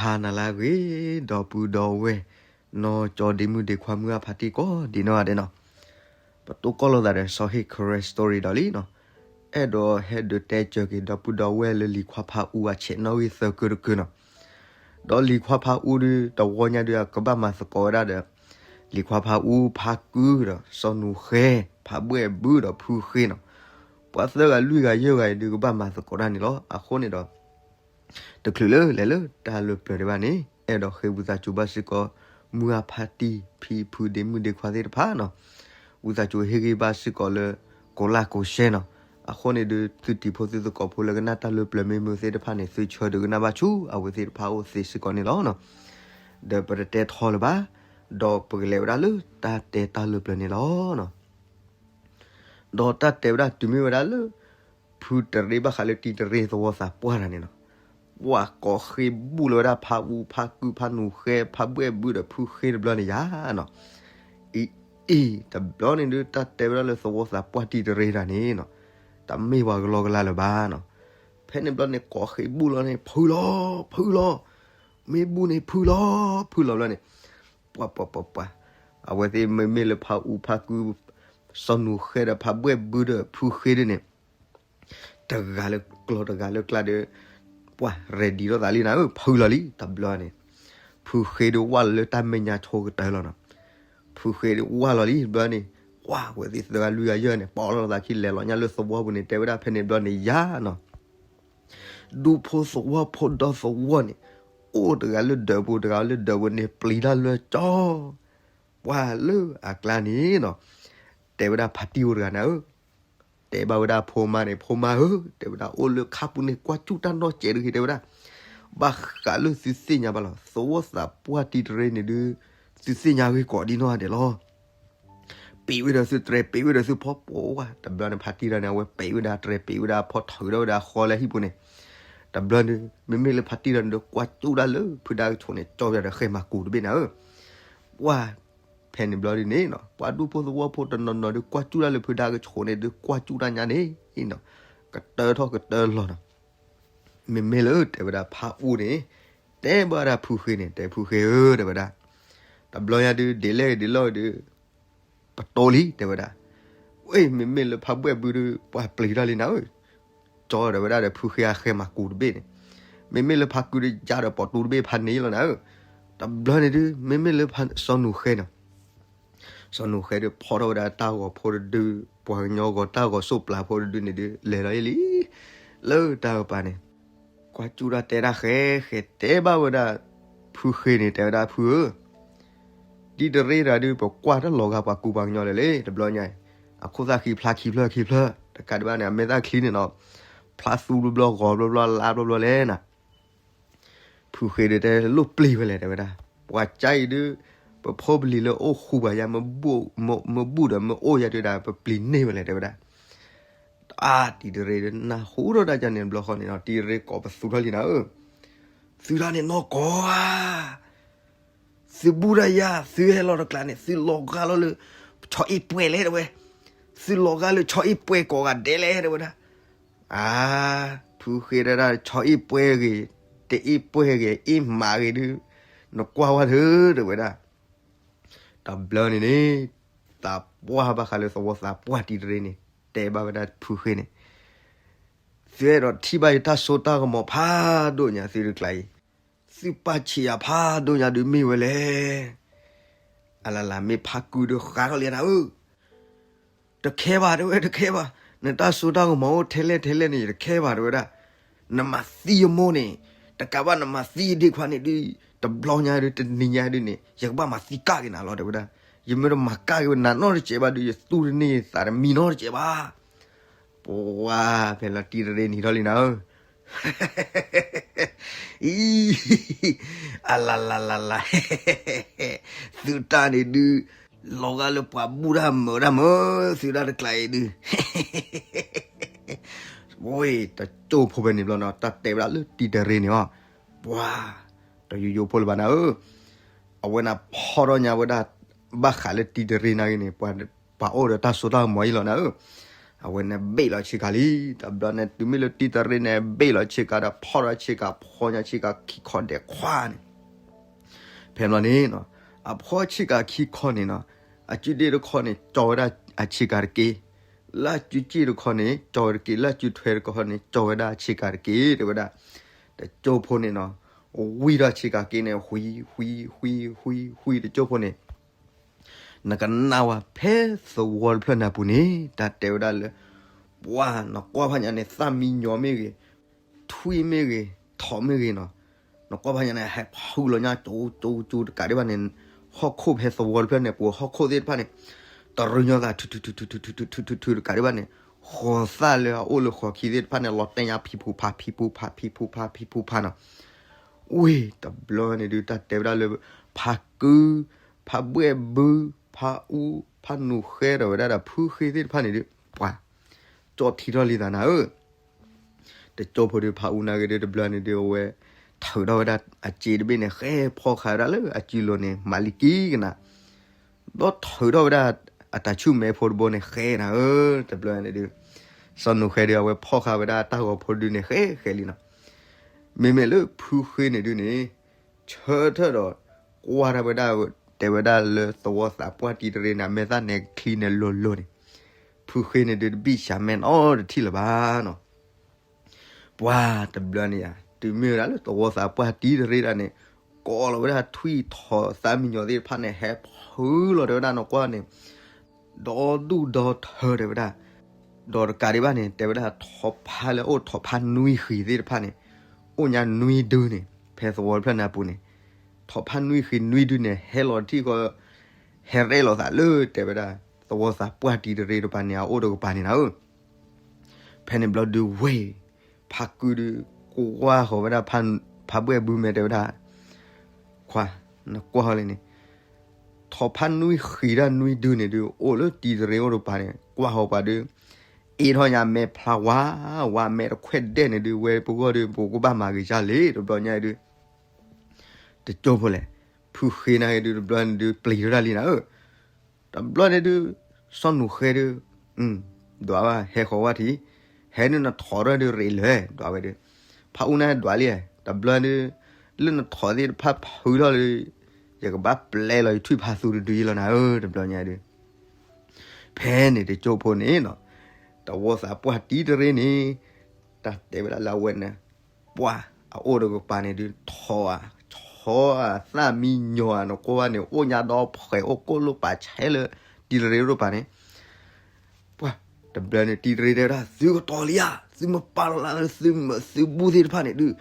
ဟါနၤလၢအဂ့ၤ ဒီပုၢ်ဒီဝဲၢ် နီၢ်ကၠီဒ့မုၣ်ဒ့ခွါမုၢ်အဖါတံၢ်ကိးဒံးနီၢ်ဂၤဒဲးနီၤ, ပတိၢ်ကီၢ်လိာ်သးဒီး စီၤဟ့ၣ် Karen Story ဒီးလံနီၤ, အဲၣ်ဒိးဟဲဒုးတဲစၢၤက့ၤ ဒီပုၢ်ဒီဝဲၢ်လၢလံၤခွါဖးအူအဆဲးနီၣ်ဂံၢ်သၢကၢတကၢနီၤ, ဒီးလံၤခွါဖးအူဒုး တဝီညါဒုး အကဘၣ်မၤသကိးဝဲဒၣ်ဒီး လံၤခွါဖးအူ ဖးကုဒီး စီၤနူၤဃဲ ဖးဘှဲၣ်ဘုဒီးဖုဃ့နီၤ, ပှၤသၢဂၤလွံၢ်ဂၤယဲၢ်ဂၤအံၤဒုး ကဘၣ်မၤသကိးတၢ်န့ၣ်လီၤ. အဃိန့ၣ်ဒီး တချုးလၢလဲၤလၢတၢ်လၢပျၢၤဒံးဘၣ်န့ၣ် အဲၣ်ဒိးဃ့ဝံသးစူၤဘၣ်စ့ၢ်ကီး မုၢ်အဖါတံၢ် ဖံဖုဒ့မုၣ်ဒ့ခွါသ့ၣ်တဖၣ်နီၤ, ဝံသးစူၤဟ့ၣ်ဂံၢ်ဘါစ့ၢ်ကီးလၢ ကိးlikeကိးshareနီၤ, အဃိန့ၣ်ဒုး သုတံၤဖိသုသကိးဖိလၢကနၣ်တၢ်လၢပျၢၤမ့ၢ်မုာ်သ့ၣ်တဖၣ်န့ၣ် သုဆၢဒုးကနၣ်ဘၣ်ဆူအဝဲသ့ၣ်တဖၣ်အအိၣ်သ့စ့ၢ်ကီးန့ၣ်လီၤ. ဒီးပတတဲထီလၢၤဘၣ်, ဒီးပကလဲၤဝဲဒၣ်လၢတၢ်တဲတၢ်လၢပျၢၤန့ၣ်လီၤ. ဒီးတၢ်တဲဝဲဒၣ်တုၤမ့ၢ်ဝဲဒၣ်လၢ ဖုတရ့ဘၣ်ဃးလၢတံၤတရ့သဝီသးပှၢ်တၢ်န့ၣ်နီၤ, ပှၤကိးဃ့ဘူၣ်လီၤဝဲဒၣ်ဖးအူ ဖးကု ဖးနူၤဃဲ ဖးဘှဲၣ်ဘုဒီးဖုဃ့တဘျီန့ၣ်ယါနီၤ, အံၤ အံၤ တဘျီန့ၣ်ဒုး တၢ်တဲဝဲဒၣ်လၢသဝီသးပှၢ်တံၤတရ့တၢ်န့ၣ်နီၤ, တမ့ၢ်ပှၤကလီကလီလၢၤဘၣ်နီၤ, ဖဲန့ၣ်ဘျီန့ၣ် ကိးဃ့ဘူၣ်လီၤန့ၣ် ဖုလီၤ ဖုလီၤ, မ့ၢ်ဘူၣ်န့ၣ်ဖုလီၤ ဖုလီၤဘျီန့ၣ် ပှၤ ပှၤ ပှၤ ပှၤ, အဝဲသ့ၣ်မ့မ့ၢ်လၢဖးအူဖးကု စီၤနူၤဃဲဒီးဖးဘှဲၣ်ဘုဒီးဖုဃ့ဒုးန့ၣ် တဂၤလၢကျီတဂၤလၢကျါဒီး ပှၤ ready ထီၣ်သးလံနၤဧၢ, ဖုလီၤလံ တဘျီန့ၣ်, ဖုဃ့ဒုးဝၢ်လီၤလၢတၢ်မဲာ်ညါဆိကတၢၢ်လီၤနီၤ, ဖုဃ့ဒုးဝၢ်လီၤလံတဘျီန့ၣ်, ပှၤ အဝဲသ့ၣ်သၢဂၤလွံၢ်ဂၤယဲၢ်န့ၣ် ပိာ်လီၤသးခံလဲၤလီၤညါလၢသဝီပူၤန့ၣ် တဲဝဲဒၣ်ဖဲန့ၣ်ဘျီန့ၣ်ယါနီၤ ဒူဖိသဝီဖိဒီသဝီန့ၣ် အိၣ်တဂၤလၢဒၢးပူၤ တဂၤလၢဒၢးပူၤန့ၣ် ပျံၤတၢ်လၢကၠီ, ပှၤလၢအကျါန့ၣ်နီၤ, တဲဝဲဒၣ်ဖါတံၢ်အိၣ်တဂၤနၤဧၢ, တဲဘၣ်ဝဲဒၣ်ဖိမါန့ၣ် ဖိမါဧၢ, တဲဝဲဒၣ်အိၣ်လၢခါပူၤန့ၣ် ကွၢ်စူၣ်တၢ်နီၢ်စဲးတဂ့ၤ တဲဝဲဒၣ်, ဘၣ်ဃးလၢသုသ့ၣ်ညါဘၣ်လီၤ သဝီသးပှၢ်တံၤတရ့န့ၣ်ဒုး သုသ့ၣ်ညါဂ့ၤကိးဒံနီၢ်ဂၤဒဲးလီၤ ပ့ၤဝဲဒီးသုတြဲၤ ပ့ၤဝဲဒီးသုဖီ ပှၤ တဘျီန့ၣ် ဖါတံၢ်တဂၤန့ၣ် အဝဲပ့ၤဝဲဒၣ်တြဲၤ ပ့ၤဝဲဒၣ်ဖီ ထုးထီၣ်ဝဲဒၣ်ဃီလၢဟံၣ်ပူၤန့ၣ်, တဘျီန့ၣ် မ့မ့ၢ်လၢဖါတံၢ်တဂၤန့ၣ်ဒီး ကွၢ်စူၣ်ဒၣ်လၢဖုဒါကဆိးန့ၣ် ကၠီဝဲဒီးဃဲမၤကူးတဘ့ၣ်နၤဧၢ, ပှၤ ဖဲန့ၣ်ဘျီဒ်န့ၣ်နီၤ ပှၤဒူဖိသဝီဖိတနီၤနီၤဒီး ကွၢ်စူၣ်ဒၣ်လၢဖုဒါကဆိးန့ၣ်ဒီး ကွၢ်စူၣ်တၢ်ညါန့ၣ်နီၤ, ကတၢၢ်ထီၣ်ကတၢၢ်လီၤနီၤ မ့မ့ၢ်လၢတဲဝဲဒၣ်ဖးအူန့ၣ် တဲဘၣ်ဝဲဒၣ်ဖုဃ့န့ၣ် တဲဖုဃ့ဧၢ တဲဝဲဒၣ်, တဘျီညါဒုး ဒ်လဲၣ်ဒ်လဲၣ်ဒုး ပတိၢ်လံ တဲဝဲဒၣ်, ဝဲ မ့မ့ၢ်လၢဖးဘှဲၣ်ဘုဒုး ပှၤပျံၤတၢ်လံနၤဧၢ, ကၠီဒီးဝဲဒၣ်ဒီးဖုဃ့အဃဲမၤကူးတဘ့ၣ်န့ၣ်, မ့မ့ၢ်လၢဖးကုဒုး ယါဒီးပိာ်တူတဘ့ၣ်ဖးန့ၢ်လီၤနၤဧၢ, တဘျီန့ၣ်ဒုး မ့မ့ၢ်လၢစီၤနူၤဃဲနီၤ စီၤနူၤဃဲဒုး ဖီထီၣ်ဝဲဒၣ်တၢ်ဂီၤဖိတဒု, ပှၤကညီဂီၤတၢ်ဂီၤစိးပျၤဖိတဒုန့ၣ်ဒုး လဲၤလီၤအံၤလံ, လၢတၢ်ကပၤန့ၣ်, ကွၢ်စူၣ်တၢ်တဲတၢ်ဃဲ ဃဲတဲဘၣ်ဝဲဒၣ် ဖုဃ့န့ၣ် တဲဝဲဒၣ်ဖုဧၢ, တံၤတရ့တဂၤဒုး ပကွၢ်တၢ်လီၤဂာ်ပှၤကူပှၤကညီလၢာ်လံ တဘျီညါ, အခိၣ်သၣ်ခံဖျါခံဖျၢၣ်ခံဖျၢၣ် တကးဒံးဘၣ်န့ၣ် အမဲာ်သၣ်ချံန့ၣ်နီၤ, ဖျါသူဘျီဘျီ ဂီၤဘျီဘျီ လါဘျီဘျီလဲၣ်နၤ ဖုဃ့ဒုးတဲလိၣ်ပျံၤဝဲလဲၣ် တဲဝဲဒၣ်, ပှၤကါအံၤဒုး ပဖိပလံၤလၢအိၣ်ဃူပှၤယါ မ့ၢ်ဘူၣ်ဒီးမ့ၢ်အိၣ်ယါဒုးဒၣ် ပပျံၤန့ၢ်ဝဲလဲၣ် တဲဝဲဒၣ်, အါ တံၤတရ့ဒုး နၢ်ဟူထီၣ်ဒၣ်ကန့ၣ်ဘျီဃီန့ၣ်နီၤ တံၤတရ့ကိးပသူထီၣ်လံနၤဧၢ, သုတၢ်န့ၣ်နီၢ်ကီၢ်ဧါ သုဘူၣ်တၢ်ယါ သုဟဲလီၤတကျါန့ၣ် သုလီၤဂာ်လီၤလၢ ဆီအ့ၣ်ပှဲၤလဲၣ် တဲဝဲ, သုလီၤဂာ်လၢဆီအ့ၣ်ပှဲၤကိးဂၤဒဲးလဲၣ် တဲဝဲဒၣ်, အါ ဖုဃ့ဒၣ်ဒၣ် ဆီအ့ၣ်ပှဲၤဂ့ၤ တအ့ၣ်ပှဲၤဂ့ၤ အ့ၣ်မးဂ့ၤဒုး နကွၢ်ဝဲဒၣ် တဲဝဲဒၣ်, တဘျီန့ၣ်န့ၣ် သးပှၢ်ဘၣ်ဃးလၢသဝီသးပှၢ်တံၤတရ့န့ၣ် တဲဘၣ်ဝဲဒၣ်ဖုဃ့န့ၣ် သုအဲၣ်ဒိးထံၣ်ဘၣ်ယတၢ်စိတၢ်ကမီၤဖးဒိၣ်ညါသုတကျါအံၤ, သုပာ်ဆံးယၤဖးဒိၣ်ညါဒုးမ့ၢ်ဝဲလဲၣ်. အလလးမ့ၢ်ဖးကုဒုးဃးထီၣ်လံနၤဧၢ, တခဲဘၣ်တဲဝဲတခဲဘၣ်, နတၢ်စိတၢ်ကမီၤအိၣ်ထဲလဲၣ်ထဲလဲၣ်န့ၣ် ယတခဲဘၣ်တဲဝဲဒၣ်, နမၤသံယမိၢ်န့ၣ်, တကးဘၣ်နမၤသံယဒ့ခွါန့ၣ်ဒုး, တဘျီညါဒုးတနံၤညါဒုးန့ၣ် ယကဘၣ်မၤသံကၢ်က့ၤနၤလီၤတဲဝဲဒၣ်, ယမ့ၢ်တမၤကၢ်က့ၤဝဲနၤနီတစဲးဘၣ်ဒုး ယသူၣ်တန့ၢ်သးတမံနီတစဲးဘၣ်. ပှၤဖဲလီၤတံၤတရ့နံၤထီၣ်လံနၤဧၢ, အံၤ, အလလလလ, သုတၢ်န့ၣ်ဒုး, လီၤဂာ်လၢပှၤဘူၣ်တၢ်မုာ်တၢ်မုာ်, သုတၢ်တကျါအံၤဒုး, ဝဲတကၠိဖိဖဲန့ၣ်ဘျီနီၤ တၢ်တဲဝဲဒၣ်လၢတံၤတရ့န့ၣ်အီၤ, ပှၤ, တယိယိဖိလၢၤဘၣ်နၤဧၢ, အဝဲနၤဖီထီၣ်ညါဝဲဒၣ်, ဘၣ်ဃးလၢတံၤတရ့နၤဂ့ၤန့ၣ် ပှၤအိၣ်ဒီးတၢ်စိတၢ်ကမီၤအံၤလီၤနၤဧၢ, အဝဲန့ၣ်ဘ့ၣ်လီၤဆ့ကၤလံ. တဘျီန့ၣ် တုၤမ့ၢ်လၢတံၤတရ့န့ၣ် ဘ့ၣ်လီၤဆ့ကၤဒီး ဖီၣ်ထီၣ်ဆ့ကၤ ဖီညါဆ့ကၤခံခီဒဲးခွါန့ၣ်, ဖဲဘျီန့ၣ် အဖီၣ်ဆ့ကၤခံခီန့ၣ်နီၤ, အစုဒ့ၣ်တခီန့ၣ် ကၠီဝဲဒၣ်အဆ့ကၤတက့ၢ်, လၢအစုစ့ၣ်တခီန့ၣ် ကၠီဝဲတက့ၢ်, လၢအစုထွဲတခီန့ၣ် ကၠီဝဲဒၣ်အဆ့ကၤတက့ၢ် တဲဝဲဒၣ်. တကၠိဖိန့ၣ်နီၤ, ဝံထီၣ်ဆ့ကၤက့န့ၣ် ဝံ ဝံ ဝံ ဝံ ဝံ တကၠိဖိန့ၣ် နကနၣ်ဝဲဖဲသဝီတဖျၢၣ်န့ၣ်အပူၤန့ၣ် တၢ်တဲဝဲဒၣ်လၢ ပှၤနကွၢ်ဖးညါန့ၣ် သၣ်မံညီၤမ့ၢ်ဂ့ၤ, ထွံၣ်မ့ၢ်ဂ့ၤ, ထိးမ့ၢ်ဂ့ၤနီၤ, နကွၢ်ဖးညါန့ၣ် ဟဲဖုလီၤညါ ကၠိကၠိကၠိတကးဒံးဘၣ်န့ၣ်, ဟီၣ်ခိၣ်ဖဲသဝီတဖျၢၣ်န့ၣ် ပူၤဟီၣ်ခိၣ်သ့ၣ်တဖၣ်န့ၣ် တရူးညီသး ထုထုထုထုထုထုထုထုထုတကးဒံးဘၣ်န့ၣ်, ဃီၤသၣ်လၢအအိၣ်လၢဃီၤခံသ့ၣ်တဖၣ်န့ၣ် လီၤတဲာ်ညါ ဖံဖူဖး ဖံဖူဖး ဖံဖူဖး ဖံဖူဖးနီၤ. ဝ့ၢ်တဘျီန့ၣ်ဒုး တၢ်တဲဝဲဒၣ်လၢ ဖါကု, ဖါဘှဲၣ်ဘု, ဖါအူ, ဖါနူၤဃဲဒီးဝဲဒၣ်ဒီးဖုဃ့သ့ၣ်တဖၣ်န့ၣ်ဒုး ပှၤ ကၠီထံထီၣ်လံသးနၤဧၢ. တကၠိဖိဒုး ဖါအူနၤဂ့ၤဒုး တဘျီန့ၣ်ဒုး အဝဲ ထုးထီၣ်ဝဲဒၣ်အစ့တဘ့ၣ်န့ၣ် ဃဲဖီၣ်ဃာ်ဝဲဒၣ်လၢအစုလိၤန့ၣ် မၤလံကံကနၤ, ဘျီထုးထီၣ်ဝဲဒၣ်အတၢ်ဆူၣ်မဲဖိတဘိန့ၣ် ဃဲနၤဧၢ. တဘျီန့ၣ်ဒုး စီၤနူၤဃဲဒုး အဝဲဖီၣ်ဃာ်ဝဲဒၣ်တၢ်ဂီၤဖိဒုးန့ၣ် ဃဲဃဲလံနီၤ. မ့မ့ၢ်လၢဖုဃ့န့ၣ်ဒုးန့ၣ် ဆၢထၢၣ်ဒီး ကွၢ်ထီၣ်ဝဲဒၣ် တဲဝဲဒၣ်လၢသဝီသးပှၢ်တံၤတရ့န့ၣ် မဲာ်သၣ်နဲချံန့ၣ်လိၤလိၤန့ၣ်, ဖုဃ့န့ၣ်ဒုး တဘံၣ်စၢၤမဲာ်နီတထံၣ်လၢၤဘၣ်နီၤ. ပှၤတဘျီန့ၣ်ယါ တုၤမ့ၢ်ဝဲဒၣ်လၢသဝီသးပှၢ်တံၤတရ့ဒၣ်န့ၣ် ကိးလီၤဝဲဒၣ်ထွံၣ်ထိးသၣ်မံညီၤသ့ၣ်တဖၣ်န့ၣ် ဟဲဖုလီၤတဲဝဲဒၣ်နီၤကွၢ်န့ၣ် ဒီဒူၣ်ဒီထၢတဲဝဲဒၣ်, ဒီးတကးဒံးဘၣ်န့ၣ် တဲဝဲဒၣ်ထိးဖါလၢအိၣ်ထိးဖါနွံဃံၤသ့ၣ်တဖၣ်န့ၣ် အိၣ်ညါနွံဒုန့ၣ် ဖဲသဝီတဖျၢၣ်န့ၣ်အပူၤန့ၣ်, ထိးဖါနွံဃံၤနွံဒုန့ၣ် ဟဲလီၤတထံၣ်ဃီ ဟဲရဲၣ်လီၤသးလၢတဲဝဲဒၣ် သဝီသးပှၢ်တံၤတရ့တပၤန့ၣ် အအိၣ်တကပၤန့ၣ်နၤဧၢ. ဖဲန့ၣ်ဘျီဒုးဝ့ၢ် ဖါကုဒုး ကွၢ်ဃီၤဝဲဒၣ် ဖါဘှဲၣ်ဘုမဲာ်တဲဝဲဒၣ်, ခွါ နကွၢ်ဃီၤလံန့ၣ် ထိးဖါနွံဃံၤဒၣ်နွံဒုန့ၣ်ဒုး အိၣ်လၢတံၤတရ့အိၣ်တကပၤန့ၣ် ကွၢ်ဃီၤပှၤဒုး အ့ၣ်ထီၣ်ညါမဲာ်ဖျါဝါ ဝါမဲာ်တခွဲၣ်ဒဲးန့ၣ်ဒုး ဝဲပဂီၢ်ဒုး ပကဘၣ်မၤဂ့ၤယါလံ တဘျီညါဒုး တကၠိဖိလဲၣ်, ဖုဃ့နၤဂ့ၤဒုး တဘျီန့ၣ်ဒုး ပျံၤထီၣ်ဒၣ်လံနၤဧၢ. တဘျီန့ၣ်ဒုး စီၤနူၤဃဲဒုး ဒွးဘၣ် ဟဲဃီၤဝဲထံး, ဟဲဒုးနထိးထီၣ်ဒုးရ့းလၢာ် ဒွးဝဲဒုး, ဖါအူနၤဒွးလံ, တဘျီဒုး လၢနထိးသ့ၣ်တဖၣ်ဖုထီၣ်လၢ ယကဘၣ်ပျဲလီၤယထွံၣ်ဖးသူတဒုယလီၤနၤဧၢ တဘျီညါဒုး ဖဲန့ၣ်တကၠိဖိန့ၣ်နီၤ, သဝီသးပှၢ်တံၤတရ့န့ၣ် တၢ်တဲဝဲဒၣ်လၢအဝဲန့ၣ် ပှၤအအိၣ်တကပၤန့ၣ်ဒုး ထိးဧါ ထိးဧါ သၣ်မံညီၤဧါ နကွၢ်န့ၣ် အိၣ်ညါဒီးဖှဲးအိၣ်ကိၣ်လိၣ်ပာ်ဆဲးလၢ တံၤတရ့တကပၤန့ၣ် ပှၤတဘျီန့ၣ် တံၤတရ့တဲဝဲဒၣ် သုကတီၤလံဧါ သုမ့ၢ်ပာ်လီၤလၢသုမၢသုဘူၣ်သ့ၣ်တဖၣ်န့ၣ်ဒုး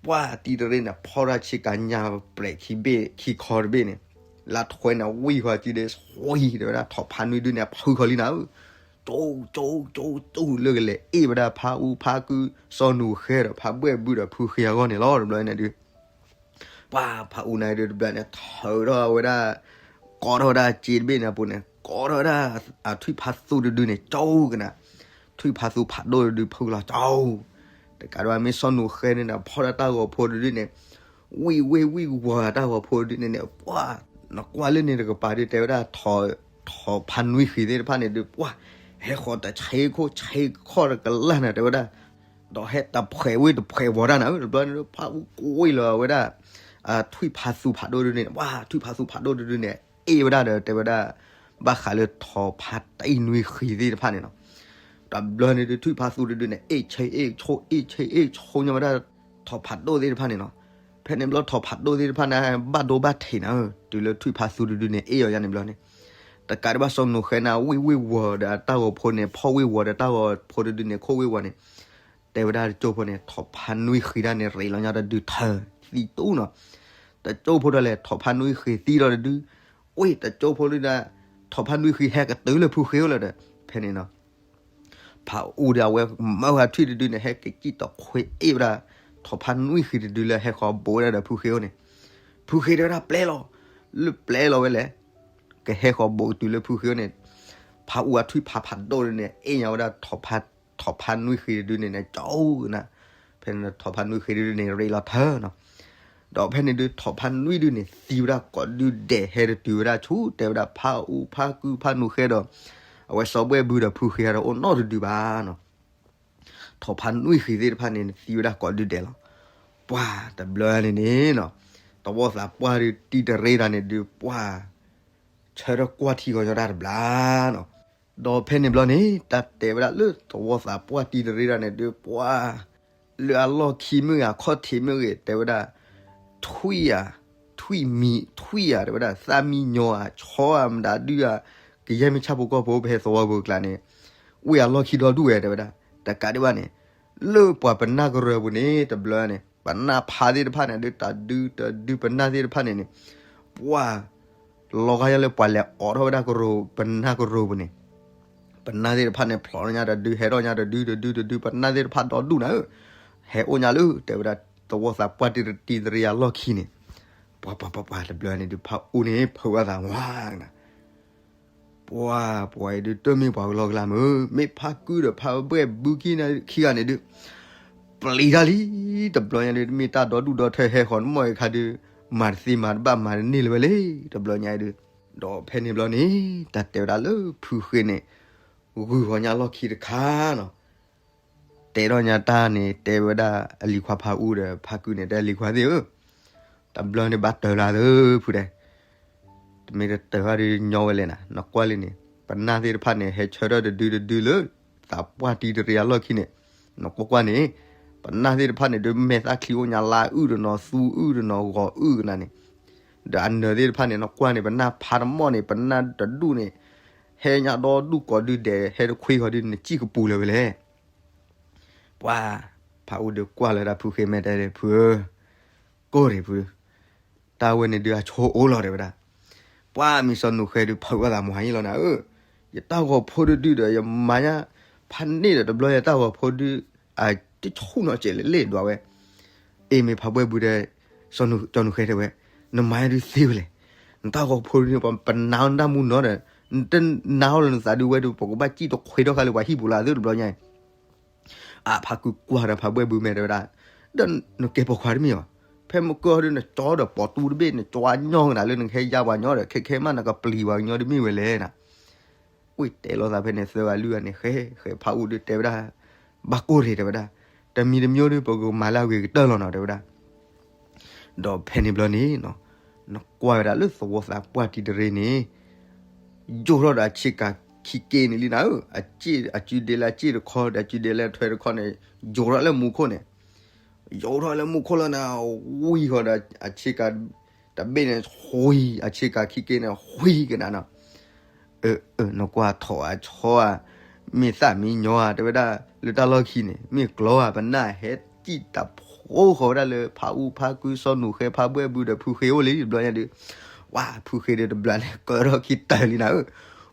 ပှၤတံၤတရ့န့ၣ် ဖီၣ်တၢ်ဆ့ကၤညါပျဲးခံဘ့ၣ် ခံခီတဘ့ၣ်န့ၣ် လၢထွဲန့ၣ် ဝံၣ်ဃီၤစုဒ့ ဝံၣ်တဲဝဲဒၣ် ထိးဖါနွံဒုန့ၣ် ဖုဃီၤလံနၤဧၢ, ကၠိ ကၠိ ကၠိ ကၠိ လၢကလဲၤအ့ၣ်ဝဲဒၣ်ဖါအူဖါကု စီၤနူၤဃဲဒီး ဖါဘှဲၣ်ဘုဒီး ဖုဃ့အဂီၢ်န့ၣ်လီၤ တဘျီန့ၣ်ဒုး ပှၤဖါအူနၤဒုး တဘျီန့ၣ် ထုးထီၣ်ဝဲဒၣ် ကိးထီၣ်ဝဲဒၣ်စ့တဘ့ၣ်န့ၣ်အပူၤန့ၣ် ကိးထီၣ်ဝဲဒၣ်အထွံၣ်ဖးသူတဒုန့ၣ် ကၠိကနၤ, ထွံၣ်ဖးသူဖးဒိၣ်တဒုဖုလီၤကၠိ, တကးဒံးဘၣ်မ့ၢ်စီၤနူၤဃဲန့ၣ် ဖီၣ်ဒၣ်တၢ်ဂီၤဖိတဒုန့ၣ် ဝံၣ်ဝ့ၢ်ဝံၣ်ဝီၤတၢ်ဂီၤဖိတဒုန့ၣ်န့ၣ် ပှၤ နကွၢ်လၢန့ၣ်တကပၤဒုး တဲဝဲဒၣ် ထိးဖါနွံဃံၤသ့ၣ်တဖၣ်န့ၣ်ဒုး ပှၤ ဟဲဃီၤတဆ့ခိၣ်ဆ့ခီၣ်တကလၢ်နၤ တဲဝဲဒၣ် ဒီးဟဲတဖှဲးဝ့ၢ်တဖှဲးဝီၤတၢ်နၤ တဘျီန့ၣ် ဖါအူကွံာ်လီၤဝဲဒၣ် ထွံၣ်ဖးသူဖးဒိၣ်တဒုန့ၣ် ပှၤထွံၣ်ဖးသူဖးဒိၣ်တဒုန့ၣ် အ့ၣ်ဝဲဒၣ်ဒီး တဲဝဲဒၣ် ဘၣ်ဃးလၢထိးဖါတံၢ်နွံဃံၤသ့ၣ်တဖၣ်န့ၣ်နီၤ, တဘျီန့ၣ်ဒုး ထွံၣ်ဖးသူတဒုန့ၣ် အ့ၣ်ဆ့အ့ၣ်ဆိ အ့ၣ်ဆ့အ့ၣ်ဆိညီဝဲဒၣ် ထိးဖးဒိၣ်သ့ၣ်တဖၣ်န့ၣ်နီၤ, ဖဲန့ၣ်ဘျီထိးဖးဒိၣ်သ့ၣ်တဖၣ်န့ၣ် ဘၣ်ဒိဘၣ်ထံးနၤဧၢ တုၤလၢထွံၣ်ဖးသူတဒုန့ၣ် အ့ၣ်အီၤယါန့ၣ်ဘျီန့ၣ်, တကးဒံးဘၣ်စီၤနူၤဃဲန့ၣ် ဝံၣ်ဝ့ၢ်ဝီၤဒီးအတၢ်ဂီၤဖိန့ၣ် ဖီၣ်ဝ့ၢ်ဝီၤဒီးတၢ်ဂီၤဖိတဒုန့ၣ် ခိၣ်ဝ့ၢ်ဝီၤန့ၣ် တဲဝဲဒၣ်တကၠိဖိန့ၣ် ထိးဖါနွံဃံၤဒၣ်န့ၣ် ရ့းလီၤညါတဒုထၢ သံတူၢ်နီၤ, တကၠိဖိဒီးလဲၣ် ထိးဖါနွံဃံၤသံလီၤတဒု, ဝ့ၢ်တကၠိဖိဒုဒီး ထိးဖါနွံဃံၤဟဲကတုၤလၢဖုဃ့အိၣ်လၢဒီး ဖဲန့ၣ်နီၤ ဖါအူဒီးအဝဲမၢဝဲထွံၣ်တဒုန့ၣ် ဟဲက့ၤစံၣ်တခွ့အ့ၣ်ဝဲဒၣ် ထိးဖါနွံဃံၤတဒုလၢဟဲဃီၤဘူးဝဲဒၣ်ဒီးဖုဃ့အိၣ်န့ၣ်, ဖုဃ့တဲဝဲဒၣ်ပျဲလီၤ, လၢပျဲလီၤဝဲလဲၣ်, ကဟဲဃီၤဘူးတုၤလၢဖုဃ့အိၣ်န့ၣ်, ဖါအူအထွံၣ်ဖးဖးဒိၣ်ဒုန့ၣ် အ့ၣ်ညါဝဲဒၣ် ထိးဖါနွံဃံၤတဒုန့ၣ်န့ၣ် ကၠိကနၤ, ဖဲန့ၣ်ထိးဖါနွံဃံၤတဒုန့ၣ် ရ့းလီၤထၢနီၤ ဒီးဖဲန့ၣ်ဒုး ထိးဖါနွံဒုန့ၣ် သံဝဲဒၣ်ကိးဒုဒဲး ဟဲတတုၤဝဲဒၣ်ဆူ တဲဝဲဒၣ်ဖါအူဖါကုဖါနူၤဃဲဒီး အဝဲစီၤဘှဲၣ်ဘုဒီးဖုဃ့ဟဲဒီးအိၣ်နီတဒုဘၣ်နီၤ. ထိးဖးနွံဃံသ့ၣ်တဖၣ်န့ၣ် သံဝဲဒၣ်ကိးဒုဒဲးလီၤ. ပှၢ်တဘျီန့ၣ်န့ၣ်နီၤ, သဝီသးပှၢ်ဒုးတံတရ့တၢ်န့ၣ်ဒုး ပှၢ် ဆၢထၢၣ်ကွၢ်ထံဂီၤညီတၢ်တဘျီနီၤ. ဒီးဖဲန့ၣ်ဘျီန့ၣ် တၢ်တဲဝဲဒၣ်လၢသဝီသးပှၢ်တံတရ့တၢ်န့ၣ်ဒုး ပှၢ် လၢအလီၢ်ခံမ့ၢ်ဂ့ၤ အခီၣ်ထံးမ့ၢ်ဂ့ၤ တဲဝဲဒၣ် ထွံၣ်ဧါ, ထွံၣ်မံၤ ထွံၣ်ဧါ တဲဝဲဒၣ် သၣ်မံညီၤဧါ ဆီဧါ မတၤဒုဧါ, ကယဲၢ်မ့ၢ်ဆၣ်ဖိကီၢ်ဖိပဟဲသဝီပူၤကျါန့ၣ် ဝ့ၢ်အလီၢ်ခံဒီဒူၣ်ဝဲ တဲဝဲဒၣ်. တကးဒံးဘၣ်န့ၣ် လၢပှၤပနၢ်ကရၢပူၤန့ၣ် တဘျီန့ၣ် ပနၢ်ဖးသ့ၣ်တဖၣ်န့ၣ်ဒုး တဒုတဒု ပနၢ်သ့ၣ်တဖၣ်န့ၣ်န့ၣ် ပှၢ် လီၤဂာ်ယါလၢပှၤလဲၤအိးထီၣ်ဝဲဒၣ်ကရၢ ပနၢ်ကရၢပူၤန့ၣ် ပနၢ်သ့ၣ်တဖၣ်န့ၣ် ဖျိးညါတဒု ဟဲထီၣ်ညါတဒု တဒုတဒု ပနၢ်သ့ၣ်တဖၣ်ဒီဒူၣ်နၤဧၢ, ဟဲအိၣ်ညါလၢ တဲဝဲဒၣ် သဝီသးပှၢ်တံတရ့အလီၢ်ခံန့ၣ်, ပှၤပှၤပှၤပှၤတဘျီန့ၣ်ဒုး ဖးအူန့ၣ် ဖုးဝဲသးဝါကနၤ, ပှၤ ပှၤအံၤဒုး တမ့ၢ်ပှၤကလီကလီမုၢ် မ့ၢ်ဖးကုဒီးဖးဘှဲၣ်ဘုခံဂၤန့ၣ်ဒုး ပျံၤတၢ်လံ, တဘျီညါဒုး မ့ၢ်တၢ်ဒီဒူၣ်ဒီထၢဟဲဃီၤ နမ့ၢ်အခါဒုး မၤတသ့မၤတဘၣ်မၤတန့ၢ်လၢၤဝဲလဲၣ် တဘျီညါဒုး, ဒီးဖဲန့ၣ်ဘျီန့ၣ် တၢ်တဲဝဲဒၣ်လၢဖုဃ့န့ၣ် ဂုာ်ဃီၤညါလီၢ်ခံတခါနီၤ, တဲထီၣ်ညါတၢ်န့ၣ် တဲဝဲဒၣ်အလံၤခွါဖးအူဒီး ဖးကုန့ၣ် တဲအလံၤခွါသ့ၣ်ဧၢ, တဘျီန့ၣ်ဘၣ်တၢၢ်လၢသၢဖုဒဲး တမ့ၢ်တတၢၢ်ဘၣ်ဒုးညီဝဲလဲၣ်နၤ, နကွၢ်လံန့ၣ် ပနၢ်သ့ၣ်တဖၣ်န့ၣ် ဟဲဆၢထၢၣ်တဒုတဒုလၢ သးပှၢ်တံတရ့အလီၢ်ခံန့ၣ်, နကွၢ်ကွၢ်န့ၣ် ပနၢ်သ့ၣ်တဖၣ်န့ၣ်ဒုး မဲာ်သၣ်ချံအိၣ်ညါလါအုၣ်တနီၤ သူအုၣ်တနီၤ ဂီၤအုၣ်ကနၤန့ၣ်, ဒီးအနၢၤသ့ၣ်တဖၣ်န့ၣ် နကွၢ်န့ၣ် ပနၢ်ဖးတမီၢ်န့ၣ် ပနၢ်တဒူၣ်န့ၣ် ဟဲညါဒီဒူၣ်ကိးဒုဒဲး ဟဲတခွ့ဃီၤဒုး နစံၣ်ကပူၤလၢၤဝဲလဲၣ် ပှၤ ဖးအူဒုးကွၢ်လၢဒၣ်ဖုဃ့မဲာ်တဲလၢ ဖုဧၢ, ကိၢ်ရ့ၣ်ဖု, တၢ်ဝဲန့ၣ်ဒုးအဆိအိၣ်လီၤ တဲဝဲဒၣ်, ပှၤမ့ၢ်စီၤနူာ်ဃဲဒုး ဖုးဝဲသးမၤအံၤလီၤနၤဧၢ, ယတၢ်ဂီၤဖိတဒုဒီး ယမၤညါ ဖးန့ၣ်ဒီးတဘျီယတၢ်ဂီၤဖိဒုး အတဆူၣ်နီၤစဲးလဲၣ်လဲၣ်ဒွးဝဲ, အ့ၣ်မ့ၢ်ဖးဘှဲၣ်ဘုဒီး စီၤနူာ်ဃဲတဲဝဲ, နမၤညါဒုးသ့ဝဲလဲၣ်, နတၢ်ဂီၤဖိဒုးန့ၣ် ပနါအီၣ်နတၢ်မူနီၤဒီး နတနါအီၣ်လၢနသးဒုးဝဲဒုး ပကဘၣ်စံၣ်တခွ့ထီၣ်ဃာ်လၢပှၤဟံၣ်ပူၤလၢသုတဘျီညါအံၤ အဖးကုကွၢ်ဒီးဖးဘှဲၣ်ဘုမဲာ်တဲဝဲဒၣ်, ဒီးနကဲပိာ်ခွါတမ့ၢ်ဘၣ်, ဖဲမကၢဒီးနကၠီဒီးပိာ်တူတဘ့ၣ် နကၠီညီကနၤလၢနကဟဲယါပှၤညီဒီး ခဲခဲမးနကပျံၤပှၤကညီတမ့ၢ်ဝဲလဲၣ်နၤ, ဝံၤတဲလိာ်သးဖဲန့ၣ် သၢဂၤလွံၢ်ဂၤန့ၣ် ဃဲ ဃဲဖးအူဒုးတဲဝဲဒၣ်, ဘၣ်ကိၢ်ရ့ၣ်တဲဝဲဒၣ်, တမံၤတမံၤဒုး ပကမၤလၢအဂ့ၤကတၢၢ်လီၤနီၤ တဲဝဲဒၣ် ဒီးဖဲန့ၣ်ဘျီန့ၣ် နကွၢ်ဝဲဒၣ်လၢသဝီသးပှၢ်တံတရ့န့ၣ် ယိာ်ထီၣ်ဒီးအဆ့ကၤခံက့န့ၣ်လံနၤဧၢ, အစုဒ့လၢအစ့ၣ်တခီဒီး အစုဒ့လၢအထွဲတခီန့ၣ် ယိာ်ထီၣ်လၢမူခိၣ်န့ၣ်, ယိာ်ထီၣ်လၢမူခိၣ်လီၤနၤ, ဝံၤဃီဒီးအဆ့ကၤတဘ့ၣ်န့ၣ် ဃံ အဆ့ကၤခံက့န့ၣ် ဃံကနၤနီၤ နကွၢ်ထိးအဆီဧါ, မ့ၢ်သၣ်မံညီၤဧါ တဲဝဲဒၣ်, လၢတၢ်လီၢ်ခံန့ၣ် မ့ၢ်ကျီဧါ, ပနၢ်ဟဲစံၣ်တဖိဃီၤဝဲဒၣ်လၢ ဖးအူဖးကုစီၤနူာ်ဃဲဖးဘှဲၣ်ဘုဒီးဖုဃ့အိၣ်လံ တဘျီညါဒုး, ဝါ ဖုဃ့ဒုးတဘျီန့ၣ် ကၢထီၣ်ခံတၢၢ်လံနၤဧၢ,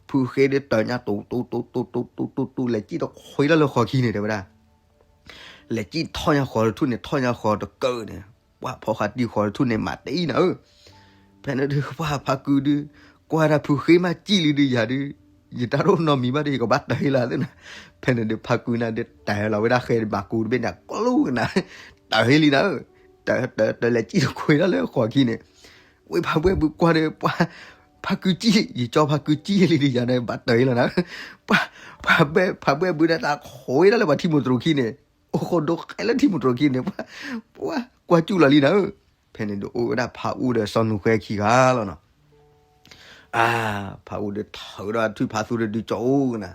ဖုဃ့ဒုးတၢၢ်ညါတူတူတူတူတူတူတူ လဲၤစံၣ်တခွ့ထီၣ်လၢဃီခံန့ၣ် တဲဝဲဒၣ် လဲၤစံၣ်ထီၣ်ညါဃီတထူၣ်န့ၣ် ထီၣ်ညါဃီတကၢၢ်န့ၣ်, ပှၤဖီဃာ်တံၢ်ဃီတထူၣ်န့ၣ် မၤတအံၤနၤဧၢ, ဖဲန့ၣ်ဒုး ပှၤဖးကုဒုး ကွၢ်ဒၣ်ဖုဃ့မးစံၣ်လံဒုးယၤဒုး, ယတၢ်တအိၣ်နီတမံၤဘၣ်ဒီး ယကဘၣ်တၢၢ်ဟ့လီၤသ့ၣ်နၤ, ဖဲန့ၣ်ဒုး ဖးကုနၤဒုးတၢၢ်လီၤဝဲဒၣ်ဃဲမၤကူတဘ့ၣ်န့ၣ် ကျူကနၤ, တၢၢ်ဟ့လံနၤဧၢ, တၢၢ်တၢၢ်တၢၢ်လဲၤစံၣ်တခွ့ထီၣ်လၢဃီခံန့ၣ် ဝံၤဖးဘှဲၣ်ဘုကွၢ်ဒီး ပှၤ ဖးကုစံၣ် ယကၠီဖးကုစံၣ်လံဒုးယၤန့ၣ် ဘၣ်တၢၢ်ဟ့လီၤနၤ, ပှၤ ဖးဘှဲၣ် ဖးဘှဲၣ်ဘုဒီးတၢ်ခွ့ဒၣ်လၢပှၤထံမိၢ်တရိၤခံန့ၣ်, အိၣ်ဃိဒိဃဲလၢထံမိၢ်တရိၤခံန့ၣ်, ပှၤ ပှၤကွၢ်စူၣ်လီၤလံနၤဧၢ, ဖဲန့ၣ်ဒုးအိၣ်ဝဲဒၣ်ဖးအူဒီးစီၤနူာ်ဃဲခံဂၤလီၤနီၤ အါ ဖးအူဒုးထုးထီၣ်အထွံၣ်ဖးသူတဒုကၠိကနၤ,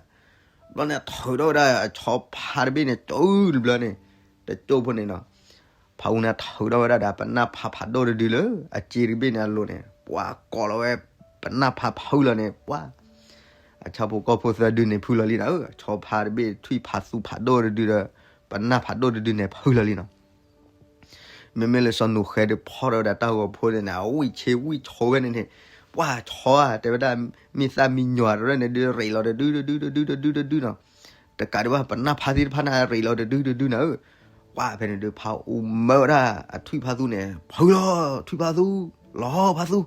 ဘျီန့ၣ်ထုးထီၣ်ဝဲဒၣ်အဆီဖါတဘ့ၣ်န့ၣ် ကၠိတဘျီန့ၣ်, တကၠိဖိန့ၣ်နီၤ, ဖးအူန့ၣ်ထုးထီၣ်ဝဲဒၣ်ဒီး ပနၢ်ဖးဖးဒိၣ်တဒုလၢ အစ့တဘ့ၣ်န့ၣ်အလိၤန့ၣ် ပှၤကိးလီၤဝဲ ပနၢ်ဖးဖုလီၤန့ၣ် ပှၤ အဆၣ်ဖိကီၢ်ဖိသၢဒုန့ၣ်ဖုလီၤလံနၤဧၢ, ဆီဖါတဘ့ၣ် ထွံၣ်ဖးသူဖးဒိၣ်တဒုဒီး ပနၢ်ဖးဒိၣ်တဒုန့ၣ် ဖုလီၤလံနီၤ မ့မ့ၢ်လၢစီၤနူာ်ဃဲဒုးဖီၣ်ထီၣ်ဝဲဒၣ်တၢ်ဂီၤဖိန့ၣ်န့ၣ် အဝံၣ်ဆ့ဝံၣ်ဆိဝဲန့ၣ်န့ၣ်, ပှၤဆီဧါ တဲဝဲဒၣ်, မ့ၢ်သၣ်မံညီၤတရဲၣ်န့ၣ်ဒုး ရ့းလီၤတဒုတဒုတဒုတဒုတဒုနီၤ, တကးဒံးဘၣ် ပနၢ်ဖးသ့ၣ်တဖၣ်န့ၣ် ရ့းလီၤတဒုတဒုနၤဧၢ, ပှၤဖဲန့ၣ်ဒုး ဖးအူမၢဝဲဒၣ်အထွံၣ်ဖးသူန့ၣ် ဖုလီၤ ထွံၣ်ဖးသူ, လီၤဖးသူ,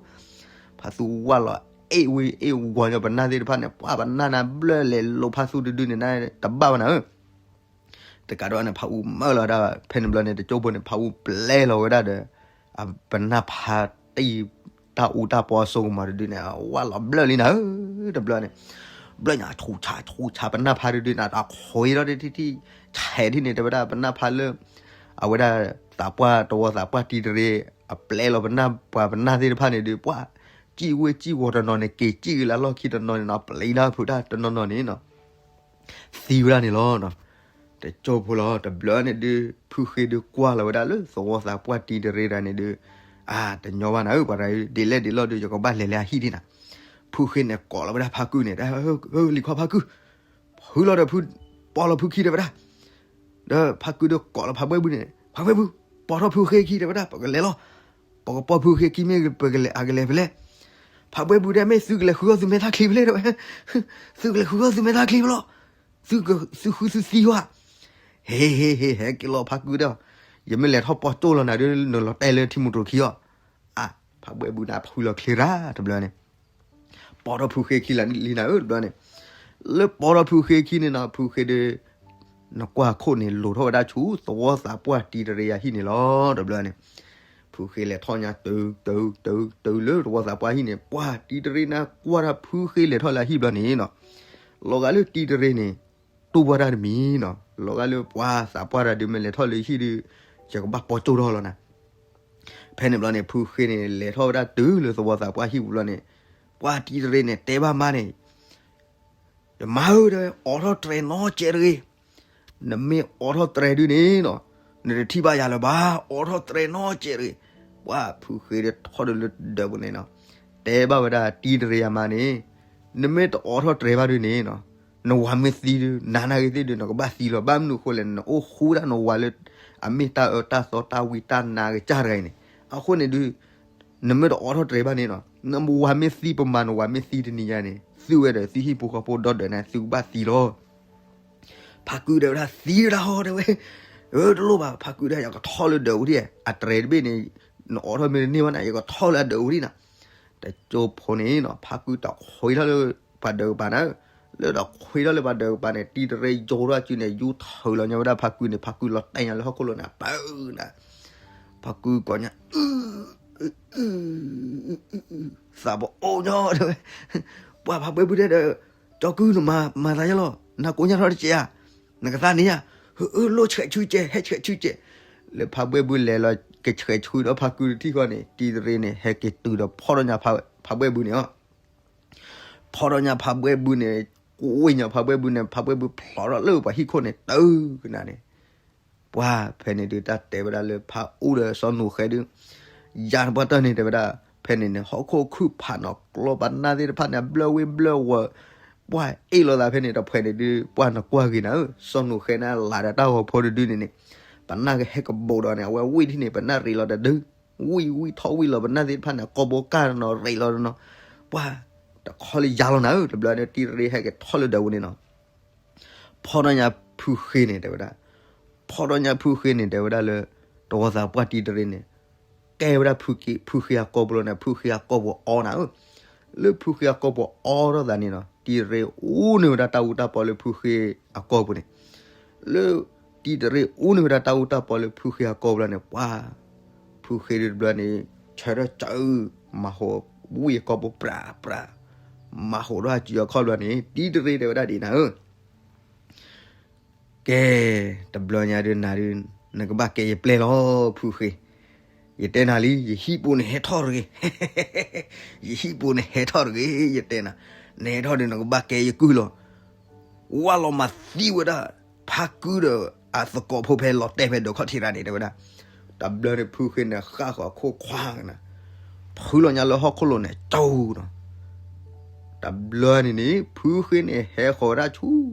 ဖးသူဝၢ်လီၤ အ့ၣ်ဝံၤအ့ၣ်ဝီၤညီပနၢ်သ့ၣ်တဖၣ်န့ၣ် ပှၤပနၢ်နၤဘျၢလဲၤလိာ်ဖးသူတဒုန့ၣ် တဘၣ်ဘၣ်နၤဧၢ တကးဒံးန့ၣ် ဖးအူမၢလီၤဒၣ် ဖဲန့ၣ်ဘျီန့ၣ် တကၠိဖိန့ၣ် ဖးအူပျဲလီၤဝဲဒၣ်ဒီး အပနၢ်ဖးတံၢ်တၢ်အူတၢ်ပီအစိကမီၤတဒုန့ၣ် အဝၢ်လီၤဘျၢလံနၤဧၢ, တဘျီန့ၣ် ဘျီညါဆူၣ်ဆါဆူၣ်ဆါ ပနၢ်ဖးဒုဒုနၤ တၢ်ခွံထီၣ်ဒုထံထံ ဆဲးဒ်န့ၣ် တဲဝဲဒၣ် ပနၢ်ဖးလၢ အဝဲဒၣ် သးပှၢ်တဝီသးပှၢ်တံၤတရ့ အပျဲလီၤပနၢ်ပှၤပနၢ်သ့ၣ်တဖၣ်န့ၣ်ဒု ပှၤ စံၣ်ဝ့စံၣ်ဝီၤတနီၤန့ၣ် က့ၤစံၣ်က့ၤလၢလီၢ်ခံတနီၤန့ၣ်နီၤ ပျံၤဒၣ်ဖုးတၢ်တနီၤနီၤန့ၣ်နီၤ သံဝဲဒၣ်န့ၣ်လီၤ. တကၠိဖိလီၤ တဘျီန့ၣ်ဒု ဖုဃ့ဒုကွၢ်လီၤဝဲဒၣ်လၢသဝီသးပှၢ်တံၤတရ့ဒၣ်န့ၣ်ဒု အါ တညီဘၣ်နၤဧၢ ပှၤတၢ်ဒ်လဲၣ်ဒ်လဲၣ်ဒု ယကဘၣ်လဲၤလၢအဟံၣ်ဒ်နၤ. ဖုဃ့န့ၣ်ကိးလီၤဝဲဒၣ်ဖးကုန့ၣ် လံၤခွါဖးကု ဖုလီၤဒီးဖု ပိာ်လီၤဖုခံတဲဝဲဒၣ် ဒီးဖးကုဒီးကိးလီၤဖးဘှဲၣ်ဘုန့ၣ် ဖးဘှဲၣ်ဘု ပိာ်ထီၣ်ဖုဃ့ခံတဲဝဲဒၣ် ပကလဲၤလီၤ. ပကပိာ်ဖုဃ့ခံမ့ၢ်ပကလဲၤအကလဲၤဖဲလဲၣ်. ဖးဘှဲၣ်ဘုတဲ မ့ၢ်သုကလဲၤဃုအီၣ်သုမဲာ်သၣ်ချံဖဲလဲၣ်တဲဝဲ သုကလဲၤဃုအီၣ်သုမဲာ်သၣ်ချံဖဲလီၤ. သုဃုသုသံဝဲ ဟ့ဟ့ဟ့ ဟဲက့ၤလီၤဖးကုဒီး ယမ့ၢ်လဲၤထီၣ်ပိာ်ကၠိၣ်လီၤနၤဒီး နလီၤတဲာ်လၢထံမူတြိၤခံအီၤ. အါ ဖးဘှဲၣ်ဘုန့ၣ်ဖုလီၤချ့ရၣ်တဘျီန့ၣ် ပိာ်ထီၣ်ဖုဃ့ခံလံနၤဧၢ တဘျီန့ၣ် လၢပိာ်ထီၣ်ဖုဃ့ခံန့ၣ်နီၤ ဖုဃ့ဒီး နကွၢ်ခိၣ်န့ၣ် လိၤထီၣ်ဝဲဒၣ်ဆူ သဝီသးပှၢ်တံၤတရ့အဟံၣ်န့ၣ်လီၤ တဘျီန့ၣ် ဖုဃ့လဲၤထီၣ်ညါတုၤတုၤတုၤတုၤလၢသဝီသးပှၢ်ဟံၣ်န့ၣ် ပှၤတံၤတရ့န့ၣ်ကွၢ်တၢ်ဖုဃ့လဲၤထီၣ်လၢအဟံၣ်ဘျီန့ၣ်နီၤ လီၤဂာ်လၢတံၤတရ့န့ၣ် တူၢ်ဘၣ်တၢ်တမံၤနီၤ လီၤဂာ်လၢပှၤသးပှၢ်တၢ်ဒုးမ့ၢ်လဲၤထီၣ်လၢဟံၣ်ဒုး ယကဘၣ်ပိာ်ကၠိၣ်ထီၣ်လီၤနၤ ဖဲန့ၣ်ဘျီန့ၣ် ဖုဃ့န့ၣ် လဲၤထီၣ်ဝဲဒၣ်တုၤလၢသဝီသးပှၢ်ဟံၣ်ပူၤဘျီန့ၣ် ပှၤတံၤတရ့န့ၣ် တဲဘၣ်မါန့ၣ် ယမါဧၢ တဲဝဲ အိးထီၣ်တြဲၤနီတစဲးတဂ့ၤ. နမ့ၢ်အိးထီၣ်တြဲၤဒုန့ၣ်နီၤ နတထံၣ်ဘၣ်ယၤလၢၤဘၣ် အိးထီၣ်တြဲၤနီတစဲးတဂ့ၤ. ပှၤဖုဃ့ဒီးထီၣ်ဒုးလၢဒၢးပူၤန့ၣ်နီၤ တဲဘၣ်ဝဲဒၣ်တံၤတရ့အမါန့ၣ် နမ့ၢ်တအိးထီၣ်တြဲၤဘၣ်ဒုန့ၣ်နီၤ နဝၤမ့ၢ်သံဒု နၤနာ်ဂ့ၤသ့ၣ်ဒု နကဘၣ်သံလီၤ ဘၣ်မနုၤအဃိလဲၣ် နအိၣ်ဃူဒၣ်နဝၤလၢ အမ့ၢ်တၢ်အၢတၢ်သီတၢ်ဝံတၢ်နါကစၢ်တဂၤအံၤန့ၣ် အဃိန့ၣ်ဒု နမ့ၢ်တအိးထီၣ်တြဲၤဘၣ်န့ၣ်နီၤ နဝၤမ့ၢ်သံပမၤနဝၤမ့ၢ်သံတနံၤညါန့ၣ် သုဝဲဒီးသုဟံၣ်ဖိဃီဖိဒီဒၢးန့ၣ် သုကဘၣ်သံလီၤ ဖးကုတဲဝဲဒၣ်သံဝဲဒၣ်ဟီတဲဝဲ အၢ တလိၣ်ဘၣ် ဖးကုတဲ ယကထီၣ်လၢဒၢးပူၤဒံး အတြဲၤတဘ့ၣ်န့ၣ် နအိးထီၣ်မ့ၢ်တန့ၢ်ဘၣ်န့ၣ် ယကထီၣ်လၢအဒၢးပူၤဒံးနီၤ တကၠိဖိန့ၣ်နီၤ ဖးကုတခွံထီၣ်လၢပှၤဒၢးကပၤန့ၣ် လၢတခွံထီၣ်လၢပှၤဒၢးကပၤန့ၣ် တံၤတရ့ယိၤထီၣ်အစုန့ၣ် ယူထၢလီၤညါဝဲဒၣ်ဖးကုန့ၣ် ဖးကုလီၤတဲာ်ညါလၢဟီၣ်ခိၣ်လိၤန့ၣ် ပၢနၤ ဖးကုကိးညါ သးပအိၣ်ညီတဲဝဲ ပှၤဖးဘှဲၣ်ဘုတဲဒီး ကၠီကု နမၤသးယါလီၤ နကိးညါထီၣ်တစဲးဧါ နကသးန့ၣ်ဧါ လိၣ်ဆှဲးဆူကဲ ဟဲဆှဲးဆူကဲ လၢဖးဘှဲၣ်ဘုလဲၤလီၤကဆှဲးဆူဒီးဖးကုတထံၣ်ဃီန့ၣ် တံၤတရ့န့ၣ် ဟဲက့ၤတုၤဒီးဖီၣ်ထီၣ်ညါဖးဘှဲၣ်ဘုန့ၣ်လီၤ ဖီၣ်ထီၣ်ညါဖးဘှဲၣ်ဘုန့ၣ် ကွံာ်ညါဖးဘှဲၣ်ဘုန့ၣ် ဖးဘှဲၣ်ဘုဖျိးထီၣ်လၢပှၤဟံၣ်ခိၣ်န့ၣ် တုၤကနၤန့ၣ် ပှၤဖဲန့ၣ်ဒုး တၢ်တဲဝဲဒၣ်လၢဖးအူဒီးစီၤနူာ်ဃဲဒုး ယၤတပှၢ်တၢၢ်န့ၣ် တဲဝဲဒၣ် ဖဲန့ၣ်န့ၣ် ဟီၣ်ခိၣ်ခုၣ်ဖးနီၤ ကျီပနၢ်သ့ၣ်တဖၣ်န့ၣ် ဘျၢဝံၣ်ဘျၢဝီၤ ပှၤအ့ၣ်လိာ်သးဖဲန့ၣ် တဖဲန့ၣ်ဒုး ပှၤနကွၢ်ဂ့ၤနၤဧၢ စီၤနူာ်ဃဲန့ၣ် လၤဒီးတၢ်ဂီၤဖိတဒုန့ၣ်န့ၣ် ပနၢ်ကဟဲကဘူးဒီးန့ၣ် အဝဲဝံၣ်ဒ်န့ၣ် ပနၢ်ရ့လီၤတဒု ဝံၣ်ဝံၣ်ထီၣ်ဝံၣ်လီၤပနၢ်သ့ၣ်တဖၣ်န့ၣ် ကိာ်ဘိကၢ်တနီၤ ရ့လီၤတနီၤ ပှၤ တခီလၢယၤလီၤနၤဧၢ တဘျီန့ၣ် တံၤတရ့ဟဲက့ၤထီၣ်လၢဒၢးပူၤန့ၣ်နီၤ ဖီၣ်ထီၣ်ညါဖုဃ့န့ၣ် တဲဝဲဒၣ် ဖီၣ်ထီၣ်ညါဖုဃ့န့ၣ် တဲဝဲဒၣ်လၢ တဝီသးပှၢ်တံၤတရ့န့ၣ် ကဲဝဲဒၣ်ဖုဃ့အကိာ်ပူၤလီၤန့ၣ် ဖုဃ့အကိာ်ပူၤအီနၤဧၢ လၢဖုဃ့အကိာ်ပူၤအီထီၣ်သးန့ၣ်နီၤ တံၤတရ့အူန့ၢ်ဝဲဒၣ်တၢ်အူတၢ်ပီလၢဖုဃ့အကိာ်ပူၤန့ၣ် လၢ တံၤတရ့အူန့ၢ်ဝဲဒၣ်တၢ်အူတၢ်ပီလၢဖုဃ့အကိာ်ပူၤလီၤန့ၣ် ပှၤ ဖုဃ့ဒုးတဘျီန့ၣ် ဆၢထၢၣ်စၢအု မၤဟိးဝံၣ်အကိာ်ပူၤပြးပြး မၤဟိးထီၣ်အစုအခီၣ်ဘျီန့ၣ် တံၤတရ့တဲဝဲဒၣ်ဒ်နၤဧၢ ကဲ တဘျီညါဒုးနၤဒုး နကဘၣ်ကဲယပျဲၢ်လီၤ ဖုဃ့ ယတဲနၤလံ ယဟံၣ်ပူၤန့ၣ်ဟဲထီၣ်တဂ့ၤ ယဟံၣ်ပူၤန့ၣ်ဟဲထီၣ်တဂ့ၤ ယတဲနၤ နဟဲထီၣ်ဒုး နကဘၣ်ကဲယကုၢ်လီၤ ဝၢ်လီၤမၤသံဝဲဒၣ် ဖးကုဒီးအသကိးဖိဖဲလီၤတဲာ်ဖဲဒိးခီၣ်ထံးရၣ်န့ၣ် တဲဝဲဒၣ် တဘျီန့ၣ် ဖုဃ့န့ၣ် ဃၣ်ဃီၤခိၣ်ခွါကနၤ ဖုလီၤညါလၢဟီၣ်ခိၣ်လိၤန့ၣ် ကၠီနီၤ တဘျီန့ၣ်န့ၣ် ဖုဃ့န့ၣ် ဟဲဃီၤဝဲဒၣ်ဆူ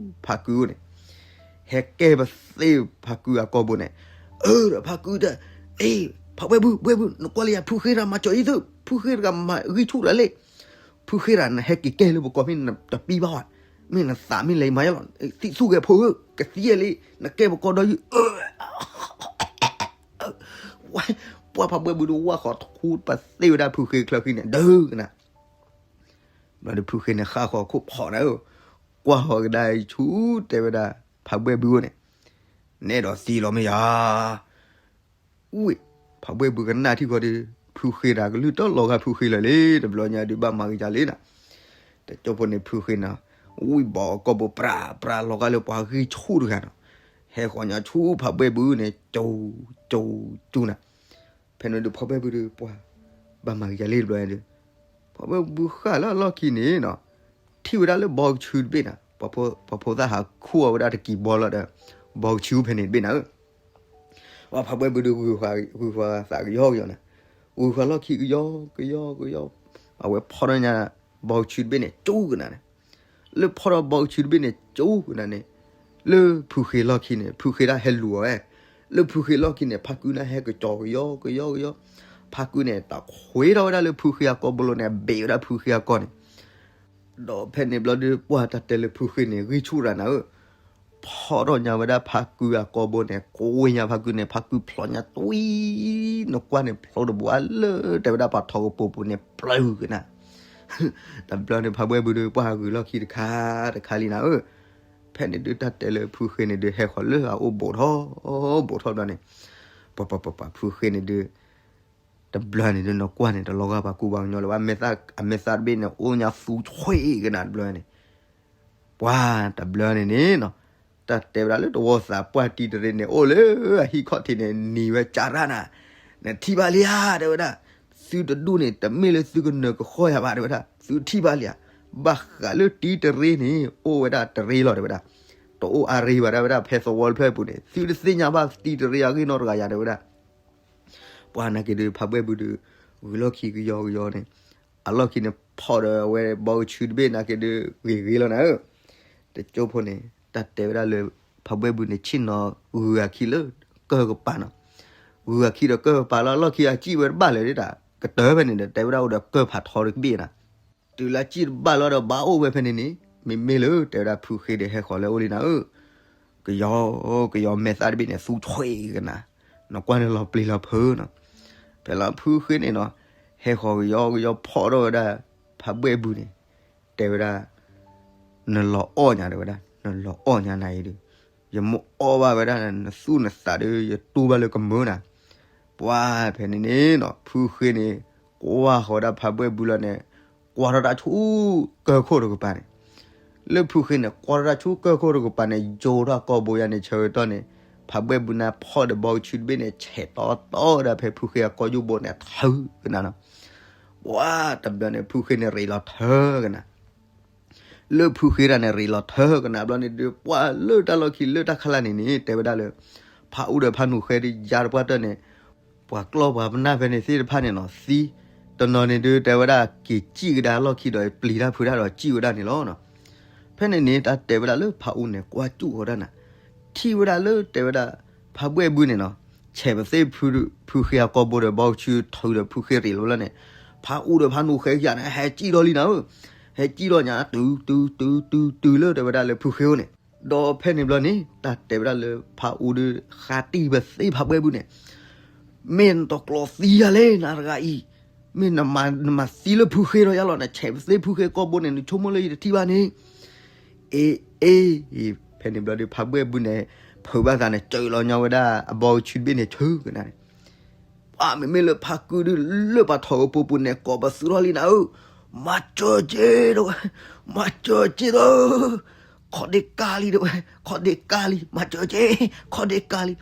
ဖးကုန့ၣ် ဟဲကဲပသ့ၣ်ဖးကုအကိာ်ပူၤန့ၣ် အၢ ဖးကုတဲ အ့ ဖးဘှဲၣ်ဘု ဘှဲၣ်ဘု နကွၢ်လၢယၤ ဖုဃ့တဂၤမၤကၠီအံၤသု ဖုဃ့တဂၤမၤဂံၢ်ဆူၣ်တဂၤလဲၣ် ဖုဃ့တဂၤ နဟဲက့ၤကဲလၢပကိာ်ဖဲနတပံဘၣ်ဝဲ မ့ၢ်နသးမ့ၢ်လဲၤမၤယါလီၤ သံၣ်သူၣ်ဂဲၤဖိဧၢ ကသံယဲၢ်လံ နကဲပကိာ်ဒီးယုၢ် ပှၤဖးဘှဲၣ်ဘုဒီးဝၢ်ဃီၤထူ ပသ့ၣ်ဝဲဒၣ်ဖုဃ့ချၢဃံန့ၣ် ဒုကနၤ ဘျီဒီးဖုဃ့န့ၣ် ဃၣ်ဃီၤခိၣ်ဖီးနၤဧၢ ကွၢ်ဃီၤကဒါအံၤဆူ တဲဝဲဒၣ် ဖးဘှဲၣ်ဘုဧၢန့ၣ် နဲဒီးသံလီၤမ့ၢ်ယၤ ဝံၣ် ဖးဘှဲၣ်ဘုကနၣ်ထံၣ်ဃီဒီး ဖုဃ့တၢ်ကလုၢ်တလီၤဂာ်ဖုဃ့လၢာ်လံ တဘျီညါဒုးဘၣ်မၤက့ၤကၢ်လံနၤ တကၠိဖိန့ၣ်ဖုဃ့န့ၣ် ဝံၣ်ဘီကီၢ်ဘိပြးပြးလီၤဂာ်လၢပှၤဂံၢ်ဆူၣ်တဂၤနီၤ, ဟဲဃီၤညါဆူဖးဘှဲၣ်ဘုန့ၣ် ကၠူကၠူကၠူနၤ. ဖဲန့ၣ်ဒုးဖးဘှဲၣ်ဘုဒုးပှၤ ဘၣ်မၤကယၤလံတဘျီဒုး, ဖးဘှဲၣ်ဘုဃၣ်လၢအလီၢ်ခံန့ၣ်နီၤ, ထံၣ်ဝဲဒၣ်လၢဘီကဆူတဘ့ၣ်နၤ, ပှၤဖိသၣ်ဟးခူၣ်အီၤဝဲဒၣ်တကံၢ်ဘီလီၤဒီး ဘီကဆူဖဲန့ၣ်တဘ့ၣ်နၤဧၢ. ပှၤဖးဘှဲၣ်ဘုဒုး ဂုၤဃာ်သးကယီကယီနၤ, ဂုၤဃာ်လီၢ်ခံကယီကယီကယီ, အဝဲဖီၣ်ထီၣ်ညါ ဘီကဆူတဘ့ၣ်န့ၣ် ကၠူကနၤန့ၣ်, လၢဖီၣ်ထီၣ်ဘီကဆူတဘ့ၣ်န့ၣ် ကၠူကနၤန့ၣ်, လၢဖုဃ့လီၢ်ခံန့ၣ် ဖုဃ့ဒၣ်ဟဲလူၤအီၤဝဲ, လၢဖုဃ့လီၢ်ခံန့ၣ် ဖးကုန့ၣ်ဟဲကစီၤကယီကယီကယီ, ဖးကုန့ၣ် တၢ်ခွ့ထီၣ်ဝဲဒၣ်လၢဖုဃ့အကီၢ်ဘိလီၤန့ၣ် အဘ့ၣ်ဝဲဒၣ်ဖုဃ့အကီၢ်န့ၣ်, ဒီးဖဲန့ၣ်ဘျီဒုး ပှၤတၢ်တဲလၢဖုဃ့န့ၣ် ဂံၢ်ဆူၣ်ရၤနၤဧၢ, ဖီၣ်ထီၣ်ညါဝဲဒၣ်ဖးကုအကီၢ်ဘိန့ၣ် ကွ့ညါဖးကုန့ၣ် ဖးကုဖျိညါတွံ, နကွၢ်န့ၣ် ဖျိတဘိအလၢ တဲဝဲဒၣ်ပှၤထီၣ်ကပိာ်ပူၤန့ၣ် ပျၢ်ကနၤ တဘျီန့ၣ် ဖးဘှဲၣ်ဘုဒုး ပှၤဂုၤလီၢ်ခံတခါတခါလံနၤဧၢ, ဖဲန့ၣ်ဒုး တၢ်တဲလၢဖုဃ့န့ၣ်ဒုး ဟဲဃီၤလၢအအိၣ်ဘူးထီၣ်ဘူးထီၣ်ဘျီန့ၣ်, ပှၤပှၤပှၤပှၤဖုဃ့န့ၣ်ဒုး တဘျီန့ၣ်ဒုး နကွၢ်န့ၣ် တလီၤဂာ်ပှၤကူပှၤကညီလၢၤဘၣ်, အမဲာ်သၣ်တဘ့ၣ်န့ၣ် အိၣ်ညါသူဆွ့ကနၤတဘျီန့ၣ်, ပှၤတဘျီန့ၣ်န့ၣ်နီၤ, တၢ်တဲဝဲဒၣ်လၢတဝီသးပှၢ်တံၤတရ့န့ၣ် အိၣ်လၢအဟံၣ်ခီၣ်ထံးန့ၣ် နံၤဝဲကၢ်ရၣ်နၤ, နထံၣ်ဘၣ်လံဧါ တဲဝဲဒၣ်, သုတဒူၣ်န့ၣ် တမ့ၢ်လၢသုကနၢၤကဃီယၤဘၣ် တဲဝဲဒၣ်, သုထံၣ်ဘၣ်လံဧါ, ဘၣ်ဃးလၢတံၤတရ့န့ၣ် အိၣ်ဝဲဒၣ်တရ့လီၤ တဲဝဲဒၣ်, တအိၣ်အါရ့ဘၣ် တဲဝဲဒၣ်, ဖဲသဝီတဖျၢၣ်အပူၤန့ၣ် သုတသ့ၣ်ညါဘၣ်တံၤတရ့အဂ့ၢ်နီတဂၤယၤ တဲဝဲဒၣ် ပှၤနာ်က့ဒုး ဖးဘှဲၣ်ဘုဒုး ဂုၤလီၢ်ခံကယီကယီန့ၣ်, အလီၢ်ခံန့ၣ် ဖီၣ်ဒီးအဝဲဘီကဆူတဘ့ၣ်နာ်က့ဒုး ဂ့ၤဂ့ၤလီၤနၤဧၢ, တကၠိဖိန့ၣ် တၢ်တဲဝဲဒၣ်လၢ ဖးဘှဲၣ်ဘုန့ၣ် ဆ့ၣ်နီၤဂုၤအခံလၢကၢၢ်ကပၤနီၤ, ဂုၤအခံဒီးကၢၢ်ကပၤလီၤ အလီၢ်ခံအစံၣ်ဝဲတဘၣ်လၢၤဒၣ်, ကတၢၢ်ဖဲန့ၣ်ဒီး တဲဝဲဒၣ်အိၣ်ဒီးကၢၢ်ဖးထီတကဘ့ၣ်နၤ တုၤလၢစံၣ်တဘၣ်လီၤဒီး ဘၣ်အိၣ်ဝဲဖဲန့ၣ်န့ၣ် မ့မ့ၢ်လၢ တဲဝဲဒၣ်ဖုဃ့ဒီးဟဲဃီၤလၢအအိၣ်လံနၤဧၢ, ကယီကယီမဲာ်သၣ်တဘ့ၣ်န့ၣ် သူဆွ့ကနၤ, နကွၢ်န့ၣ်လီၤပျံၤလီၤဖုးနီၤ, ဖဲလီၤဖုဃ့န့ၣ်နီၤ, ဟဲဃီၤကယီကယီဖီၣ်ထီၣ်ဝဲဒၣ် ဖးဘှဲၣ်ဘုန့ၣ်, တဲဝဲဒၣ် နလီၤအီၣ်ညါ တဲဝဲဒၣ် နလီၤအီၣ်ညါနၤအံၤဒီး ယမိၣ်အီၣ်ဘၣ်ဝဲဒၣ် နသူၣ်နသးဒီး ယတူၢ်ဘၣ်လၢကမၢနၤ, ပှၤဖဲန့ၣ်န့ၣ်နီၤ ဖုဃ့န့ၣ် ကွၢ်ဃီၤဝဲဒၣ်ဖးဘှဲၣ်ဘုလီၤန့ၣ်, ကွၢ်ထီၣ်တၢ်ဆူကၢၢ်ခိၣ်တကပၤန့ၣ်, လၢဖုဃ့န့ၣ် ကွၢ်ထီၣ်တၢ်ဆူကၢၢ်ခိၣ်တကပၤန့ၣ် ယိၤထီၣ်ကီၢ်ဘိယါန့ၣ် ဆၢကတီၢ်န့ၣ်, ဖးဘှဲၣ်ဘုန့ၣ်ဖီၣ်ဒီးဘီကဆူတဘ့ၣ်န့ၣ် ဆဲးတီတီဝဲဒၣ်ဖဲဖုဃ့အကီၢ်ယူၢ်ဘိန့ၣ် ထုးကနၤနီၤ, ပှၤတဘျီန့ၣ် ဖုဃ့န့ၣ်ရ့းလီၤထၢကနၤ လၢဖုဃ့တၢ်န့ၣ် ရ့းလီၤထၢကနၤဘျီန့ၣ်ဒီး ပှၤလၢတၢ်လီၢ်ခံလၢတၢ်ခါလၢ်န့ၣ်န့ၣ် တဲဝဲဒၣ်လၢ ဖးအူဒီးဖးနူာ်ဃဲဒီး ယါတပှၢ်တၢၢ်န့ၣ် ပှၤကျီၢ်ပှၤပနၢ်ဖဲန့ၣ်သ့ၣ်တဖၣ်န့ၣ်နီၤ သံ, တနီၤန့ၣ်ဒုး တဲဝဲဒၣ်က့ၤစံၣ်ကဒါလီၢ်ခံဒီး ပျံၤတၢ်ဖုးတၢ်ဒီးစံၣ်ဝဲဒၣ်န့ၣ်လီၤ. ဖဲန့ၣ်န့ၣ် တၢ်တဲဝဲဒၣ်လၢဖးအူန့ၣ် ကွၢ်စူၣ်ဃီတၢ်နၤ, ထံၣ်ဝဲဒၣ်လၢတဲဝဲဒၣ် ဖးဘှဲၣ်ဘုန့ၣ်နီၤ ဆဲးပသ့ၣ်ဖုဃ့အကီၢ်ဘိဒီး ဘီကဆူထုးဒီးဖုဃ့ရ့းလီၤလၢန့ၣ်, ဖးအူဒီးဖးနူာ်ဃဲယါန့ၣ် ဟဲစံၣ်ထီၣ်လံနၤဧၢ, ဟဲစံၣ်ထီၣ်ညါ တုၤတုၤတုၤတုၤတုၤလၢတဲဝဲဒၣ်လၢဖုဃ့အိၣ်န့ၣ်, ဒီးဖဲန့ၣ်ဘျီန့ၣ် တၢ်တဲဝဲဒၣ်လၢဖးအူဒီး ဃါတံၢ်ပသ့ၣ်ဖးဘှဲၣ်ဘုန့ၣ် မ့ၢ်နတကျိးသံယၤလဲၣ် နၤတဂၤအံၤ, မ့ၢ်နမၤသံလၢဖုဃ့ဒီးယါလီၤ နဆဲးပသ့ၣ်ဖုဃ့ကီၢ်ဘိန့ၣ် နဆိကမိၣ်လၢယတထံၣ်ဘၣ်န့ၣ်, အ့ အ့ ဖဲန့ၣ်ဘျီဒီး ဖးဘှဲၣ်ဘုန့ၣ် ဖုးဘၣ်သးန့ၣ် စၢလီၤညီဝဲဒၣ် အဘီကဆူတဘ့ၣ်န့ၣ် ဆၢကနၤန့ၣ်, ပှၤမ့မ့ၢ်လၢဖးကုဒုး လၢပှၤထီၣ်ကပိာ်ပူၤန့ၣ် ကိးပသူထီၣ်လံနၤဧၢ, မၤစၢၤက့ တဲဝဲ, မၤစၢၤက့သၢ ခီၣ်ဒ့ကၢ်လံ တဲဝဲ, ခီၣ်ဒ့ကၢ်လံ မၤစၢၤက့, ခီၣ်ဒ့ကၢ်လံ.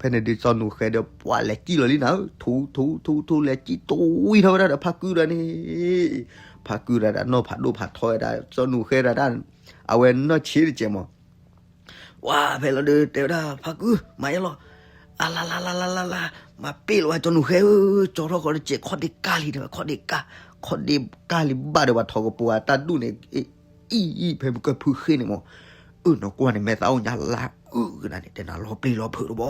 ဖဲန့ၣ်ဒုး စီၤနူာ်ဃဲဒီး ပှၤလဲၤစံၣ်လီၤလံနၤဧၢ, ထူထူထူထူ လဲၤစံၣ်တွံထီၣ်ဝဲဒၣ်ဒီးဖးကုဒီးန့ၣ်, ဖးကုဒီးဒၣ်နီၢ်ဖးဒိၣ်ဖးထီဝဲဒၣ် စီၤနူာ်ဃဲဒၣ်ဒၣ်, အဝဲနီၢ်ဆံးတစဲးမး ဝဲဖဲလီၤဒီး တဲဝဲဒၣ် ဖးကု မၤယဲလီၤ, အလါလါလါလါလါလါ, မၤပ့ၢ်လီၤဝဲစီၤနူာ်ဃဲဧၢ, ကၠီထီၣ်ဃီတစဲး ခီၣ်ဒ့ကၢ်လံ တဲဝဲ, ခီၣ်ဒ့ကၢ်, ခီၣ်ဒ့ကၢ်လံဘၣ်ဒီး ပှၤထီၣ်ကပိာ်အတၢ်ဒူၣ်န့ၣ် အံၤအံၤ ဖဲမုၢ်ကၢၢ်ဖုဃ့န့ၣ်မး, အၢ နကွၢ်န့ၣ် မဲာ်သၣ်အိၣ်ညါလါအုၣ်ကနၤန့ၣ် တဲနၤလီၤပျံၤလီၤဖုးတဘီ,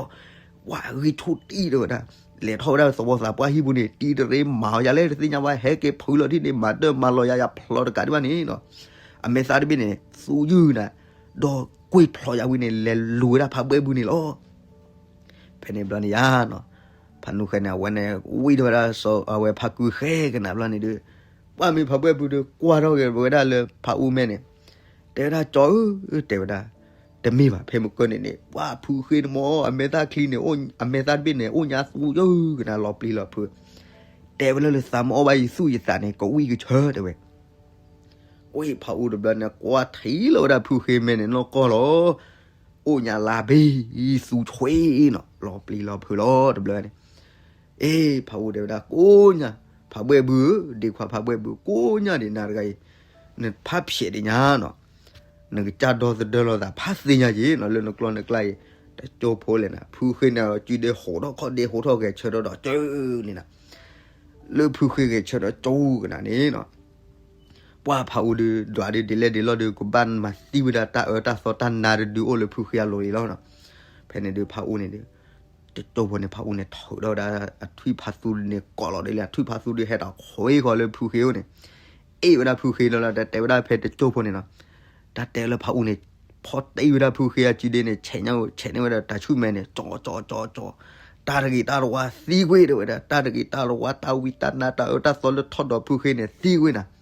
ဝဲဂံၢ်ဆူၣ်တံၢ်တဲဝဲဒၣ်, လဲၤထီၣ်ဝဲဒၣ်သဝီသးပှၢ်ဟံၣ်ပူၤန့ၣ် တံၤတရ့မၤအီၤယၤလဲၣ်တသ့ၣ်ညါဘၣ် ဟဲက့ၤဖုးလီၤဒ်န့ၣ် မၤတၢ်မၤလီၤယၤယၤဖျိးတကးဒံးဘၣ်န့ၣ်နီၤ, အမဲာ်သၣ်တဘ့ၣ်န့ၣ် သူယုၢ်နၤ, ဒီးကွံာ်ဖျိးယၤဝံၤန့ၣ် လဲၤလူၤဝဲဒၣ်ဖးဘှဲၣ်ဘုန့ၣ်လီၤ. ဖဲန့ၣ်ဘျီန့ၣ်ယါနီၤ, ဖးနူာ်ဃဲန့ၣ် အဝဲန့ၣ် ဝံၣ်ထီၣ်ဝဲဒၣ်စီၤ အဝဲဖးကုဃဲကနၤဘျီန့ၣ်ဒီး, ပှၤမ့ၢ်ဖးဘှဲၣ်ဘုဒီး ကွၢ်ထီၣ်က့ၤဝဲဒၣ်လၢဖးအူမဲာ်န့ၣ်, တဲဝဲဒၣ် ကၠီဧၢ, တဲဝဲဒၣ်, တမ့ၢ်ဘၣ် ဖဲမုၢ်ကၢၢ်န့ၣ်န့ၣ် ပှၤဖုဃ့န့ၣ်မး အမဲာ်သၣ်ချံန့ၣ် အမဲာ်သၣ်တဘ့ၣ်န့ၣ် အိၣ်ညါသူယုၢ်ကနၤလီၤပျံၤလီၤဖုး, တဲဝဲလၢလၢသးမ့ၢ်အီၣ်ဘၣ်ယသူၣ်ယသးန့ၣ် ကဝံၣ်ကဆၢတဲဝဲ. ဝ့ၢ်ဖးအူတဘျီန့ၣ် ကွၢ်ထံလီၤဝဲဒၣ်ဖုဃ့မဲာ်န့ၣ်နီၢ်ကီၢ်လီၤ. အိၣ်ညါလါဘ့ၣ်သူဆွ့နီၤ လီၤပျံၤလီၤဖုးလီၤတဘျီန့ၣ်. အ့ ဖးအူတဲဝဲဒၣ်ကိးညါ, ဖးဘှဲၣ်ဘုဧၢ, ဒ့ခွါဖးဘှဲၣ်ဘု ကိးညါဒံးနၤတဂၤအံၤ, နဖးဖျဲးဒံးညါနီၤ, နကစၢ်ဒီသဒၢလီၤသးဖးသ့ၣ်ညါက့ၤနီၤ လၢနကျီၢ်နကျါအံၤ, တကၠိဖိလဲၣ်နၤ, ဖုဃ့န့ၣ်အစုဒ့ဟိးထီၣ်ခီၣ်ဒ့ဟိးထီၣ်ဂဲၤဆၢထၢၣ်ဒီးကၠၢန့ၣ်နၤ, လၢဖုဃ့ဂဲၤဆၢထၢၣ်ကၠိကနၤန့ၣ်နီၤ ပှၢ်ဖးအူဒုး ဒွးဒုးဒ်လဲၣ်ဒ်လဲၣ်ဒုး ကဘၣ်မၤသံဝဲဒၣ်တၢ်အၢတၢ်သီတၢ်နါတဒုအိၣ်လၢဖုဃ့အလိၤလံလီၤနီၤ. ဖဲန့ၣ်ဒုးဖးအူန့ၣ်ဒုး တကၠိဖိန့ၣ် ဖးအူန့ၣ် ထုးဒီးဝဲဒၣ်အထွံၣ်ဖးသူန့ၣ် ကိးလီၤဒ်လဲၣ် အထွံၣ်ဖးသူဒုးဟဲဒီးခွ့ဃီၤလၢဖုဃ့အအိၣ်န့ၣ်, အ့ၣ်ဝဲဒၣ်ဖုဃ့လီၤလီၤ တၢ်တဲဝဲဒၣ်ဖဲတကၠိဖိန့ၣ်နီၤ, တၢ်တဲလၢဖးအူန့ၣ် ဖီၣ်တံၢ်ဝဲဒၣ်ဖုဃ့အစုဒ့န့ၣ် ဆဲးညါအိၣ် ဆဲးန့ၢ်ဝဲဒၣ်တၢ်ဆူၣ်မဲာ်န့ၣ် ကၠီကၠီကၠီကၠီ, တၢ်တဂ့ၤတၢ်တဝါသံကွံာ်တဲဝဲဒၣ်, တၢ်တဂ့ၤတၢ်တဝါတၢ်ဝံတၢ်နါတၢ်အၢတၢ်သီလၢထီၣ်ဒီးဖုဃ့န့ၣ်သံကွံာ်နၤ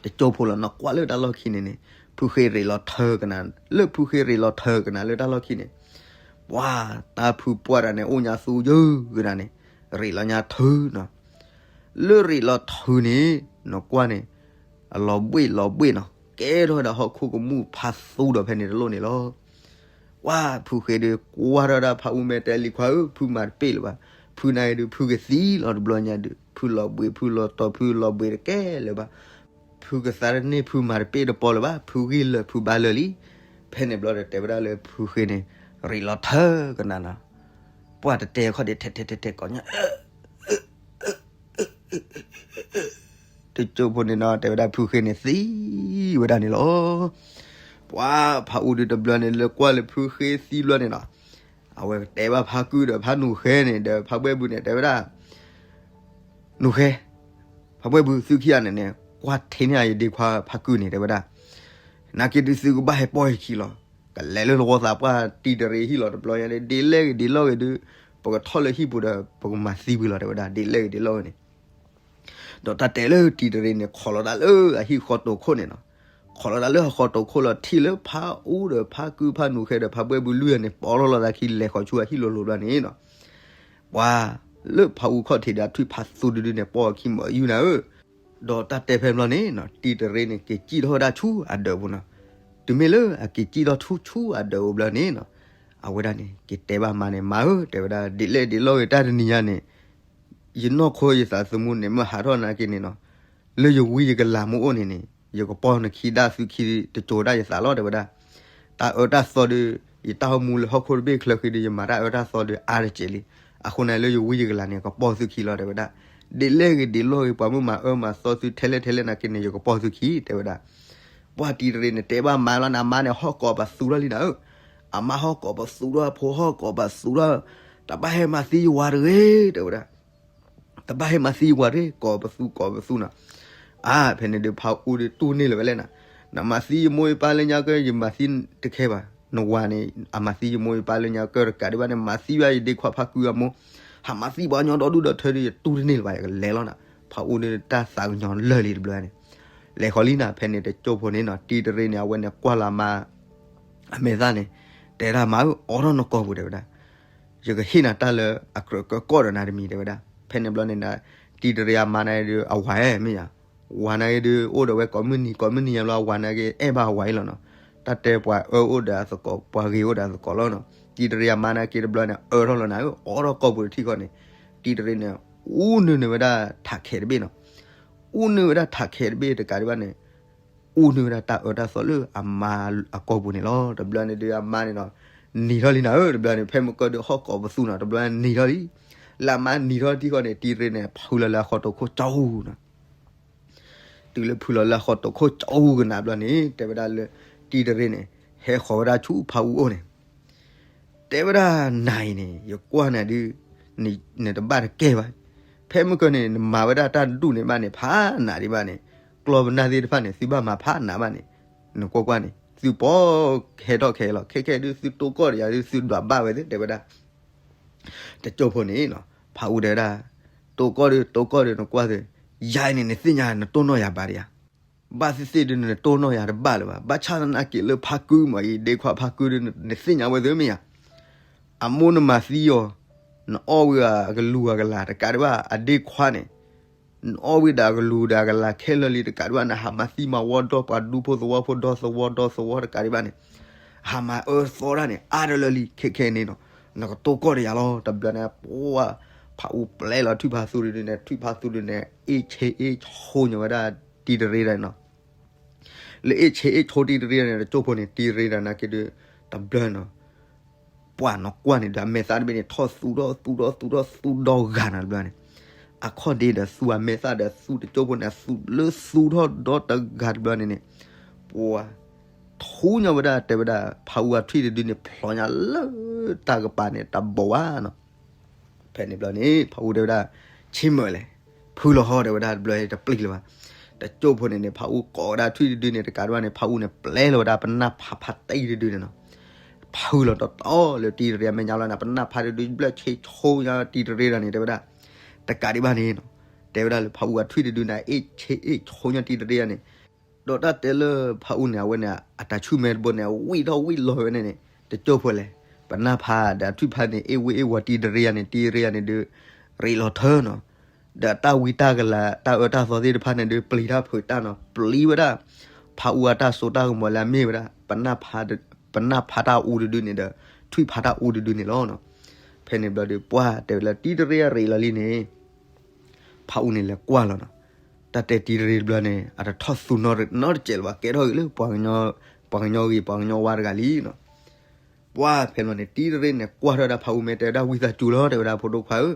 တကၠိဖိလီၤနီၤ ကွၢ်လၢတၢ်လီၢ်ခံန့ၣ်န့ၣ်, ဖုဃ့ရ့းလီၤထၢကနၤ, လၢဖုဃ့ရ့းလီၤထၢကနၤလၢတၢ်လီၢ်ခံန့ၣ်, ပှၢ်တၢ်ဖုပှၢ်တၢ်န့ၣ် အိၣ်ညါသူယုၢ်ကနၤန့ၣ်, ရ့းလီၤညါထုနီၤ, လၢရ့းလီၤထုန့ၣ် နကွၢ်န့ၣ်, အလီၤဘှ့ၣ်လီၤဘှ့ၣ်နီၤ ကဲထီၣ်ဝဲဒၣ်ဟီၣ်ခိၣ်ကမူၣ်ဖးသူဒီးဖဲန့ၣ်တလိၣ်န့ၣ်လီၤ. ပှၢ်ဖုဃ့ဒုးကွၢ်ထီၣ်ဒၣ်ဖးအူမဲာ်တဲလံၤခွါဧၢ ဖုမၤတပ့ၢ်လၢၤဘၣ်, ဖုနာ်က့ဒုး ဖုကသံလီၤတဘျီညါဒုး ဖုလီၤဘှံးဖုလီၤတီၤဖုလီၤဘှံးတကဲလၢၤဘၣ်, ဖုကသါတန့ၢ်ဖုမၤတပ့ၢ်တပီၤလၢၤဘၣ် ဖုဂံၢ်လၢာ်ဖုဘါလၢာ်လံ. ဖဲန့ၣ်ဘျီဒီးတဲဝဲဒၣ်လၢဖုဃ့န့ၣ်, ရ့းလီၤထၢကနၤနီၤ, ပှၢ်တတဲခီၣ်ဒံးထဲထဲထဲထဲကိးညါ တကၠိဖိန့ၣ်နီၤ တဲဝဲဒၣ်ဖုဃ့န့ၣ်သံဝဲဒၣ်န့ၣ်လီၤ. ပှၢ်ဖးအူဒုးတဘျီန့ၣ် လၢကွၢ်လၢဖုဃ့သံဘျီန့ၣ်နီၤ, အဝဲကတဲဘၣ်ဖးကုဒီးဖးနူၤဃဲန့ၣ် ဒီးဖးဘှဲၣ်ဘုန့ၣ် တဲဝဲဒၣ် နူၤဃဲ, ဖးဘှဲၣ်ဘု သုခံဂၤန့ၣ်န့ၣ် ကွၢ်ထံန့ၢ်အယဒ့ခွါဖးကုန့ၣ် တဲဝဲဒၣ်, နာ်က့ဒုးသုကဘၣ်ဟဲပိာ်ယခံလီၤ. ကလဲၤလၢသဝီသးပှၢ်တံၤတရ့ဟံၣ်လီၤတဘျီညါန့ၣ် ဒ်လဲၣ်ဂ့ၤဒ်လဲၣ်ဂ့ၤဒုး, ပကထီၣ်လၢဟံၣ်ပူၤဒီး ပကမၤသံဝံၤလီၤ တဲဝဲဒၣ် ဒ်လဲၣ်ဂ့ၤဒ်လဲၣ်ဂ့ၤန့ၣ် ဒီးတၢ်တဲလၢတံၤတရ့န့ၣ် ခိးလီၤတၢ်လၢအဟံၣ်ဃီတိာ်ခိၣ်န့ၣ်နီၤ, ခိးလီၤတၢ်လၢအဃီတိာ်ခိၣ်လီၤ ထံၣ်လၢဖးအူဒီးဖးကုဖးနူၤဃဲဒီးဖးဘှဲၣ်ဘုလွံၢ်ဂၤန့ၣ် ပိာ်ထီၣ်လီၤသးခံလဲၤဃီၤဆူအဟံၣ်လိၤလိၤဘျီန့ၣ်နီၤ, ပှၤလၢဖးအူခီၣ်ထံးဒီးထွံၣ်ဖးသူတဒုန့ၣ် ပိာ်အခံမီၤယူၢ်နၤဧၢ, ဒီးတၢ်တဲဖဲဘျီန့ၣ်နီၤ တံၤတရ့န့ၣ် က့ၤစံၣ်ထီၣ်ဝဲဒၣ်ဆူအဒၢးပူၤနီၤ, တုၤမ့ၢ်လၢအက့ၤစံၣ်ထီၣ်ဆူဆူအဒၢးပူၤဘျီန့ၣ်နီၤ, အဝဲဒၣ်န့ၣ် က့ၤတဲဘၣ်မါန့ၣ် မါဧၢ တဲဝဲဒၣ် ဒ်လဲၣ်ဒ်လဲၣ်ဂ့ၤတၢ်တနံၤညါန့ၣ် ယနီၢ်ခိယသးသမူန့ၣ် မ့ၢ်ဟးထီၣ်နာ်က့န့ၣ်နီၤ, လၢယဝံယကလၤမ့ၢ်အိၣ်န့ၣ်န့ၣ် ယကပိာ်နခံဒၣ်သုခံတစိၤဒၣ်ယသးလီၤ တဲဝဲဒၣ်, တၢ်အၢတၢ်သီဒီး ယတၢ်အိၣ်မူလၢဟီၣ်ခိၣ်တဘ့ၣ်ချၢဃံဒီး ယမၤတၢ်အၢတၢ်သီဒီးအါတစဲးလံ, အဃိန့ၣ်လၢယဝံယကလၤန့ၣ် ကပိာ်သုခံလီၤ တဲဝဲဒၣ်, ဒ်လဲၣ်ဂ့ၤဒ်လဲၣ်ဂ့ၤ ပှၤမ့ၢ်မၤအၢမၤသီသုထဲလဲၣ်ထဲလဲၣ်နာ်က့န့ၣ် ယကပိာ်သုခံ တဲဝဲဒၣ် ပှၢ်တံၤတရ့န့ၣ် တဲဘၣ်မါလီၤနၤ မါန့ၣ် ဟီၣ်ကိးပသူထီၣ်လံနၤဧၢ, အမါဟီၣ်ကိးပသူထီၣ် အဖိဟီၣ်ကိးပသူထီၣ်, တဘၣ်ဟဲမၤသံယဝၤတဂ့ၤ တဲဝဲဒၣ်, တဘၣ်ဟဲမၤသံယဝၤတဂ့ၤ ကိးပသူကိးပသူနီၤ, အါ ဖဲန့ၣ်ဒီးဖးအူဒီးတူၢ်န့ၢ်လၢၤဝဲလဲၣ်နၤ, နမၤသံယမိၢ်ယပၢ်လၢညါကၢၢ် ယမၤသံတခဲဘၣ်, နဝၤန့ၣ် အမၤသံယမိၢ်ယပၢ်လၢညါကၢၢ်တကးဒံးဘၣ်န့ၣ် မၤသံဘၣ်ယဒ့ခွါဖးကုအမိၢ်, ဟးမၤသံပှၤကညီဒီဒူၣ်ဒီထၢဒီး ယတူၢ်တန့ၢ်လၢၤဘၣ် ယကလဲၤလီၤနၤ, ဖးအူဒီးတၢ်သးကညီၤလၢာ်လံတဘျီန့ၣ် လဲၤဃီၤလံနၤ, ဖဲန့ၣ်တကၠိဖိန့ၣ်နီၤ တံၤတရ့န့ၣ် အဝဲန့ၣ်ကွၢ်လၢမါ အမဲာ်သၣ်န့ၣ်, တဲဒၣ်မါဧၢ အိးထီၣ်နကိာ်ပူၤ တဲဝဲဒၣ်, ယကဟ့ၣ်နၤတၢ်လၢအကြၢးကၢကီၢ်ဒီးနၤတမံၤ တဲဝဲဒၣ်, ဖဲန့ၣ်ဘျီန့ၣ် တံၤတရ့အမါန့ၣ်ဒီး အဝၤအဲၣ်မ့ၢ်ယါ, ဝၤန့ၣ်က့ဒီး အိၣ်ဒီးဝဲကိးမုၢ်နံၤကိးမုၢ်နံၤညါဘျီ အဝၤန့ၣ်က့အဲၣ်ဘၣ်အဝၤအံၤလီၤနီၤ, တၢ်တဲပှၤအၢအိၣ်ဒီးအသကိး ပှၤဂ့ၤအိၣ်ဒီးအသကိးလီၤနီၤ, တံၤတရ့အမါန့ၣ်က့တဘျီန့ၣ် အၢထီၣ်လီၤနၤဧၢ အိးထီၣ်ကိာ်ပူၤတထံၣ်ဃီန့ၣ်, တံၤတရ့န့ၣ် အူနုာ်န့ၢ်ဝဲဒၣ်ထးခဲးတဘ့ၣ်နီၤ, အူနုာ်ဝဲဒၣ်ထးခဲးတဘ့ၣ်တကးဒံးဘၣ်န့ၣ် အူနုာ်ဝဲဒၣ်တၢ်အၢတၢ်သီလၢအမါအကိာ်ပူၤန့ၣ်လီၤ, တဘျီန့ၣ်ဒီးအမါန့ၣ်နီၤ, နံၤထီၣ်လံနၤဧၢ တဘျီန့ၣ် ဖဲမုၢ်ကီၢ်ဒီးဟီၣ်ကိးပသူနီၤ တဘျီန့ၣ်နံၤထီၣ်လံ, လၢအမါနံၤထီၣ်တထံၣ်ဃီန့ၣ် တံၤတရ့န့ၣ် ဖုလီၤလၢအဃီတိာ်ခိၣ်ကၠီအူနီၤ တုၤလၢဖုလီၤလၢအဃီတိာ်ခိၣ်ကၠီအူကနၣ်ဘျီန့ၣ် တဲဝဲဒၣ်လၢ တံၤတရ့န့ၣ် ဟဲဃီၤဝဲဒၣ်ဆူဖးအူအိၣ်န့ၣ်, တဲဝဲဒၣ်နၤအံၤန့ၣ် ယကွၢ်နၤဒုး နတဘၣ်တကဲဘၣ်, ဖဲမုၢ်ကီၢ်န့ၣ် နမၤဝဲဒၣ်တၢ်ဒူၣ်န့ၣ်ဘၣ်န့ၣ် ဖးနးဒံးဘၣ်န့ၣ်, ကျီၢ်ပနၢ်သ့ၣ်တဖၣ်န့ၣ် သုဘၣ်မၤဖးနးဘၣ်န့ၣ်, နကွၢ်ကွၢ်န့ၣ် သုပိာ်ဟဲထီၣ်ခဲလီၤ ခဲခဲဒုးသုတိၢ်ကီၢ်ဒီးယၤဒုးသုဒွးဘၣ်ဝဲသ့ၣ် တဲဝဲဒၣ် တကၠိဖိန့ၣ်နီၤ ဖးအူတဲဝဲဒၣ်, တိၢ်ကီၢ်ဒီး တိၢ်ကီၢ်ဒီး နကွၢ်သု, ယၤအံၤန့ၣ် နသ့ၣ်ညါနတိၢ်နီၣ်ယၤဘၣ်ဒံးဧါ, ဘၣ်သ့ၣ်သ့ၣ်ဒုးနတိၢ်နီၣ်ယၤတဘၣ်လၢၤဘၣ်, ဘၣ်ဆၣ်သနာ်က့လၢဖါကုမ့ၢ်အံၤ ဒ့ခွါဖါကုဒီး နသ့ၣ်ညါဝဲသုမ့ၢ်ဧါ, အမိၢ်နမၤသံအီၤ, နအီၣ်ဝံၤအကလူၤအကလၤ တကးဒံးဘၣ် အဒ့ခွါန့ၣ် နအီၣ်ဝံၤဒီးအကလူၤဒီးအကလၤခဲလၢာ်လံတကးဒံးဘၣ်န့ၣ် ဟးမၤသံမၤဝီဒီးပှၤဒူဖိသဝီဖိဒီသဝီဒီသဝီတကးဒံးဘၣ်န့ၣ်, ဟးမၤအၢသီတၢ်န့ၣ် အါတလၢလံ ခဲခဲန့ၣ်နီၤ, နကတိၢ်ကီၢ်တယၤလီၤ တဘျီန့ၣ် ပှၤ ဖးအူပျဲလီၤထွံၣ်ဖးသူတဒုန့ၣ် ထွံၣ်ဖးသူတဒုန့ၣ် အ့ၣ်ဆ့အ့ၣ်ဆိညါဝဲဒၣ်တံၤတရ့ဒီးနီၤ လၢအ့ၣ်ဆ့အ့ၣ်ဆိတံၤတရ့န့ၣ် တကၠိဖိန့ၣ် တံၤတရ့ဒီးနာ်က့ဒုး တဘျီနီၤ ပှၤနီၢ်ကွၢ်န့ၣ်ဒီး အမဲာ်သၣ်တဘ့ၣ်န့ၣ် ထီၣ်သူထီၣ်သူထီၣ်သူထီၣ်သူဒီဂၤနီၤတဘျီန့ၣ်, အခီၣ်ဒ့ဒီးသူအမဲာ်သၣ်ဒီးသူတကၠိဖိန့ၣ် သူလၢသူထီၣ်ဒီတဂၤတဘျီန့ၣ်န့ၣ်, ပှၤ ထူညါဝဲဒၣ်တဲဝဲဒၣ် ဖးအူအထွံၣ်တဒုန့ၣ် ဖျိညါလၢတၢ်ကပၤန့ၣ် တဘိးဘၣ်နီၤ ဖဲန့ၣ်ဘျီန့ၣ် ဖးအူတဲဝဲဒၣ် ဆ့မၢၢ်လဲၣ်, ဖုလီၤဟီတဲဝဲဒၣ်တဘျီတပျံၤလၢၤဘၣ်. တကၠိဖိန့ၣ်န့ၣ် ဖးအူကိးဝဲဒၣ်ထွံၣ်တဒုန့ၣ် တကးဒံးဘၣ်န့ၣ် ဖးအူန့ၣ် ပျဲလီၤဝဲဒၣ်ပနၢ်ဖးဖးတံၢ်တဒုန့ၣ်နီၤ, ဖုလီၤတီတီလၢတံၤတရ့အမဲာ်ညါလီၤန့ၣ် ပနၢ်ဖးတဒုဘျၢၣ်ဆ့ဆိညါတံၤတရ့ဒီးန့ၣ် တဲဝဲဒၣ် တကးဒံးဘၣ်န့ၣ်နီၤ, တဲဝဲဒၣ်လၢဖးအူအထွံၣ်တဒုန့ၣ် အ့ၣ်ဆ့အ့ၣ်ဆိညါတံၤတရ့န့ၣ် ဒီးတၢ်တဲလၢဖးအူန့ၣ် အဝဲန့ၣ် အတၢ်ဆူၣ်မဲတဘိန့ၣ် ဝံၣ်ထီၣ်ဝံၣ်လီၤဝဲန့ၣ်န့ၣ် တကၠိဖိလဲၣ်, ပနၢ်ဖးဒီးအထွံၣ်ဖးန့ၣ် အ့ၣ်ဝံၣ်အ့ၣ်ဝီၤတံၤတရ့ယၤန့ၣ် တံၤတရ့ယၤန့ၣ်ဒုး ရ့လီၤထၢနီၤ, ဒီးတၢ်ဝံတၢ်ကလၤ တၢ်အၢတၢ်သီသ့ၣ်တဖၣ်န့ၣ်ဒုး ပျံၤတၢ်ဖုးတၢ်နီၤ, ပျံၤဝဲဒၣ် ဖးအူအတၢ်စိတၢ်ကမီၤလၢအမ့ၢ်ဝဲဒၣ် ပနၢ်ဖးတၢ်အူတဒုန့ၣ်ဒီး ထွံၣ်ဖးတၢ်အူတဒုန့ၣ်လီၤနီၤ. ဖဲန့ၣ်ဘျီဒုး ပှၤတဲဝဲလၢတံၤတရ့အရ့လီၤလံန့ၣ် ဖးအူန့ၣ်လဲၤကွၢ်လီၤနီၤ, တၢ်တဲတံၤတရ့တဘျီန့ၣ် အတထီၣ်သူနီတစဲးလၢၤဘၣ် ကဲထီၣ်ဂ့ၤလၢ ပှၤကညီဂ့ၤ ပှၤကညီဝါတဂၤလံနီၤ. ပှၤဖဲန့ၣ်န့ၣ် တံၤတရ့န့ၣ် ကွၢ်ထီၣ်ဝဲဒၣ်ဖးအူမ့ၢ်တဲဝဲဒၣ် ဝံသးစူၤလီၤ တဲဝဲဒၣ် ဖိဒိၣ်ခွါဧၢ,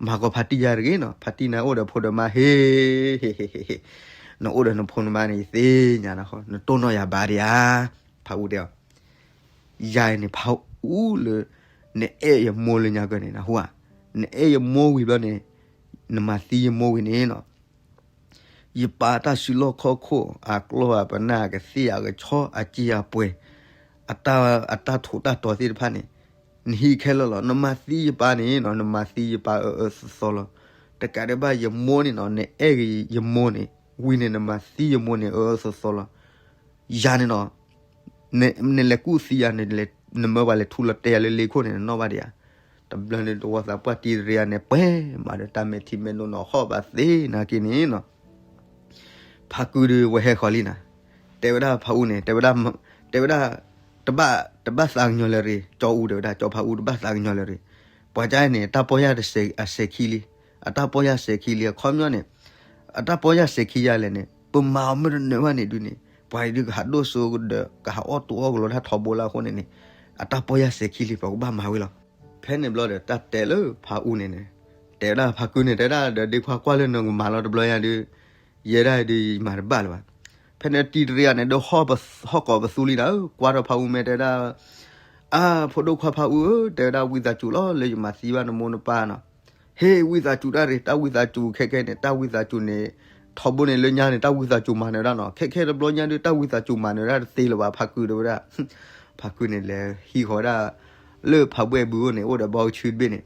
မၤကီၤဖါတံၢ်ယၤတဂ့ၤနီၤ, ဖါတံၢ်န့ၣ်အိၣ်ဒီးဖိဒီးမါ ဟ့ၣ် ဟ့ၣ် ဟ့ၣ် ဟ့ၣ် နအိၣ်ဒီးနဖိနမါန့ၣ် ယသ့ၣ်ညါနၤဃီ နတိၢ်နီၣ်ယၤဘၣ်ဒံးဧါ, ဖးအူတဲအီၤ ယၤအံၤန့ၣ် ဖးအူလၢ နအဲၣ်ယမိၢ်လၢညါကၢန့ၣ် နဟူဧါ, နအဲၣ်ယမိၢ်ဝံၤဘျီန့ၣ် နမၤသံယမိၢ်ဝံၤန့ၣ်နီၤ, ယပၢ်အတၢ်စုလီၢ်ခီၣ်ခိၣ် အကျီၢ်အပနၢ် အကသ့ၣ်အကဆီ အစ့အပှဲၤ အတၢ် အတၢ်ထိးတၢ်တီၤသ့ၣ်တဖၣ်န့ၣ် နဟံးခဲလၢာ်လီၤ. နမၤသံယပၢ်န့ၣ်နီၤ နမၤသံယပၢ်အၢအၢသီသီလီၤ. တကးဒံးဘၣ်ယမိၢ်န့ၣ်နီၤ နအဲၣ်ဂ့ၤယမိၢ်န့ၣ် ဝံၤန့ၣ် နမၤသံယမိၢ်န့ၣ် အၢအၢသီသီလီၤ. ယၤန့ၣ်နီၤ နလဲၤကူၣ်သံယၤန့ၣ် နမၢပှၤလဲၤထူလီၤတဲာ်ယၤလၢလ့ခိၣ်န့ၣ် နနီၣ်ဘၣ်ဒံးဧါ. တဘျီန့ၣ် တဝီသးပှၢ်တံၤတရ့ယၤန့ၣ် ပှဲၤမးဒီးတၢ်မဲာ်ထံမဲာ်နိနီၤ ဟီၣ်ဘၣ်သ့နာ်က့န့ၣ်နီၤ ဖါကုဒုးဝဲဟဲဃီၤလံနၤ, တဲဝဲဒၣ်ဖါအူန့ၣ် တဲဝဲဒၣ် တဲဝဲဒၣ် တဘၣ် တဘၣ်သးကညီၤလၢၤရ့ၣ် ကၠီအူတဲဝဲဒၣ် ကၠီဖါအူ တဘၣ်သးကညီၤလၢၤရ့ၣ်. ပှၤကါန့ၣ် အတၢ်ပီၢ်ယၢ်တစဲး အစဲးခံလံ, အတၢ်ပီၢ်ယၢ်စဲးခံလံ အခီပညီန့ၣ် အတၢ်ပီၢ်ယၢ်စဲးခံယၤလဲၣ်န့ၣ် ပမၤအီၤမ့ၢ်တနၢၤဘၣ်န့ၣ်ဒုးန့ၣ် ပှၤဒုးကဟးဒိၣ်စိဒီး ကဟးအီၣ်တူၢ်အီၣ်ကလီတၢ်ထီဘိလၢအဃိန့ၣ်န့ၣ် အတၢ်ပီၢ်ယၢ်စဲးခံလံ ပှၤကဘၣ်မၤဝဲလီၤ. ဖဲန့ၣ်ဘျီဒီး တၢ်တဲလၢဖါအူန့ၣ်န့ၣ် တဲဝဲဒၣ်ဖါကုန့ၣ် တဲဒၣ်ဒီး ဒ့ခွါကွၢ်လၢနကမၤလီၤတဘျီညါဒုး ယဲဒၣ်ဒုးယမၤတဘၣ်လၢၤဘၣ်. ဖဲန့ၣ်တံၤတရ့ယၤန့ၣ် ဒုးဟီၣ်ကိးပသူလံနၤဧၢ, ကွၢ်ထီၣ်ဖါအူမ့ၢ်တဲဝဲဒၣ် အါ ဖိဒိၣ်ခွါဖါအူဧၢ, တဲဝဲဒၣ်ဝံသးစူၤလီၤ လၢယမၤသံဘၣ်နမိၢ်နပၢ်နီၤ. ဟ့ၣ် ဝံသးစူၤတၢ်ရ့ၣ်, တၢ်ဝံသးစူၤခဲခဲန့ၣ် တၢ်ဝံသးစူၤန့ၣ် ထီဘိန့ၣ်လၢညါန့ၣ် တၢ်ဝံသးစူၤမၤနၢၤဒၣ်နီၤ, ခဲခဲတဘျီညါဒုး တၢ်ဝံသးစူၤမၤနၢၤဒၣ်တသ့လၢၤဘၣ် ဖါကုတဲဝဲဒၣ်. ဖါကုန့ၣ်လဲၤဟံးဃီၤဝဲဒၣ် လၢဖါဘှဲၣ်ဘုအိၣ်န့ၣ် အိၣ်ဒီးဘီကဆူတဘ့ၣ်န့ၣ်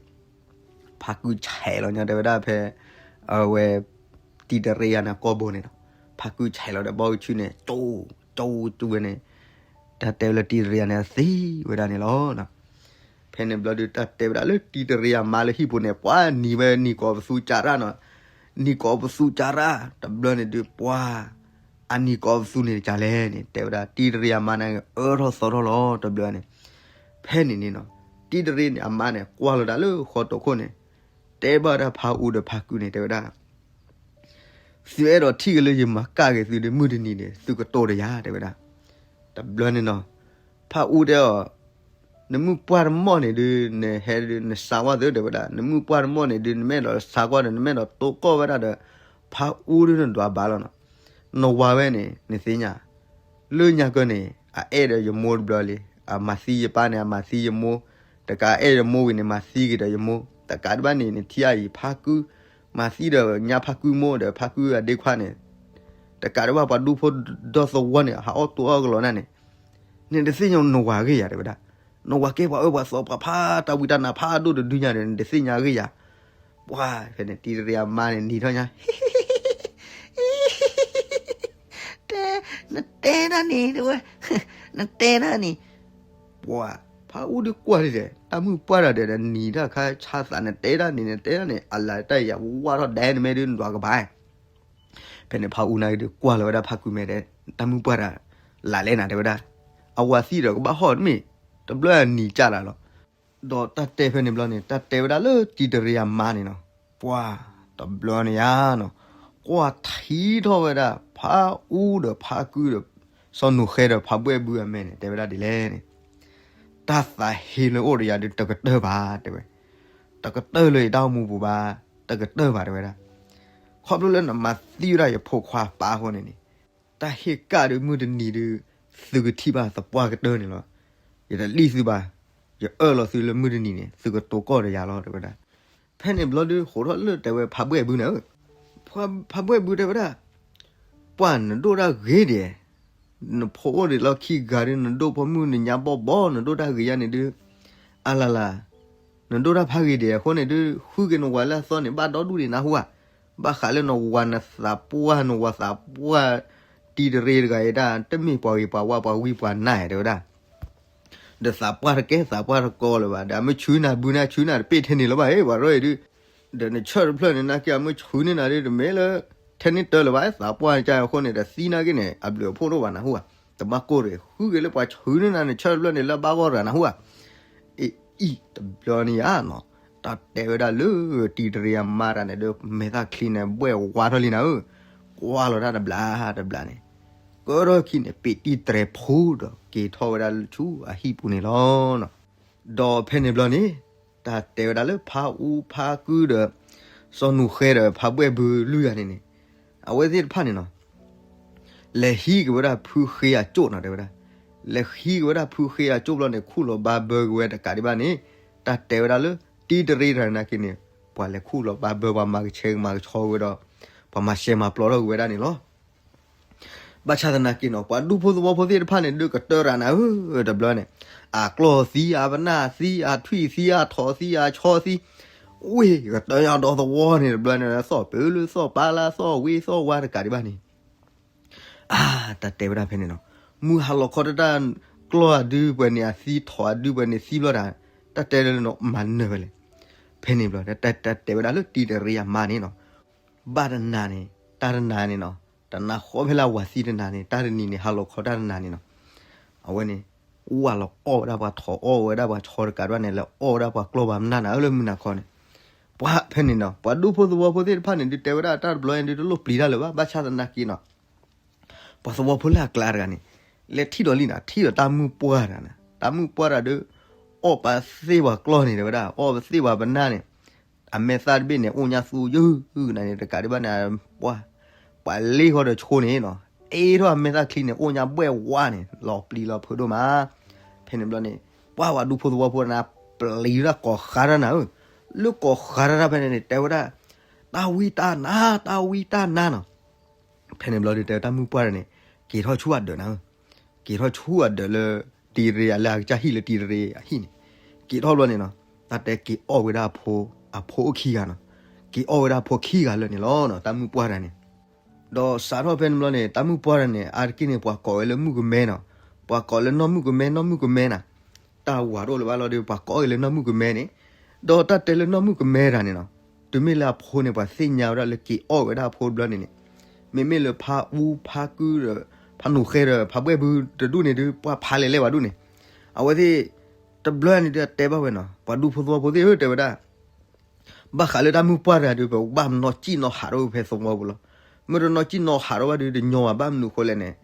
ဖါကုဆဲးလီၤညါတဲဝဲဒၣ်ဖဲ အဝဲ တံၤတရ့ယၤန့ၣ်ကိာ်ဘိန့ၣ်လီၤ. ဖါကုဆဲးလီၤဒီးဘီကဆူန့ၣ် ကၠိ ကၠိ ကၠိဝဲန့ၣ် တၢ်တဲဝဲလၢတံၤတရ့ယၤန့ၣ်သံဝဲဒၣ်န့ၣ်လီၤ. ဖဲန့ၣ်ဘျီဒုး တၢ်တဲဝဲဒၣ်လၢတံၤတရ့ယၤမါလၢဟံၣ်ပူၤန့ၣ် ပှၤနံၤဝဲနံၤကိးပသူကၢ်ရၣ်နီၤ, နံၤကိးပသူကၢ်ရၣ် တဘျီန့ၣ်ဒုး ပှၤ အနံၤကိးပသူန့ၣ်ကလဲၣ်န့ၣ် တဲဝဲဒၣ်တံၤတရ့ယၤမါန့ၣ် အၢထီၣ်သီထီၣ်လီၤတဘျီန့ၣ်. ဖဲန့ၣ်န့ၣ်နီၤ တံၤတရ့န့ၣ်အမါန့ၣ် ကွၢ်လီၤဒၣ်လၢဃီတိာ်ခိၣ်န့ၣ် တဲဘၣ်ဝဲဒၣ်ဖါအူဒီးဖါကုန့ၣ် တဲဝဲဒၣ် သုအဲၣ်ဒိးထံၣ်က့ၤလၢယမၤကၣ်က့ၤသုဒီး မုၢ်တနံၤန့ၣ် သုကတိၤတယၤ တဲဝဲဒၣ်. တဘျီန့ၣ်နီၤ ဖါအူတဲအီၤ နမုၢ်ပှၢ်တမီၢ်န့ၣ်ဒုး နဟဲဒုး နစးကွၢ်သု တဲဝဲဒၣ်. နမုၢ်ပှၢ်တမီၢ်န့ၣ်ဒုး နမ့ၢ်အဲၣ်ဒိးစးကွၢ်ဒီး နမ့ၢ်အဲၣ်ဒိးတိၢ်ကီၢ်ဝဲဒၣ်ဒီး ဖါအူဒုးနဒွးဘၣ်လီၤနီၤ. နဝၤဝဲန့ၣ် နသ့ၣ်ညါ လၢညါကၢန့ၣ် အအဲၣ်ဒီးယမိၢ်တဘျီလံ. အမၤသံယပၢ်န့ၣ် အမၤသံယမိၢ်, တကးအဲၣ်ယမိၢ်ဝံၤန့ၣ် မၤသံက့ၤဒီးယမိၢ်, တကးဒံးဘၣ်န့ၣ် နထံၣ်အံၤဖါကု မၤသံဒီးညါဖါကုမိၢ်ဒီးဖါကုအဒ့ခွါန့ၣ်, တကးဒံးဘၣ်ပှၤဒူဖိဒီသဝီန့ၣ် ဟးအီၣ်တူၢ်အီၣ်ကလီၤန့ၣ်, နတသ့ၣ်ညါနဝၤဂ့ၤယၤတဲဝဲဒၣ်. နဝၤကဲပှၤအၢပှၤသီပှၤဖး တၢ်ဝံတၢ်နါဖးဒိၣ်တဒုညါဒီး နတသ့ၣ်ညါဂ့ၤယၤ. ပှၤဖဲန့ၣ် တံၤတရ့အမါန့ၣ် နံၤထီၣ်ညါ တဲ နတဲဒၣ်န့ၣ် တဲဝဲ နတဲဒၣ်န့ၣ်, ပှၤ ဖါအူဒုးကွၢ်ဒ်လဲၣ် တၢ်မုၢ်ပှၢ်တၢ်ဒီး နံၤတၢ်ခါဆါသး နတဲဒၣ်န့ၣ် နတဲဒၣ်န့ၣ် အလၢတၢ်ယၤဝါထီၣ်ဒဲနမ့ၢ်ဒုး နဒွးကဘၣ် ဖဲန့ၣ်ဖါအူနာ်က့ဒုးကွၢ်လီၤဝဲဒၣ်ဖါကုမဲာ်ဒီး တၢ်မုၣ်ပှၢ်တဂၤ လၢ်လဲၣ်နၤ တဲဝဲဒၣ်, အဝၤသံဒီးကဘၣ်ဟီၣ်တမ့ၢ်, တဘျီအနံၤကၢ်လၢ်လီၤ. ဒီးတၢ်တဲဖဲန့ၣ်ဘျီန့ၣ် တၢ်တဲဝဲဒၣ်လၢတံၤတရံးအမါန့ၣ်နီၤ, ပှၢ်တဘျီန့ၣ်ဧါနီၤ, ကွၢ်ထံထီၣ်ဝဲဒၣ် ဖါအူဒီးဖါကုဒီး စီၤနိၣ်ဃဲဒီးဖါဘှဲၣ်ဘုအမဲာ်န့ၣ် တဲဝဲဒၣ်ဒ်လဲၣ်န့ၣ်, တၢ်သးဟ့လၢအိၣ်ဒီးယၤဒုး တကတၢၢ်ဘၣ် တဲဝဲ, တကတၢၢ်လၢယတၢ်အိၣ်မူပူၤဘၣ်, တကတၢၢ်ဘၣ် တဲဝဲဒၣ်, ခီဖျိလၢနမၤသံဝဲဒၣ်ယဖိခွါပၢ်အဃိန့ၣ်န့ၣ်, တၢ်ဟ့ၣ်ကၣ်ဒုးမုၢ်တနံၤဒုး သုကထံၣ်ဘၣ်သပှၢ်ကတၢၢ်န့ၣ်လီၤ. ယတလံၣ်သုဘၣ်, ယအၢၣ်လီၤသုလၢမုၢ်တနံၤန့ၣ် သုကတိၤကီၢ်ဒီးယၤလီၤ တဲဝဲဒၣ်. ဖဲန့ၣ်ဘျီဒုး ဃိးထီၣ်လၢတဲဝဲဖါဘှဲၣ်ဘုန့ၣ်ဧၢ, ဖါဘှဲၣ်ဘုတဲဝဲဒၣ်, ပှၢ်နဒိၣ်တၢ်ဂ့ၤဒဲး, နဖိအိၣ်ဒံးလီၢ်ခံဂၤဒုး နဒိၣ်ပိာ်မုၣ်နညါဘီၣ်ဘီ နဒိၣ်တၢ်ဂ့ၤယါန့ၣ်ဒုး, အလၤလၤ, နဒိၣ်တၢ်ဖးဂ့ၤဒဲးအဃိန့ၣ်ဒုး ဃုက့ၤနဝၤလၢအသီန့ၣ် ဘၣ်ဒီဒူၣ်ဒံးနၢ်ဟူဧါ, ဘၣ်ဃးလၢနဝၤနသးပှၢ် နဝၤသးပှၢ် တံၤတရံးတဂၤအံၤဒၣ် တမ့ၢ်ပှၤဂ့ၤပှၤဝါပှၤဝံပှၤနါဧါ တဲဝဲဒၣ် ဒီးသးပှၢ်တကဲ သးပှၢ်တကီလၢၤဘၣ်, ဒီးအမ့ၢ်ဆှုနၤဘုန့ၣ် ဆှုနၤတပ့ၢ်ထဲန့ၣ်လၢၤဘၣ် ပှၤရီအံၤဒုး, ဒီးနဆၢၣ်တဖျၢၣ်န့ၣ် နာ်က့အမ့ၢ်ဆှုန့ၢ်နၤဒုး တမ့ၢ်လၢ ထဲန့ၣ်တၢလၢၤဘၣ် သးပှၢ်ကါအဃိန့ၣ် တသံနာ်က့န့ၣ် အဘျုးအဖှိၣ်တအိၣ်ဘၣ်နၢ်ဟူဧါ, တဘၣ်ကိၢ်ရ့ၣ် ဃုက့ၤလၢပှၤဆှုန့ၢ်နၤ နဆၢၣ်တဖျၢၣ်န့ၣ် လၢဘၣ်ဂီၢ်တဂၤနၢ်ဟူဧါ အံၤ တဘျီန့ၣ်ဧါနီၤ, တၢ်တဲဝဲဒၣ်လၢ တံၤတရံးအမါတဂၤန့ၣ်ဒီး မဲာ်သၣ်ချံန့ၣ် ဘှဲၣ်ဝါထီၣ်လံနၤဧၢ, ကွၢ်လီၤတၢ်တဘျီတဘျီန့ၣ်, ကၢထီၣ်ခံန့ၣ် ပ့းတံၢ်တြဲၤဖိဒီး က့ၤထီၣ်ဝဲဒၣ်လၢဆူအဟံၣ်ပူၤန့ၣ်လီၤ. ဒီးဖဲန့ၣ်ဘျီန့ၣ် တၢ်တဲဝဲဒၣ်လၢဖါအူဖါကုဒီး စီၤနူၤဃဲဒီးဖါဘှဲၣ်ဘုလွံၢ်ဂၤန့ၣ်န့ၣ်, အဝဲသ့ၣ်တဖၣ်န့ၣ်နီၤ လဲၤဟံးက့ၤဝဲဒၣ်ဖုဃ့အကၠိၣ်နီၤ တဲဝဲဒၣ်, လဲၤဟံးက့ၤဝဲဒၣ်ဖုဃ့အကၠိၣ်ဘျီန့ၣ် ခူၣ်လီၤဘါဘၢက့ၤဝဲတကးဒံးဘၣ်န့ၣ်, တၢ်တဲဝဲဒၣ်လၢ တံၤတရံးတဂၤနာ်က့န့ၣ် ပှၤလဲၤခူၣ်လီၤဘါဘၢ ပှၤမၤကဆှဲကမၤကဆှီဝဲဒီး ပှၤမၤရှဲမၤပျီထီၣ်က့ၤဝဲဒၣ်န့ၣ်လီၤ. ဘၣ်ဆၣ်သနာ်က့နီၤ ပှၤဒူဖိသဝီဖိသ့ၣ်တဖၣ်န့ၣ် ဒုးကတၢၢ်ရၤနၤဧၢ တဘျီန့ၣ်, အကျီၢ်သံ အပနၢ်သံ အထွံၣ်သံ အထိးသံ အဆီသံ, ဝ့ၢ်ကတၢၢ်ညါဒီသဝီန့ၣ် တဘျီန့ၣ် သီၣ်ပၢလၢသီၣ်ဝ့သီၣ်ဝါတကးဒံးဘၣ်န့ၣ် အါ တၢ်တဲဝဲဒၣ်ဖဲန့ၣ်နီၤ, မုၢ်ဟါလီၤခီတၢ် ကျီၢ်အဒုပှဲၤန့ၣ် အသံထိးအဒုပှဲၤန့ၣ်သံဘျီတၢ်, တၢ်တဲလၢနမၤနၢၤဝဲလဲၣ်. ဖဲန့ၣ်ဘျီ တၢ်တဲဝဲဒၣ်လၢတံၤတရံးအမါန့ၣ်နီၤ, ဘၣ်တနၤန့ၣ် တၢ်တနၤန့ၣ်နီၤ, တနၤဃီဖဲလၢအဝၤသံတနၤန့ၣ် တၢ်တနံၤန့ၣ် ဟါလီၤခီတၢ်တနၤန့ၣ်နီၤ, အဝဲန့ၣ် ဝၢ်လီၤအီၣ်ဝဲဒၣ်ပှၤထိးအီၣ်ဝဲဒၣ်ပှၤဆီတကးဒံးဘၣ်န့ၣ် လဲၤအီၣ်ဝဲဒၣ်ပှၤကျီၢ်ပှၤပနၢ်နၤလၢမုၢ်နၤခီန့ၣ်, ပှၤဖဲန့ၣ်နီၤ ပှၤဒူဖိသဝီဖိသ့ၣ်တဖၣ်န့ၣ် ဒုးတဲဝဲဒၣ်တၢ်တဘျီန့ၣ် ဒုးတလိၣ်ပျံၤတၢ်လၢၤဘၣ် ဘၣ်ဆၣ်သနာ်က့နီၤ ပှၤသဝီဖိလၢအကျါတဂၤန့ၣ် လဲၤထံၣ်ဒီးလံနၤ ထံၣ်ဒီးတၢ်မုၣ်ပှၢ်တဂၤန့ၣ် တၢ်မုၣ်ပှၢ်တဂၤဒီး အီၣ်ပာ်သ့ၣ်ပှၤကျီၢ်န့ၣ် တဲဝဲဒၣ် အီၣ်ပာ်သ့ၣ်ပှၤပနၢ်န့ၣ် အမဲာ်သၣ်တဘ့ၣ်န့ၣ် အိၣ်ညါသူယုၢ်နၤန့ၣ် တကးဒံးဘၣ်န့ၣ် ပှၢ် ပှၤလ့ဃီဒီးဆိန့ၣ်နီၤ အ့ထီၣ်အမဲာ်သၣ်ချံန့ၣ် အိၣ်ညါဘှဲၣ်ဝါန့ၣ် လီၤပျံၤလီၤဖုးဒိၣ်မး. ဖဲန့ၣ်ဘျီန့ၣ် ပှၢ်ပှၤဒူဖိသဝီဖိန့ၣ် ပျံၤတၢ်ကိးဃါတၢ်နၤဧၢ, လၢကိးဃါတၢ်တၢ်ဖဲန့ၣ်န့ၣ် တဲဝဲဒၣ် တၢ်ဝံတၢ်နါ တၢ်ဝံတၢ်နါနီၤ ဖဲန့ၣ်ဘျီဒုးတဲတၢ်မုၣ်ပှၢ်တဂၤန့ၣ် က့ၤထီၣ်ဆူအဒၢးနၤဧၢ, က့ၤထီၣ်ဆူအဒၢးလၢ တံၤတရံးအလၢအကစၢ်ဟံၣ်လၢတံၤတရံးအဟံၣ်န့ၣ်, က့ၤထီၣ်ဘျီန့ၣ်နီၤ တၢ်တဲက့ၤအီၣ်ဝဲဒၣ်အဖိ, အဖိအိၣ်ခံဂၤနီၤ, က့ၤအီၣ်ဝဲဒၣ်အဖိခံဂၤလၢာ်န့ၣ်လီၤနီၤ တၢ်မုၣ်ပှၢ်တဂၤန့ၣ် ဒီးစးထီၣ်ဖဲန့ၣ်ဘျီန့ၣ် တၢ်မုၣ်ပှၢ်တဂၤန့ၣ် အါတက့ၢ်န့ၣ် ပှၤကိးဝဲလၢမုၣ်ကမဲနီၤ, ပှၤကိးလၢနီၢ်မုၣ်ကမဲ နီၢ်မုၣ်ကမဲနၤ, တၢ်ဝၤတအိၣ်လၢၤဘၣ်လီၤဒီး ပှၤကိးဝဲလၢနီၢ်မုၣ်ကမဲန့ၣ်, ဒီးတၢ်တဲလၢနီၢ်မုၣ်ကမဲတဂၤန့ၣ်နီၤ, တုၤမ့ၢ်လၢအဖိန့ၣ် ပှၤသ့ၣ်ညါဝဲဒၣ်လၢက့ၤအီၣ်ဝဲဒၣ်အဖိတဘျီန့ၣ်န့ၣ်, မ့မ့ၢ်လၢဖါအူ ဖါကုဒီး ဖါနူၤဃဲဒီး ဖါဘှဲၣ်ဘုတဒူၣ်န့ၣ်ဒုး ပှၤဖးလဲၣ်လဲၣ်ဝဲဒၣ်န့ၣ်, အဝဲသ့ၣ် တဘျီန့ၣ်ဒုးအတဲဘၣ်ဝဲနီၤ ပှၤဒူဖိသဝီဖိသ့ၣ်ဧၢ တဲဝဲဒၣ် ဘၣ်ဃးလၢတၢ်မုၣ်ပှၢ်တဂၤဒီး ပဘၣ်နီၢ်ကံၣ်နီၢ်ဟးထီၣ်ဝဲဖဲသဝီပူၤလီၤ. မ့ၢ်တနီၢ်ကံၣ်နီၢ်ဟးထီၣ်ဘၣ်ဒီး တညီဘၣ် ဘၣ်မနုၤအဃိလဲၣ်န့ၣ်,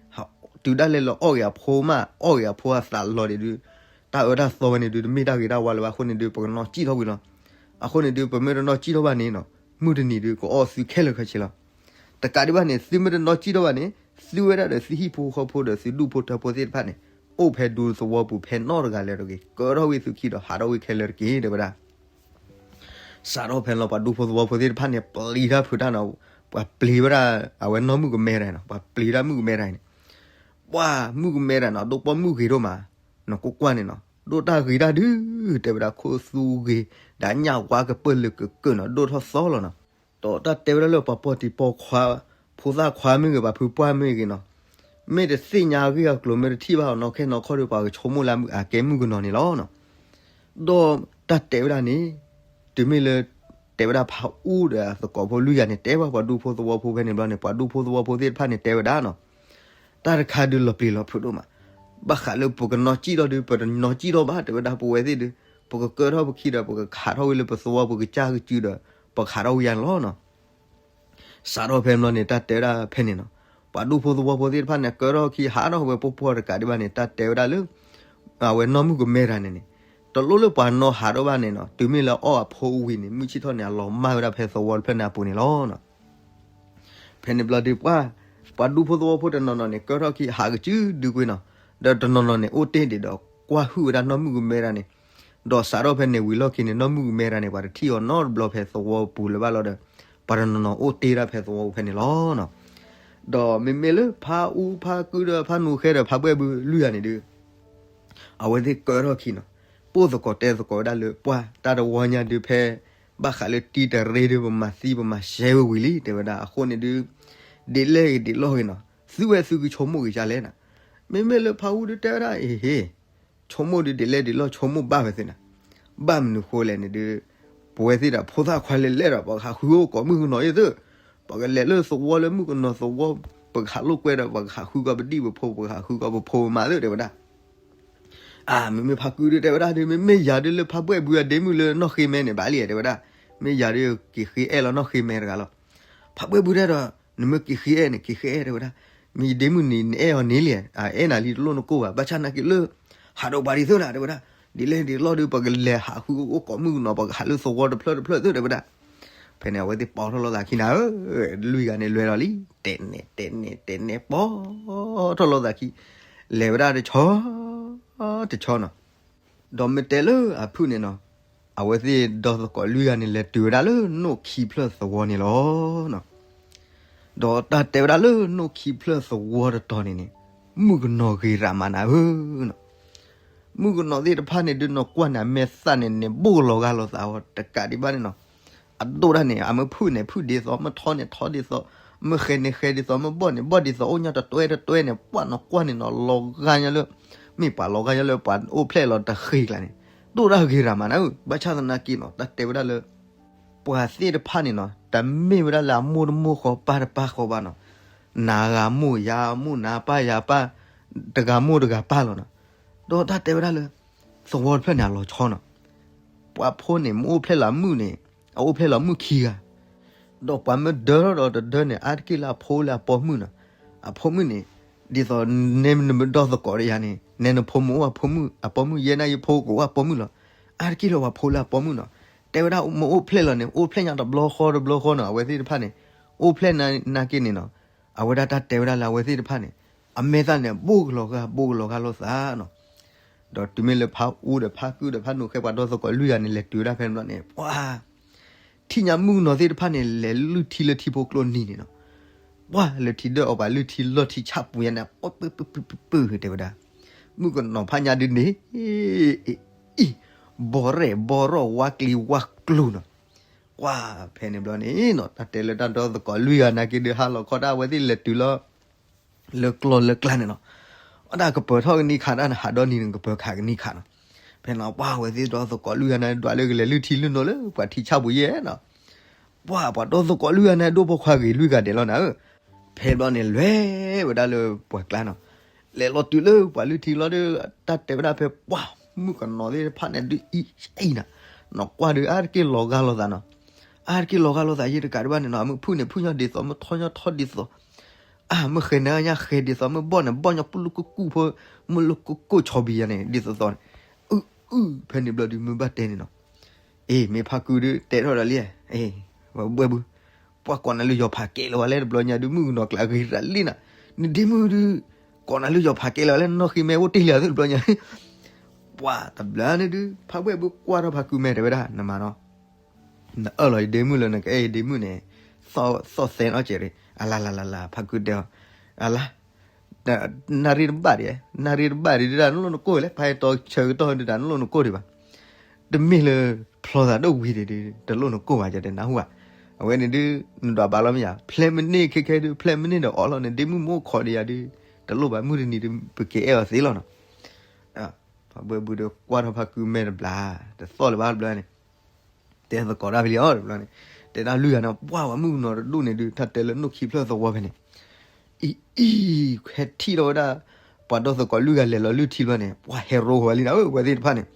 တုၤဒၣ်လဲာ်လၢအီၣ်ဂ့ၤအဖိမး အီၣ်ဂ့ၤအဖိအသးလီၤဒီးဒုး တၢ်အၢတၢ်သီဝဲန့ၣ်ဒုး တမ့ၢ်တၢ်ဂ့ၤတၢ်ဝါလၢၤဘၣ်အဃိန့ၣ်ဒုး ပကနီၢ်ကံၣ်ထီၣ်ဝံၤလီၤ. အဃိန့ၣ်ဒုး ပမ့ၢ်တနီၢ်ကံၣ်ထီၣ်ဘၣ်န့ၣ်နီၤ မုၢ်တနံၤဒုး ကအီၣ်သုခဲလၢာ်ခဲဆ့လီၤ. တကးဒံးဘၣ်န့ၣ် သုမ့ၢ်တနီၢ်ကံၣ်ထီၣ်ဘၣ်န့ၣ် သုဝဲဒၣ်ဒီးသုဟံၣ်ဖိဃီဖိဒီးသုဒူၣ်ဖိထၢဖိသ့ၣ်တဖၣ်န့ၣ် အိၣ်ဖဲဒူသဝီပူၤဖဲနီတဂၤလၢၤတဂ့ၤ, ကၢထီၣ်ဝံၤသုခံဒီးဟးထီၣ်ဝံၤခဲလၢာ်တက့ၢ် တဲဝဲဒၣ်. စးထီၣ်ဖဲန့ၣ်လီၤ ပှၤဒူဖိသဝီဖိသ့ၣ်တဖၣ်န့ၣ် ပျံၤတၢ်ဖုးတၢ်နီၤ, ပှၤပျံၤဝဲဒၣ် အဝဲနီၢ်မုၣ်ကမဲတဂၤနီၤ, ပှၤပျံၤတၢ်မုၣ်ကမဲတဂၤန့ၣ်, ပှၢ်မုၣ်ကမဲတဂၤနီၤ ဒိၣ်ပိာ်မုၣ်ဂ့ၤဒိၣ်မး, နကွၢ်ကွၢ်န့ၣ်နီၤ ဒိၣ်တၢ်ဂ့ၤတၢ်ဒုး တဲဝဲဒၣ် ခိၣ်သူဂ့ၤ ဒီးညၣ်ဝါကပၢၢ်လၢကကၢၢ်နီၤ ဒိၣ်ထီၣ်သီလီၤနီၤ. ဒီးတၢ်တဲဝဲဒၣ်လၢပှၤပိာ်တံၤပိာ်ခွါ ဖိသၣ်ခွါမ့ၢ်ဂ့ၤ ပှၤဖုပှၢ်မ့ၢ်ဂ့ၤနီၤ, မ့ၢ်တသ့ၣ်ညါအဂ့ၢ်အကျိၤ မ့ၢ်တထံၣ်ဘၣ်အီၤနီၢ်ခဲနီၢ်ခီဒီး ပှၤကဆိကမိၣ်လၢအကဲမုၣ်ကနီၤန့ၣ်လီၤနီၤ. ဒီးတၢ်တဲဝဲဒၣ်န့ၣ် တုၤမ့ၢ်လၢ တဲဝဲဒၣ်ဖးအူဒီးသကိးဖိလွံၢ်ဂၤန့ၣ် တဲဘၣ်ပှၤဒူဖိသဝီဖိဖဲန့ၣ်ဘျီန့ၣ် ပှၤဒူဖိသဝီဖိသ့ၣ်တဖၣ်န့ၣ် တဲဝဲဒၣ်နီၤ, တၢ်တခါဒုးလီၤပျံၤလီၤဖုးဒိၣ်မး, ဘၣ်ဃးလၢပကနီၣ်စံၣ်ထီၣ်ဒီး ပတနီၣ်စံၣ်ထီၣ်ဘၣ် တဲဝဲဒၣ် ပဝဲသ့ၣ်ဒုး ပကကၢထီၣ်ပခံဒီး ပကခးထီၣ်ဝံၤလၢပသဝီ ပကစၢ်ကစုဒီး ပခးထီၣ်ဝံၤယါန့ၣ်လီၤနီၤ. စးထီၣ်ဖဲန့ၣ်ဘျီန့ၣ် တၢ်တဲဝဲဒၣ်ဖဲန့ၣ်နီၤ, ပှၤဒူဖိသဝီဖိသ့ၣ်တဖၣ်န့ၣ် ကၢထီၣ်ခံဟးထီၣ်ဝဲပိာ်ပိာ်တကးဒံးဘၣ်န့ၣ် တၢ်တဲဝဲဒၣ်လၢ အဝဲနီၢ်မုၣ်ကမဲတဂၤန့ၣ်န့ၣ် တလိၣ်လၢပှၤနီၣ်ဟးထီၣ်ဘၣ်န့ၣ်နီၤ, တုၤမ့ၢ်လၢအီၣ်အဖိအဝံၤန့ၣ် မုၢ်ဆ့ၣ်ထီၣ်န့ၣ် အလီၤမၢ်ဝဲဒၣ်ဖဲသဝီတဖျၢၣ်န့ၣ်အပူၤန့ၣ်လီၤ. ဖဲန့ၣ်ဘျီဒုးပှၢ် ပှၤဒူဖိသဝီဖိတနီၤနီၤန့ၣ် ကၢထီၣ်ခံဟးကစုဒုကွ့နီၤ, ဒီးတနီၤနီၤန့ၣ် အိၣ်တ့ၢ်ဒံးဒီး ကွၢ်ဟုၣ်ဝဲဒၣ်နီၢ်မုၣ်ကမဲတဂၤန့ၣ်, ဒီးစးထီၣ်ဖဲန့ၣ်ဝံၤလီၢ်ခံန့ၣ် နီၢ်မုၣ်ကမဲတဂၤန့ၣ် ပှၤတထံၣ်အီၤနီတဘျီဖဲသဝီပူၤလၢၤဘၣ်လီၤဒီး ပှၤတနီၤနီၤအိၣ်တ့ၢ်ဒၣ်ဖဲသဝီပူၤဖဲန့ၣ်လီၤ. ဒီးမ့မ့ၢ်လၢဖးအူဖးကုဒီးဖးနူၤဃဲဒီးဖးဘှဲၣ်ဘုလွံၢ်ဂၤန့ၣ်ဒုး အဝဲသ့ၣ်ကၢထီၣ်ခံနီၤ, ပိၢ်သကိးတဲသကိးဝဲဒၣ်လၢပှၢ်တၢ်တဝီညါဒုးဖဲ ဘၣ်ဃးလၢတံၤတရ့ဒုး ပမၤသံပမၤစဲဝဲဝံၤလံ တဲဝဲဒၣ် အဃိန့ၣ်ဒုး ဒ်လဲၣ်ဂ့ၤဒ်လဲၣ်ဂ့ၤနီၤ သုဝဲသုကဆိကမိၣ်ဂ့ၤဒ်လဲၣ်နီၤ. မ့မ့ၢ်လၢဖးအူဒုးတဲဝဲဒၣ် အ့ဟ့ ဆိကမိၣ်ဒုးဒ်လဲၣ်ဒ်လဲၣ် ဆိကမိၣ်ဘၣ်ဝဲသ့ၣ်နီၤ, ဘၣ်မနုၤဃိလဲၣ်န့ၣ်ဒုး ပဝဲသ့ၣ်ဒီးဖိသၣ်ခွါလဲၤလဲၣ်ဒီး ပကဟးဃုအိၣ်ကိးမုၣ်ကနီၤအံၤသု, ပကလဲၤလၢသဝီလၢမုၣ်ကနီၤသဝီ ပကဟးလိာ်ကွဲဒီး ပကဟးဃုကီးပဒံၣ်ပဖိ ပကဟးဃုကီးပဖိပမါသု တဲဝဲဒၣ်. အါ မ့မ့ၢ်ဖးကုဒုးတဲဝဲဒၣ်ဒုး မ့မ့ၢ်ယၤဒုးလၢဖးဘှဲၣ်ဘုအဒ့မုၣ်လၢနီၢ်ဃ့မဲန့ၣ် ဘၣ်လံ တဲဝဲဒၣ်, မ့ၢ်ယၤဒုးက့ၤဃ့အဲၣ်လီၤနီၢ်ဃ့မဲတဂၤလီၤ. ဖးဘှဲၣ်ဘုတဲဒီး နမ့ၢ်က့ၤဃ့အဲၣ်န့ၣ် က့ၤဃ့အဲၣ် တဲဝဲဒၣ်, မ့ၢ်ယဒ့မုၣ်န့ၣ် နအဲၣ်အီၤန့ၣ်လံ, အအဲၣ်နၤလံတလိၣ်နကိၢ်ဘၣ်, ဘၣ်ဆၣ်နာ်က့ၤလၢ ဟးဒီးပှၤဒ်သိးနၤ တဲဝဲဒၣ်, ဒ်လဲၣ်ဒ်လဲၣ်ဒုး ပကလဲၤဟးဃုအိၣ်ကိးမုၣ်ကနီၤ ပကဟးလၢသဝီတဖျၢၣ်တဖျၢၣ်သု တဲဝဲဒၣ်. ဖဲန့ၣ် အဝဲသ့ၣ်ပိာ်ထီၣ်လိာ်သးခံနၤဧၢ, လွံၢ်ဂၤန့ၣ်လွဲၤလီၤလံ, တဲနဲၣ်တဲနဲၣ်တဲနဲၣ် ပိာ်ထီၣ်လိာ်သးခံ, လဲၤဝဲဒၣ်တဆီ တဆီနီၤ. ဒီးမ့ၢ်တဲလၢအဖုၣ်န့ၣ်နီၤ, အဝဲသ့ၣ်ဒီသကိးလွံၢ်ဂၤန့ၣ် လဲၤတုၤဝဲဒၣ်လၢနိၣ်ခံဖျၢၣ်သဝီန့ၣ်လီၤ. ဒီးတၢ်တဲဝဲဒၣ်လၢနိၣ်ခံဖျၢၣ်သဝီတတီၤန့ၣ်န့ၣ်, မုၣ်ကနီၤဂ့ၤရးမးနၤဧၢနီၤ. မုၣ်ကနီၤသ့ၣ်တဖၣ်န့ၣ်ဒုး နကွၢ်န့ၣ် အမဲာ်သၣ်န့ၣ်န့ၣ် ဘိၣ်လီၤဂာ်လိာ်သးဝဲတကးဒံးဘၣ်န့ၣ်နီၤ, အဒိၣ်ဒၣ်န့ၣ် အမ့ၢ်ဖုၣ်န့ၣ်ဖုၣ်ဒ်သိး မ့ၢ်ထီန့ၣ်ထီဒ်သိး, မ့ၢ်ဃဲန့ၣ်ဃဲဒ်သိး, မ့ၢ်ဘီၣ်န့ၣ်ဘီၣ်ဒ်သိး, အိၣ်ညါတတွဲတတွဲန့ၣ် ပှၢ်နီၤကွၢ်န့ၣ်နီၤ လီၤဂာ်ညါလၢ, မ့ၢ်ပှၤလီၤဂာ်ညါလၢပှၤအိၣ်ဖျဲၣ်လီၤတဃ့ကျါန့ၣ်, ဒိၣ်ဒၣ်ဂ့ၤရးမးနၤဧၢ, ဘၣ်ဆၣ်သနာ်က့နီၤ တၢ်တဲဝဲဒၣ်လၢ ပှၤသ့ၣ်တဖၣ်န့ၣ်နီၤ တမ့ၢ်ဝဲဒၣ်လၢအမိၢ်တမိၢ်ဃီပၢ်တပၢ်ဃီဘၣ်နီၤ, နၤဂၤမိၢ်ယၤမိၢ် နၤပၢ်ယၤပၢ်, တဂၤမိၢ်တဂၤပၢ်လီၤနီၤ. ဒီးတၢ်တဲဝဲဒၣ်လၢ သဝီတဖျၢၣ်န့ၣ် အလီၤဆီနီၤ, ပှၤဖိန့ၣ် မ့ၢ်အိၣ်ဖျဲၣ်လီၤအမုၣ်န့ၣ် အအိၣ်ဖျဲၣ်လီၤမုၣ်ခံဂၤ, ဒီးပှၤမ့ၢ်ဒၢထီၣ်ဒီးတဒၢန့ၣ် အါတက့ၢ်လၢအဖိလၢအပိာ်မုၣ်နီၤ, အဖိမုၣ်န့ၣ် ဒ်သိးနဲနဒီသကိးဒီးယၤန့ၣ် နဲနဖိမ့ၢ်အိၣ်အဖိမုၣ် အပိာ်မုၣ် ယဲဒၣ်ယဖိကအိၣ်အပိာ်မုၣ်လီၤ, အါတက့ၢ်လၢပှၤဖိလၢအပိာ်မုၣ်နီၤ. တဲဝဲဒၣ်မ့ၢ်အိၣ်ဖျဲၣ်လီၤန့ၣ် အိၣ်ဖျဲၣ်ညါတဘျီဃီတဘျီဃီနီၤ, အဝဲသ့ၣ်တဖၣ်န့ၣ် အိၣ်ဖျဲၣ်နာ်က့န့ၣ်နီၤ, အဝဲဒၣ်တၢ်တဲဝဲဒၣ်လၢအဝဲသ့ၣ်တဖၣ်န့ၣ် အမဲာ်သၣ်န့ၣ် ဘိၣ်ကလီၤဂာ် ဘိၣ်ကလီၤဂာ်လိာ်သးနီၤ. ဒီးတုၤမ့ၢ်လၢဖးအူဒီးဖးကုၢ်ဒီးဖးနူာ်ဃဲ ပှၤဒီသကိးလွံၢ်ဂၤန့ၣ် လဲၤတုၤဝဲဒၣ်ဖဲန့ၣ်ဘျီန့ၣ် ပှၤ ထံၣ်ညါမုၣ်ကနီၤသ့ၣ်တဖၣ်န့ၣ် လဲၤလုၢ်ထံလၢထံဖိကျိနံၤန့ၣ်နီၤ, ပှၤလဲၤထံၣ်ဒီးအီၤ ပှၤလုၢ်ထံလီၢ်ထံဆၣ်ပူၤညါန့ၣ် ပှၤပၢၢ်ပၢၢ်ပၢၢ်ပၢၢ်တဲဝဲဒၣ်, မုၣ်ကနီၤဖးညါဒုးန့ၣ် အံၤ ဘီရဲၣ်ဘီရီၣ် ဝါကျံဝါကျိၤနီၤ, ပှၤဖဲန့ၣ်ဘျီန့ၣ်နီၤ တၢ်တဲလၢတၢ်ဒီသကိးလွံၢ်ဂၤနာ်က့ဒုး ဟါလီၤခီတၢ် အဝဲသ့ၣ်လဲၤတုၤလီၤ လၢကျီၢ်လၢကျါန့ၣ်နီၤ, အတၢ်ကပၢၤထီၣ်ကနံၣ်ခါတၢ်န့ၣ် ဟးဒီနံၤန့ၣ် ကပၢၤခးကနံၣ်ခါနီၤ. ဖဲန့ၣ် ပှၤအဝဲသ့ၣ်ဒီသကိးလွံၢ်ဂၤန့ၣ် ဒွးလၢကလဲၤလုၢ်ထံလုၢ်နိလၢပှၤထံဆၣ်ပူၤယဲနီၤ, ပှၤပှၤဒီသကိးလွံၢ်ဂၤန့ၣ် ဒိၣ်ဖိခွါဂ့ၤလွံၢ်ဂၤဒဲးလီၤနၤဧၢ. ဖဲဘျီန့ၣ် လဲၤဝဲဒၣ်လၢပှၤကျါနီၤ, လဲၤလီၤတုၤလၢပှၤလုၢ်ထံလီၤဒီး တၢ်တဲဝဲဒၣ်ဖဲပှၤမုၣ်ကနီၤသ့ၣ်တဖၣ်န့ၣ်ဒုးအံၤအံၤနီၤ, နီၢ်ကွၢ်ဒုးအါတက့ၢ်လီၤဂာ်လိာ်သးနီၤ, အါတက့ၢ်လီၤဂာ်လိာ်သးယဲတကးဒံးဘၣ်န့ၣ်နီၤ, အမ့ၢ်ဖုၣ်န့ၣ်ဖုၣ်ညါဒ်သိး မ့ၢ်ထီညါထီဒ်သိး အါ မ့ၢ်ဃဲန့ၣ်ညါဃဲဒ်သိး မ့ၢ်ဘီၣ်န့ၣ်ဘီၣ်ညါပူၤလၢကကူၣ်ဖိ မ့ၢ်လၢကကူၣ်ဆီဘံယါန့ၣ် ဒ်သိးသိးန့ၣ်, အုၣ်အုၣ် ဖဲန့ၣ်ဘျီဒုးမ့ၢ်ဘၣ်တဲန့ၣ်နီၤ, အ့ မ့ၢ်ဖးကုဒုးတဲထီၣ်ဒီးလံ, အ့ ဝဲဘှဲဘု, ပှၤကိးနၤလၢယီၤဖးကဲလၢၤဝဲလဲၣ် တဘျီညါဒုး မုၣ်ကနီၤကျးဂ့ၤရးလံနၤ, နဒ့မုၣ်ဒုး ကိးနၤလၢယီၤဖးကဲလၢၤဝဲလဲၣ် နီၢ်ဃ့မဲအိၣ်တ့ၢ်လံဧါသ့ၣ် တဘျီညါ, ပှၤတဘျီန့ၣ်ဒုး ဖးဘှဲဘုကွၢ်ထီၣ်ဖးကုမဲာ်တဲဝဲဒၣ် နမၤနီၤ နအၢၣ်လီၤယဒ့မုၣ်လၢနကအဲၣ်ယဒ့မုၣ်န့ၣ်, သီၣ်သီၣ်သဲနီၣ်ကဲးရ့ၣ်, အလါလါလါလါ ဖးကုတဲအီၤ, အလါ, နၣ်ရံၣ်တဘၣ်ဒံး, နၣ်ရံၣ်တဘၣ်ဒံးဒၣ် နလိၣ်နကိၢ်လဲၣ်, ဖဲတီဆၢကတီၢ်ဒၣ် နလိၣ်နကိၢ်ဒံးဘၣ်, တမ့ၢ်လၢ ဖျီသးဒိၣ်ဝံၤဒံးဒုး တလိၣ်နကိၢ်ဘၣ် ကတဲနၢ်ဟူဧါ, အဝဲန့ၣ်ဒုး နဒွးဘၣ်လီၤမ့ၢ်ဧါ, ဖျဲၣ်မ့ၢ်န့ၢ်ခဲခဲဒုး ဖျဲၣ်မ့ၢ်န့ၢ်ဒီးအီၣ်လီၤ နဒ့မုၣ်မ့ၢ်အိၣ်ခိးဒံးယၤဒုး တလိၣ်ဘၣ် မုၢ်တနံၤဒုး ပကဲအဲၣ်အီၤသ့လီၤနီၤ, ဖးဘှဲဘုဒီးကွၢ်ထီၣ်ဖးကုမဲာ်တဘျီ, တသီၣ်လၢၤဘၣ်တဘျီန့ၣ်, တဲသကိးတၢ်ဖဲလံအီၤတဘျီန့ၣ်, တဲဒၣ်လွံၢ်ဂၤန့ၣ် ပှၢ်ဝဲမုၣ်ကနီၤတဒူၣ်န့ၣ်ဒုး တၢ်တဲလၢနိၣ်ခံဖျၢၣ်သဝီဖဲန့ၣ်, အံၤအံၤ ဟဲထံၣ်ထီၣ်ဝဲဒၣ် ပှၤဒီသကိးလွံၢ်ဂၤလဲၤလီၤလုၢ်ထံဘျီန့ၣ် ပှၢ်ဟဲရိဃီၤဝဲလံနၤဧၢ ဝဲသ့ၣ်တဖၣ်န့ၣ်,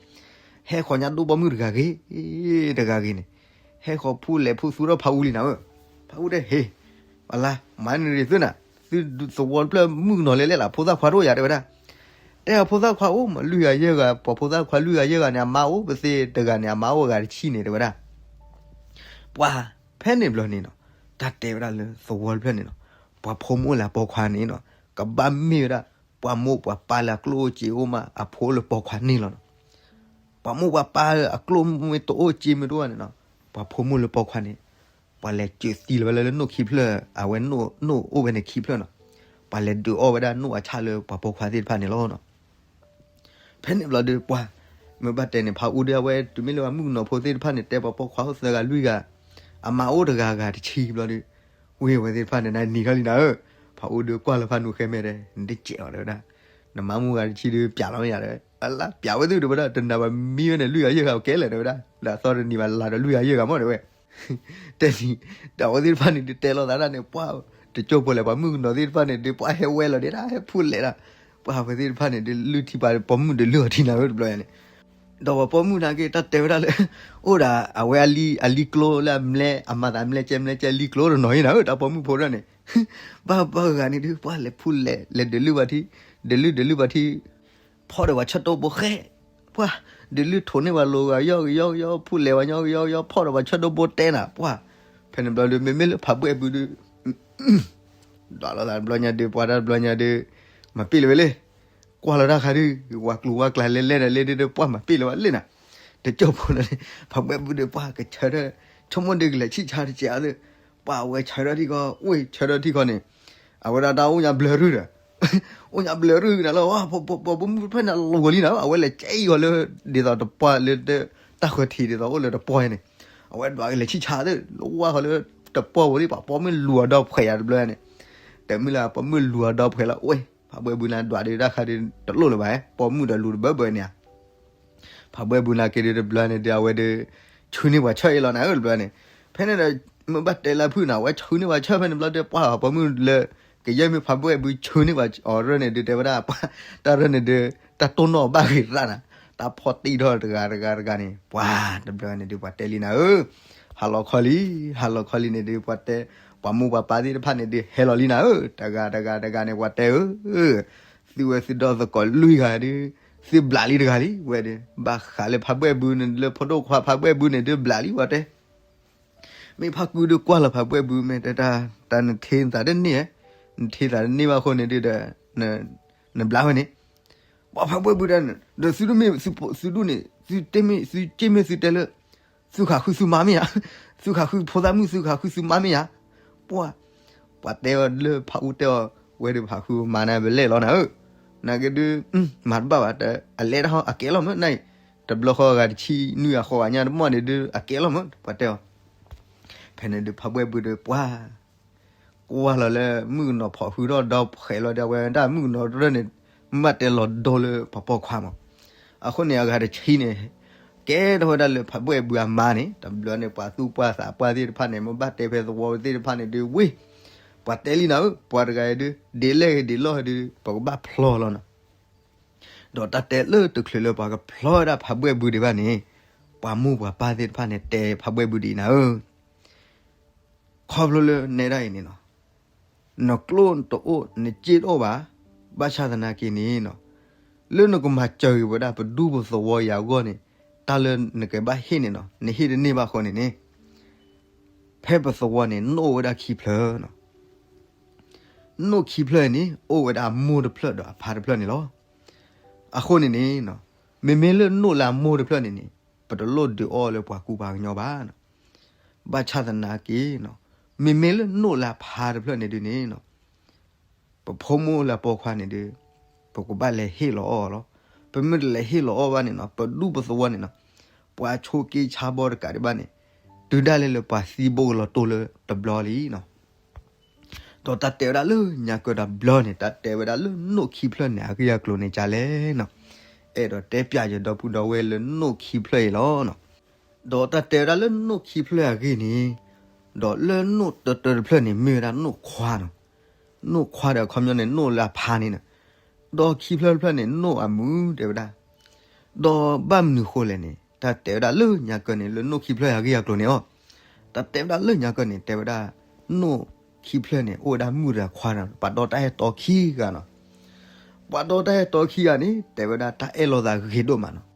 ဟဲဃီၤညါဒိၣ်ပိာ်မုၣ်တဂၤဂ့ၤ, တဂၤဂ့ၤန့ၣ်, ဟဲဃီၤဖူလဲၤဖူသူထီၣ်ဖးအူလံနၤဧၢ, ဖးအူတဲဟ့ၣ်, ပှၤလါ မၤနရံၣ်သုနၤ, သုသဝီတဖျၢၣ်မုၣ်ကနီၤလဲၤလဲၣ်လၢ ဖိသၣ်ခွါတအိၣ်ယၤတဲဝဲဒၣ်, တဲအဖိသၣ်ခွါအိၣ်မးလွံၢ်ဂၤယဲၢ်ဂၤ ပှၤဖိသၣ်ခွါလွံၢ်ဂၤယဲၢ်ဂၤန့ၣ် အမါအိၣ်ပသ့တဂၤန့ၣ် အမါအိၣ်ဂၤတဆံန့ၣ်တဲဝဲဒၣ် ပှၤဖဲန့ၣ်ဘျီန့ၣ်နီၤ, တၢ်တဲဝဲဒၣ်လၢသဝီတဖျၢၣ်န့ၣ်နီၤ, ပှၤဖိမုၣ်အိၣ်လၢအပိာ်ခွါန့ၣ်နီၤ, ကဘၣ်မ့ၢ်ဝဲဒၣ် ပှၤမိၢ်ပှၤပၢ်လၢအကျိၣ်အိၣ်စ့အိၣ်မး အဖိအိၣ်လၢပိာ်ခွါန့ၣ်လီၤနီၤ. ပှၤမိၢ်ပှၤပၢ်အကျိၣ်မ့ၢ်တအိၣ်စ့မ့ၢ်တအိၣ်န့ၣ်နီၤ, ပှၤဖိမုၣ်လၢပိာ်ခွါန့ၣ် ပှၤလဲၤစၢးသံလီၤဝဲလၢလၢနိၣ်ခံဖျၢၣ် အဝဲနိၣ်အိၣ်ဝဲန့ၣ်ခံဖျၢၣ်နီၤ, ပှၤလဲၤဒုးအီၣ်ဝဲဒၣ်နိၣ်အဆၣ်လၢပှၤပိာ်ခွါသ့ၣ်တဖၣ်န့ၣ်လီၤနီၤ. ဖဲန့ၣ်ဘျီဒီးပှၤ မ့ၢ်ဘၣ်တဲန့ၣ် ဖးအူဒီးအဝဲတုၤမ့ၢ်လၢပှၤမုၣ်ကနီၤဖိသ့ၣ်တဖၣ်န့ၣ် တဲပှၤပိာ်ခွါအိၣ်သၢဂၤလွံၢ်ဂၤ, အမါအိၣ်တဂၤဂၤတဆံဘျီဒီး, ဝ့ၢ်ဝဲသ့ၣ်တဖၣ်န့ၣ် နနံၤထီၣ်လံနၤဧၢ, ဖးအူဒီးကွၢ်လၢဖးနူာ်ဃဲမဲာ်ဒီး နတစဲးအီၤတဲဝဲဒၣ်, နမါမုၢ်ဂၤတဆံဒီးပျးလီၤမ့ၢ်ယၤဒီး အလါပျးဝဲသ့ၣ်တဲဝဲဒၣ် တနၤဘၣ်မံဝဲန့ၣ်လွံၢ်ဂၤယဲၢ်ဂၤကဲလဲၣ်တဲဝဲဒၣ်, ဒီးအသီတနံၤဘၣ်လါဒီးလွံၢ်ဂၤယဲၢ်ဂၤမ့ၢ်တဲဝဲ တဲနံၤ, ဒီးအဝဲသ့ၣ်တဖၣ်န့ၣ်ဒုးတဲလိာ်သးဒၣ်န့ၣ် ပှၢ် တကၠိဖိလဲၣ် ပှၤမုၣ်ကနီၤသ့ၣ်တဖၣ်န့ၣ်ဒုး ပှၢ်ဟဲဝဲလီၤဒဲဒၣ် ဟဲဖူလဲၣ်ဒၣ်, ပှၢ်အဝဲသ့ၣ်တဖၣ်န့ၣ်ဒုး လုၢ်ထံပှၤပိာ်မုၣ်ဒုးလုၢ်အီၤထံနၤဧၢတဘျီယၤန့ၣ်, ဒီးပှၤပိာ်မုၣ်နာ်က့ တၢ်တဲဝဲဒၣ်လၢ အိၣ်ဒၣ်အဝဲအလံၤကျိလၢအမလဲ အမၤသးမလဲကဲမလဲကဲလံၤကျိတနီၤအံၤနၤဧၢ တၢ်ပိာ်မုၣ်ဖိဒၣ်န့ၣ်, ဘၣ်ဘၣ်ဂၤန့ၣ်ဒုး ပှၢ်လဲၤဖူလဲၣ် လဲၤဒုးလုၢ်ပှၤထံ, ဒုးလုၢ်ဒုးလုၢ်ပှၤထံ ဖီၣ်ဒီးပှၤဆၢတိၢ်ဘိဃဲ, ပှၢ် ဒုးလုၢ်ထိးန့ၢ်ပှၤလိၤဂၤ ယီၢ်ကယီကယီ ဖူလဲၣ်ပှၤညီကယီကယီ ဖီၣ်ဒီးပှၤဆၢတိၢ်ဘိတဲနၤ ပှၢ်, ဖဲန့ၣ်ဘျီဒီး မ့မ့ၢ်လၢဖးဘှဲၣ်ဘုဒုး ဒွးလိာ်သးတဘျီညါဒုး ပှၢ်တၢ်တဘျီညါဒုး မၤပ့ၢ်လၢၤဝဲလၢ ကွၢ်လီၤတၢ်ခါဒုး ဝၤကျိၤဝါကျါလဲၤလဲၤဒီးလဲၤဒုး ပှၢ်မၤပ့ၢ်လၢၤဝဲလၢနၤ, တကၠိဖိလီၤန့ၣ် ဖးဘှဲၣ်ဘုဒုး ပှၢ်ကဆၢထၢၣ် ဆိကမိၣ်ဒုးကလဲၤဆံၣ်ဆါတစဲးအါသု, ပှၢ်အဝဲဆၢထၢၣ်ထံၣ်ခီ ဝ့ၢ်ဆၢထၢၣ်ထံၣ်ခီန့ၣ် အဝဲဒၣ်တၢ်အိၣ်ညါဘျၢရုၢ်ဒီး အိၣ်ညါဘျၢရုၢ်ကနၤလၢ ပှၤပိာ်မုၣ်တဖျၢၣ်န့ၣ်လီၤဂီၤလံနၤ အဝဲလဲၤကဲအံၤဂီၤလၢ ဒ်သိးတပှၢ်လၢ တၢ်ဃၢၤထံးဒ်သိးအိၣ်လၢတပှၢ်န့ၣ်, အဝဲဒွးကလဲၤဆံၣ်ဆါသ့ၣ် လၢဝါဃီလၢ တပှၢ်ဝဲသ့ၣ် ပှၤပိာ်မုၣ်လူၤအဒီဖှဲးယၤတဘျီန့ၣ်, တမ့ၢ်လၢပိာ်မုၣ်လူၤအဒီဖှဲးလီၤ ဝ့ၢ် ဖးဘှဲၣ်ဘုနၤဒွးဒုးတၢ်ခါဒုး တလိၣ်လၢၤဘၣ် ပိာ်မုၣ်ဒီးလူၤတဘၢဘၢန့ၣ်ဧါ ဖးဘှဲၣ်ဘုနၤက့ၤဒုးတဘျီန့ၣ်ဒုး အဝဲဒုး ဆှၢန့ၢ်ပှၤဆၢအံၤလီၤနၤဧၢတဘျီန့ၣ်, ဖဲန့ၣ်ဒီး မ့ၢ်ဘၣ်တဲလၢဖုၣ်နၤ အဝဲဆှၢန့ၢ်ပှၤဆၢဖဲန့ၣ်ဘျီဒုး ပှၢ်ပိာ်မုၣ်လၢ ကယဲၢ်မ့ၢ်ဖးဘှဲၣ်ဘုဆှၢန့ၢ်ပှၤအီၤရၢၢ်န့ၣ်ဒုး တဲဝဲဒၣ် တၢ်ရၢၢ်န့ၣ်ဒုး တၢ်တိၢ်နီၣ်ဘၣ်ဂ့ၤရၣ်နၤ, တၢ်ဖီၣ်တံၢ်ထီၣ်တဂၤတဂၤတဂၤန့ၣ် ပှၢ်တဘျီန့ၣ်ဒုး ပှၤတဲလံနၤဧၢ, ဟါလီၤခီလံ, ဟါလီၤခီလံန့ၣ်ဒုး ပှၤတဲ ပှၤမိၢ်ပှၤပၢ်သ့ၣ်တဖၣ်န့ၣ်ဒုး ဟဲလီၤလံနၤဧၢ, တဂၤတဂၤတဂၤန့ၣ် ပှၤတဲဧၢ သုဝဲသုဒီသကိးလွံၢ်ဂၤဒုး သုဘျးလံတဂၤလံ ဝဲဒုး ဘၣ်ဃးလၢဖးဘှဲၣ်ဘုန့ၣ် လၢဖိဒိၣ်ခွါဖးဘှဲၣ်ဘုန့ၣ်ဒုး ဘျးလံဝဲတဲ, မ့ၢ်ဖးကုဒုးကွၢ်လီၤဖးဘှဲၣ်ဘု မ့ၢ်တဲတၢ် တၢ်နထ့သးတန့ၢ်ဧါ, နထ့သးတန့ၢ်ဘၣ်အဃိန့ၣ်ဒုးဒီး နဘျးဝဲန့ၣ်, ပှၤဖးဘှဲၣ်ဘုဒီး ဒီးသုတမ့ၢ်သုဒူၣ်န့ၣ် သုတမ့ၢ်သုက့မ့ၢ်သုတဲလၢ သုဃာ်ဃုသုမါမ့ၢ်ဧါ, သုဃာ်ဃုဖိသၣ်မုၣ် သုဃာ်ဃုသုမါမ့ၢ်ဧါ, ပှၤ ပှၤတဲအီၤလၢဖးအူတဲအီၤ ဝဲဒုးဖးဃုမါန့ၣ် ပလဲၣ်လီၤနၤဧၢ, နာ်က့ဒုး မၤတဘၣ်ဘၣ် အလဲၣ်တၢ်ဟီ အကဲလီၤမ့ၢ်နအံၤ, တဘျီဃီဂၤတဆံနွံအဃိဂၤညါတမီၢ်န့ၣ်ဒုး အကဲလီၤမ့ၢ် ပှၤတဲအီၤ, ဖဲန့ၣ်ဒုးဖးဘှဲၣ်ဘုဒီးပှၤ ကွၢ်လီၤလၢမုၣ်ကနီၤဖီၣ်ဃုထီၣ်ဒီဖှဲးလီၤဒီး အဝဲဒၣ်မုၣ်ကနီၤရၢၢ်န့ၣ် မ့ၢ်တဲလီၤဒိလၢပှၤပိာ်ခွါမး, အဃိန့ၣ် အဂၤတဆံန့ၣ် ကဲထီၣ်ဝဲဒၣ်လၢဖးဘှဲၣ်ဘုအမါန့ၣ် တဘျီန့ၣ် ပှၤသူၣ်ပှၢ်သးပှၢ်သ့ၣ်တဖၣ်န့ၣ် မ့ၢ်ဘၣ်တဲဖဲသဝီသ့ၣ်တဖၣ်န့ၣ်ဒုးဝ့ၢ်, ပှၤတဲလံနၤဧၢ ပှၤတဂၤအံၤဒုး ဒ်လဲၣ်ဂ့ၤဒ်လဲၣ်ဂ့ၤဒုး ပကဘၣ်ဖျီလီၤနၤ ဒီးတၢ်တဲလၢတချုးလၢပှၤကဖျီဝဲဒၣ်ဖးဘှဲၣ်ဘုဒံးဘၣ်န့ၣ်, ပှၤမိၢ်ပှၤပၢ်သ့ၣ်တဖၣ်န့ၣ် တဲဖးဘှဲၣ်ဘုဒံးနၤဧၢ, ခီဖျိလၢနဲဒၣ်အံၤန့ၣ်နီၤ, နကျိတအိၣ် နစ့တအိၣ်ဘၣ်, ဘၣ်ဆၣ်သနာ်က့န့ၣ်နီၤ, လၢနကမၤစၢၤက့ၤဝဲဒၣ်ပဒူပသဝီယၤအဂီၢ်န့ၣ်, တၢ်လၢနကဘၣ်ဟ့ၣ်န့ၣ်နီၤ နဟ့ၣ်တန့ၢ်ဘၣ်အဃိန့ၣ်န့ၣ်, ဖဲပသဝီန့ၣ် နိၣ်အိၣ်ဝဲဒၣ်ခံဖျၢၣ်နီၤ နိၣ်ခံဖျၢၣ်န့ၣ် အိၣ်ဝဲဒၣ်အမိၢ်တဖျၢၣ်ဒီးအဖါတဖျၢၣ်န့ၣ်လီၤ. အဃိန့ၣ်န့ၣ်, မ့မ့ၢ်လၢနိၣ်လၢအမိၢ်တဖျၢၣ်န့ၣ်န့ၣ်, ပတလိၣ်ဒုးအီၣ်လၢပှၤကူပှၤကညီဘၣ်. ဘၣ်ဆၣ်သနာ်က့, မ့မ့ၢ်လၢနိၣ်လၢအဖါတဖျၢၣ်န့ၣ်ဒုးန့ၣ်, ပဖိမုၣ်လၢအပိာ်ခွါန့ၣ်ဒုး, ပကဘၣ်လဲၤဟ့ၣ်လီၤအီၣ်လီၤ. ပမ့ၢ်တလဲၤဟ့ၣ်လီၤအီၣ်ဘၣ်န့ၣ်နီၤ, ပဒူပသဝီန့ၣ်နီၤ, ပှၤဆိးက့ဆါဘီတကးဒံးဘၣ်န့ၣ်, တုၤဒၣ်လဲာ်လၢပှၤသံဘိကလီၤတိၢ်လၢတဘျီလံနီၤ. ဒီးတၢ်တဲဝဲဒၣ်လၢညါကၢတၢ်ဘျီန့ၣ်, တၢ်တဲဝဲဒၣ်လၢနိၣ်ခံဖျၢၣ်န့ၣ် အဂ့ၢ်အကျိၤန့ၣ်ဒ်လဲၣ်နီၤ. အဲၣ်ဒိးတဲပျးယဒီပုၢ်ဒီဝဲၢ်လၢနိၣ်ခံဖျၢၣ်အံၤလီၤနီၤ. ဒီးတၢ်တဲဝဲဒၣ်လၢနိၣ်ခံဖျၢၣ်အဂ့ၢ်န့ၣ်, ဒီးလၢနိၣ်တၢတၢတဖျၢၣ်န့ၣ် မ့ၢ်ဝဲဒၣ်နိၣ်ခွါနီၤ. နိၣ်ခွါဒီးအခီပညီန့ၣ် နိၣ်လၢအဖါန့ၣ်နီၤ. ဒီးခံဖျၢၣ်တဖျၢၣ်န့ၣ် နိၣ်အမုၢ်တဲဝဲဒၣ်. ဒီးဘၣ်မနုၤဃိလဲၣ်န့ၣ် တၢ်တဲဝဲဒၣ်လၢညါကၢန့ၣ် လၢနိၣ်ခံဖျၢၣ်အဂ့ၢ်အကျိၤန့ၣ်အီၤ, တၢ်တဲဝဲဒၣ်လၢညါကၢန့ၣ် တဲဝဲဒၣ် နိၣ်ခံဖျၢၣ်န့ၣ် အိၣ်ဝဲဒၣ်မုၣ်တဂၤခွါတဂၤ ပှၤဒီတၢ်အဲၣ်တီခံဂၤနီၤ. ပှၤဒီတၢ်အဲၣ်တီခံဂၤန့ၣ် တဲဝဲဒၣ်တၢ်အဲၣ်လိာ်သးဂ့ၤဒိၣ်မးနီၤ.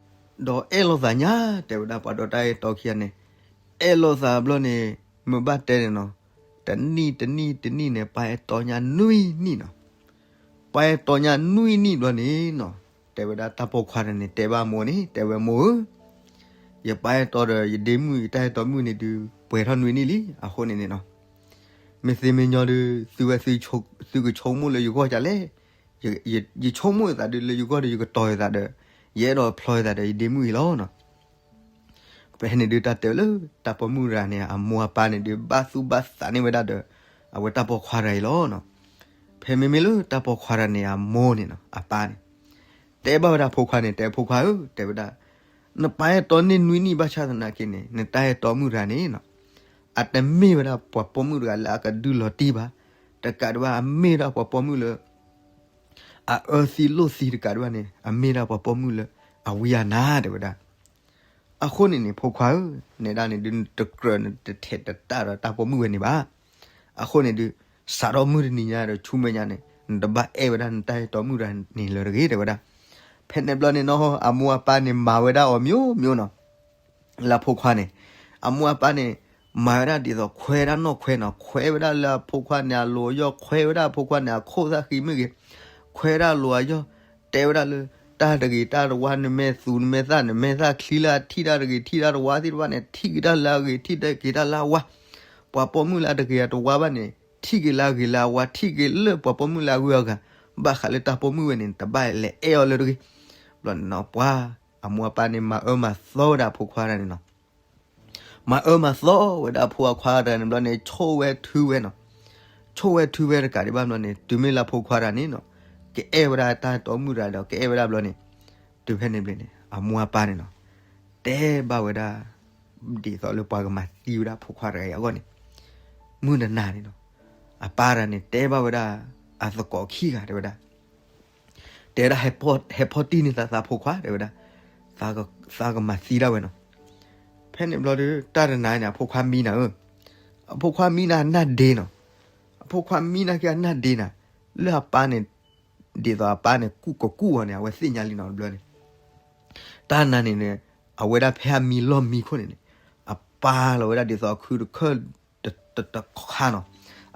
ဒီးအဲၣ်လိာ်သးညါ တဲဝဲဒၣ်ပှၤဒီတၢ်အဲၣ်တီခံဂၤန့ၣ် အဲၣ်လိာ်သးဘျီန့ၣ် မ့ၢ်ဘၣ်တဲန့ၣ်နီၤ, တနံၣ်တနံၣ်တနံၣ်န့ၣ် ပှၤအဲၣ်တီညါနွံနံၣ်နီၤ. ပှၤအဲၣ်တီညါနွံနံၣ်ဘျီန့ၣ်နီၤ, တဲဝဲဒၣ်တၢ်ပိာ်ခွါတဂၤန့ၣ် တဲဘၣ်မိၢ်န့ၣ် တဲဝဲမိၢ်ဧၢ, ယပၢ်အဲၣ်တီဒီးယဒ့မုၣ် ယတၢ်အဲၣ်တီမုၣ်န့ၣ်ဒုး ပှဲၤထီၣ်နွံနံၣ်လံ. အဃိန့ၣ်န့ၣ်နီၤ, မ့ၢ်သ့မ့ၢ်ညီဒုး သုဝဲသုကဆိကမိၣ်လၢယဂီၢ်ဒ်လဲၣ်. ယဆိကမိၣ်ယသးဒုးလၢယဂီၢ်ဒီး ယကတီၤယသးဒီး ယအဲၣ်ဒိးဖျီယသးဒီး ယဒ့မုၣ်အံၤလီၤနီၤ. ဖဲန့ၣ်ဒုးတၢ်တဲဝဲလၢ တၢ်ပိာ်မုၣ်တဂၤန့ၣ် အမိၢ်အပၢ်န့ၣ်ဒုး ဘၣ်သူၣ်ဘၣ်သးန့ၢ်ဝဲဒၣ်ဒီး အဝဲတၢ်ပိာ်ခွါတဂၤအံၤလီၤနီၤ. ဖဲမ့မ့ၢ်လၢတၢ်ပိာ်ခွါတဂၤန့ၣ် အမိၢ်န့ၣ်နီၤ အပၢ်န့ၣ် တဲဘၣ်ဝဲဒၣ်ဖိခွါန့ၣ် တဲဖိခွါဧၢ တဲဝဲဒၣ်, နပၢ်အဲၣ်တီန့ၢ်နွံနံၣ်ဘၣ်ဆၣ်သနာ်က့န့ၣ် နတၢ်အဲၣ်တီမုၣ်တဂၤန့ၣ်နီၤ, အတမ့ၢ်ဝဲဒၣ်ပှၤပိာ်မုၣ်တဂၤလၢအကဒုးလီၤတံၢ်ဘၣ်, တကးဒံးဘၣ် အမ့ၢ်ဒၣ်ပှၤပိာ်မုၣ်လၢ အအၢသံလိၣ်သံတကးဒံးဘၣ်န့ၣ် အမ့ၢ်ဒၣ်ပှၤပိာ်မုၣ်လၢ အဝံအနါတဲဝဲဒၣ်. အဃိန့ၣ်န့ၣ် ဖိခွါဧၢ, နဲဒၣ်န့ၣ်ဒုး နတကြၢးနတထဲးတတၢ်ဒီးတၢ်ပိာ်မုၣ်ဝဲန့ၣ်ဘၣ်. အဃိန့ၣ်ဒုး စးထီၣ်မုၢ်တနံၤညါဒီးဆူမဲာ်ညါန့ၣ် နတဘၣ်အဲၣ်ဝဲဒၣ်နတၢ်အဲၣ်တီမုၣ်တဂၤန့ၣ်လၢၤတဂ့ၤ တဲဝဲဒၣ်. ဖဲန့ၣ်ဘျီန့ၣ်နီၤ အမိၢ်အပၢ်န့ၣ် မၤဝဲဒၣ်အီၤမျိုးမျိုးနီၤ လၢအဖိခွါန့ၣ်, အမိၢ်အပၢ်န့ၣ် မၤဝဲဒၣ်ဒ်သိးခွဲးဒၣ်နီၣ်ခွဲးနီၤ, ခွဲးဝဲဒၣ်လၢအဖိခွါန့ၣ်အလိၤအယီၢ်, ခွဲးဝဲဒၣ်အဖိခွါန့ၣ် အခိၣ်သၣ်ဃံမ့ၢ်ဂ့ၤ, ခွဲးဒၣ်အလိၤအယီၢ်, တဲဝဲဒၣ်လၢ တၢ်တဂ့ၤတၢ်တဝါ နမဲာ်သူနမဲာ်သၣ် နမဲာ်သၣ်ချံလၢအထံၣ်တၢ်တဂ့ၤ ထံၣ်တၢ်တဝါသ့ၣ်တဖၣ်န့ၣ် ထံၣ်က့ၤတၢ်လၢအဂ့ၤ ထံၣ်က့ၤတၢ်လၢအဝါ, ပှၤပိာ်မုၣ်လၢအတဂ့ၤအတဝါဘၣ်န့ၣ် ထံၣ်က့ၤလၢအဂ့ၤလၢအဝါ ထံၣ်က့ၤလၢပှၤပိာ်မုၣ်လၢအဂ့ၤအဂၤ, ဘၣ်ဃးလၢတၢ်ပိာ်မုၣ်ဝဲန့ၣ် တဘၣ်လဲၤအဲၣ်အီၤလၢၤတဂ့ၤ. ဘျီန့ၣ်နီၤ ပှၤ အမိၢ်အပၢ်န့ၣ် မၤအၢမၤသီဝဲဒၣ်အဖိခွါတဂၤန့ၣ်နီၤ. မၤအၢမၤသီဝဲဒၣ်အဖိအခွါတဂၤန့ၣ်ဘျီန့ၣ် ဆိၣ်ဝဲထုဝဲနီၤ. ဆိၣ်ဝဲထုဝဲတကးဒံးဘၣ်ဘျီန့ၣ် တုၤမ့ၢ်လၢအဖိခွါတဂၤန့ၣ်နီၤ ကအဲၣ်ဝဲဒၣ်တၢ်အဲၣ်တီမုၣ်တဂၤဒီး ကအဲၣ်ဝဲဒၣ်ဘျီန့ၣ် တုၤဖဲန့ၣ်ဘျီန့ၣ် အမိၢ်အပၢ်န့ၣ်နီၤ တဲဘၣ်ဝဲဒၣ် ဒ်သိးလၢပှၤကမၤသံဝဲဒၣ်အဖိခွါတဂၤအံၤအဂီၢ်န့ၣ် မုၢ်နၤနၤန့ၣ်နီၤ အပၢ်တဂၤန့ၣ် တဲဘၣ်ဝဲဒၣ် အသကိးခံဂၤတဲဝဲဒၣ် တဲဝဲဒၣ် ဟဲဖီၣ်တံၢ်န့ၢ်သးသးဖိခွါ တဲဝဲဒၣ် သးကမၤသံဒၣ်ဝဲနီၤ. ဖဲန့ၣ်ဘျီဒီး တၢ်တနၤန့ၣ် အဖိခွါမံနၤဧၢ, အဖိခွါမံနၤနၢ်ဒ့နီၤ. အဖိခွါမံနၤက့ၤအနၢ်ဒ့နၤ လၢအပၢ်န့ၣ် ဒ်သိးအပၢ်န့ၣ် ကူၣ်ကကူၣ်အီၤန့ၣ် အဝဲသ့ၣ်ညါလံနီၤ တဘျီန့ၣ် တၢ်နၤန့ၣ်န့ၣ် အဝဲဒၣ်ဖဲအမံလီၢ်မံခိၣ်န့ၣ်န့ၣ် အပာ်လီၤဝဲဒၣ်ဒ်သိးအခုတခၢၣ် တခါနီၤ.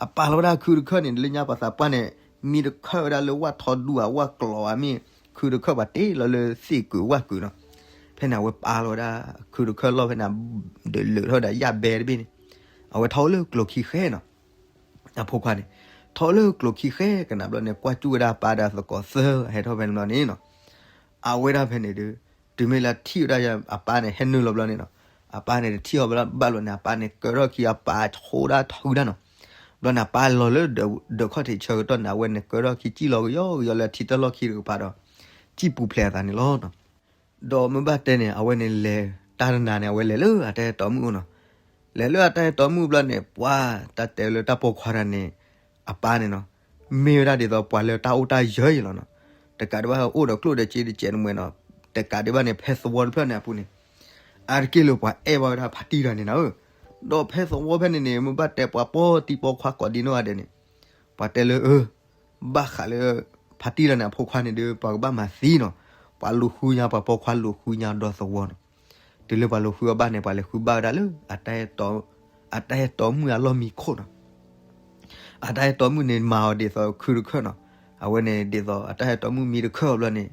အပာ်လီၤဝဲဒၣ်အခုတခၢၣ်န့ၣ် လၢညါပှၤသးပှၢ်န့ၣ် မံတခၢၣ်ဝဲဒၣ်လၢဝၣ်ထီဒူဧါ ဝၣ်ကျီၤဧါမ့ၢ် အခုတခၢၣ်ပှၤတ့လီၤလၢသ့ၣ်ကုာ်ဝၣ်ကုာ်နီၤ. ဖဲန့ၣ် အဝဲပာ်လီၤဝဲဒၣ်အခုတခၢၣ်လီၢ်ဖဲန့ၣ် ဒုးလၢာ်ထီၣ်ဝဲဒၣ်ယၣ်ဘဲတဘ့ၣ်န့ၣ် အဝဲထီၣ်အိၣ်လၢကျိၤခံဃဲနီၤ. အဖိခွါန့ၣ် ထီၣ်အိၣ်လၢကျိၤခံဃဲကနၣ်ဘျီန့ၣ် ကွၢ်ကၠူၣ်ဝဲဒၣ်အပၢ်ဒီးအသကိးသၢဂၤဟဲထီၣ်ဖဲန့ၣ်ဘျီန့ၣ်နီၤ. အဝဲဒၣ်ဖဲန့ၣ်ဒီး တုၤမ့ၢ်လၢထံၣ်ဝဲဒၣ်အပၢ်န့ၣ် ဟဲနုာ်လီၤဘျီန့ၣ်နီၤ အပၢ်န့ၣ်တထံၣ်အီၤဘၣ်ဘျီန့ၣ် အပၢ်န့ၣ်ကၢထီၣ်ခံ အပၢ်ဆိဒၣ်ထုဒၣ်နီၤ. ဘျီန့ၣ် အပၢ်လီၤလၢဒၢးခီၣ်ထံးဆၢကတီၢ်န့ၣ် အဝဲန့ၣ်ကၢထီၣ်ခံ စံၣ်လီၤကယီကယီလၢထံတၢ်လီၢ်ခံတကပၤဒီး စံၣ်ပူၤဖျဲးအသးန့ၣ်လီၤ. ဒီးမ့ၢ်ဘၣ်တဲန့ၣ် အဝဲန့ၣ်လဲၤ တၢ်တနၤန့ၣ် အဝဲလဲၤလၢအတၢ်အဲၣ်တီမုၣ်အိၣ်နီၤ. လဲၤလၢအတၢ်အဲၣ်တီမုၣ်ဘျီန့ၣ် ပှၤတၢ်တဲလၢတၢ်ပိာ်ခွါတဂၤန့ၣ် အပၢ်န့ၣ်နီၤ မ့ၢ်ဝဲဒၣ်ဒ်သိးပှၤလၢတၢ်အိၣ်တၢ်ယၢၤအံၤလီၤနီၤ. တကးဒံးဘၣ်အိၣ်ဒီးကျိၣ်ဒီးစ့တစဲးတမှဲၤနီၤ. တကးဒံးဘၣ်န့ၣ် ဖဲသဝီတဖျၢၣ်န့ၣ်အပူၤန့ၣ် အါတက့ၢ်လၢပှၤအဲၣ်ဘၣ်ဝဲဒၣ်ဖါတံၢ်တဂၤန့ၣ်နီၤဧၢ. ဒီးဖဲသဝီဖဲန့ၣ်န့ၣ် မ့ၢ်ဘၣ်တဲပှၤပိာ်တံၢ်ပိာ်ခွါကိးဒံနီၢ်ဂၤဒဲးန့ၣ် ပှၤတဲလၢ ဘၣ်ဃးလၢ ဖါတံၢ်တဂၤန့ၣ် အဖိခွါန့ၣ်ဒီး ပှၤကဘၣ်မၤသံနီၤ. ပှၤလူၤဃုညါ ပှၤပိာ်ခွါလူၤဃုညါဒီးသဝီနီၤ. တုၤလၢပှၤလူၤဃုအီၤဘၣ်န့ၣ် ပှၤလဲၤဃုဘၣ်ဝဲဒၣ်လၢ အတၢ်အဲၣ်တီမုၣ်အလီၢ်မံခိၣ်နီၤ. အတၢ်အဲၣ်တီမုၣ်န့ၣ် မၤအီၤဒ်သိးခုတခၢၣ်နီၤ. အဝဲန့ၣ်ဒ်သိးအတၢ်အဲၣ်တီမုၣ်မံတခၢၣ်အီၤဘျီန့ၣ်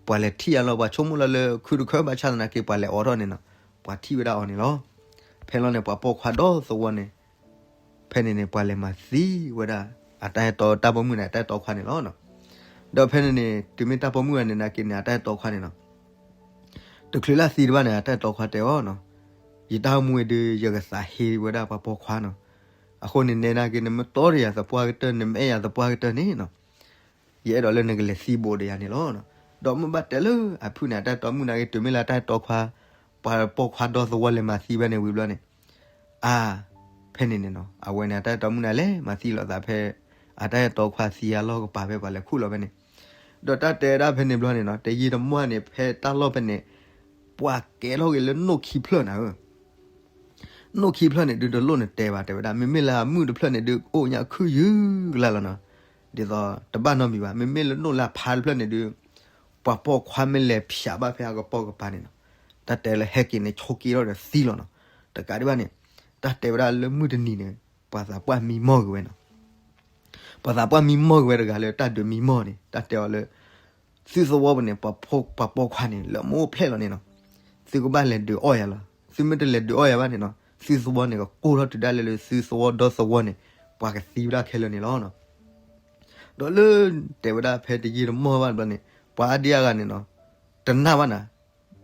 ပှၤလဲၤထံၣ်အလီၤ ပှၤဆိကမိၣ်လီၤလၢခုတခၢၣ်ဘၣ်ဆၣ်သနာ်က့ ပှၤလဲၤအိးထီၣ်န့ၣ်နီၤ ပှၤထံၣ်ဝဲဒၣ်အီၤန့ၣ်လီၤ. ဖဲလီၤန့ၣ် ပှၤပိာ်ခွါဒီးသဝီန့ၣ် ဖဲန့ၣ်န့ၣ် ပှၤလဲၤမၤသံဝဲဒၣ် အတၢ်အဲၣ်တီ တၢ်ပိာ်မုၣ်န့ၣ် အတၢ်အဲၣ်တီခွါန့ၣ်လီၤ. ဒီးဖဲန့ၣ်န့ၣ် တုၤမ့ၢ်တၢ်ပိာ်မုၣ်ဂၤန့ၣ်နာ်က့န့ၣ် အတၢ်အဲၣ်တီခွါန့ၣ်နီၤ တချုးလၢအသံတဘၣ်န့ၣ် အတၢ်အဲၣ်တီခွါတဲအီၤနီၤ, ယတၢ်အိၣ်မူအံၤဒုး ယကသးဟ့ဝဲဒၣ်ပှၤပိာ်ခွါနီၤ. အဃိန့ၣ် နဲဒၣ်က့ နမတီဒီးယၤသပှၢ်ကတၢၢ် နမအဲၣ်ယၤသပှၢ်ကတၢၢ်န့ၣ်နီၤ ယအဲၣ်ဒိးလၢနကလဲၤသံဘိးဒီးယၤန့ၣ်လီၤ. ဒီးမ့ၢ်ဘၣ်တဲလၢအဖုၣ်န့ၣ် အတၢ်အဲၣ်တီမုၣ်နာ်က့ တုၤမ့ၢ်လၢအတၢ်အဲၣ်တီခွါ ပှၤပိာ်ခွါဒီသဝီလဲၤမၤသံဖဲန့ၣ်ဝံၤဘျီန့ၣ်, အါ, ဖဲန့ၣ်န့ၣ်နီၤ အဝဲန့ၣ် အတၢ်အဲၣ်တီမုၣ်န့ၣ် လဲၤမၤသံလိာ်သးဖဲ အတၢ်အဲၣ်တီခွါသံအလီၢ်ကပၤဖဲ ပှၤလဲၤခူၣ်လီၤဖဲန့ၣ်, ဒီးတၢ်တဲဒၣ်ဖဲန့ၣ်ဘျီန့ၣ်နီၤ တယံာ်တမီၢ်န့ၣ် ဖဲတၢ်လီၢ်ဖဲန့ၣ် ပှၤကဲထီၣ်က့ၤလၢနိၣ်ခံဖျၢၣ်နၤဧၢ နိၣ်ခံဖျၢၣ်န့ၣ်ဒုး တလိၣ်နတဲဘၣ် တဲဝဲဒၣ် မ့မ့ၢ်လၢအမုၣ်တဖျၢၣ်န့ၣ်ဒုး အိၣ်ညါခုၣ်ယုၢ်ကလာ်လီၤနီၤ, ဒ်သိးတဘၣ်နီတမံၤဘၣ် မ့မ့ၢ်လၢနိၣ်လၢအဖါတဖျၢၣ်န့ၣ်ဒုး ပှၤပိာ်ခွါမ့ၢ်လဲၤဖၠးဘၣ်ဖဲအကပိာ်ကပၤန့ၣ်နီၤ, တၢ်တဲလၢဟဲက့ၤန့ၣ် ဆိးက့ထီၣ်ဒီးသံလီၤနီၤ, တကးဒံးဘၣ်န့ၣ် တၢ်တဲဝဲဒၣ်လၢမုၢ်တနံၤန့ၣ် ပှၤသးပှၢ်မံမီၢ်က့ၤဝဲနီၤ ပှၤသးပှၢ်မံမီၢ်က့ၤဝဲတဂၤလၢတၢ်ဒုးမံမီၢ်န့ၣ် တၢ်တဲအီၤလၢ သုသဝီပူၤန့ၣ် ပှၤပိာ်ခွါန့ၣ် လၢမ့ၢ်အိၣ်ဖျဲၣ်လီၤန့ၣ်နီၤ, သုကဘၣ်လဲၤဒုးအီၣ်ယၤလီၤ. သုမ့ၢ်တလဲၤဒုးအီၣ်ယၤဘၣ်န့ၣ်နီၤ သုသဝီန့ၣ် ကကိၢ်ထီၣ်တုၤဒၣ်လဲာ်လၢသုသဝီဒီသဝီန့ၣ် ပှၤကသံဝဲဒၣ်ခဲလၢာ်န့ၣ်လီၤ. ဒီးလၢ တဲဝဲဒၣ်ဖဲတယံာ်တမီၢ်ဘၣ်ဘျီန့ၣ် ပှၤအါဒံအါဂၤန့ၣ်နီၤ တနာ်ဘၣ်နၤ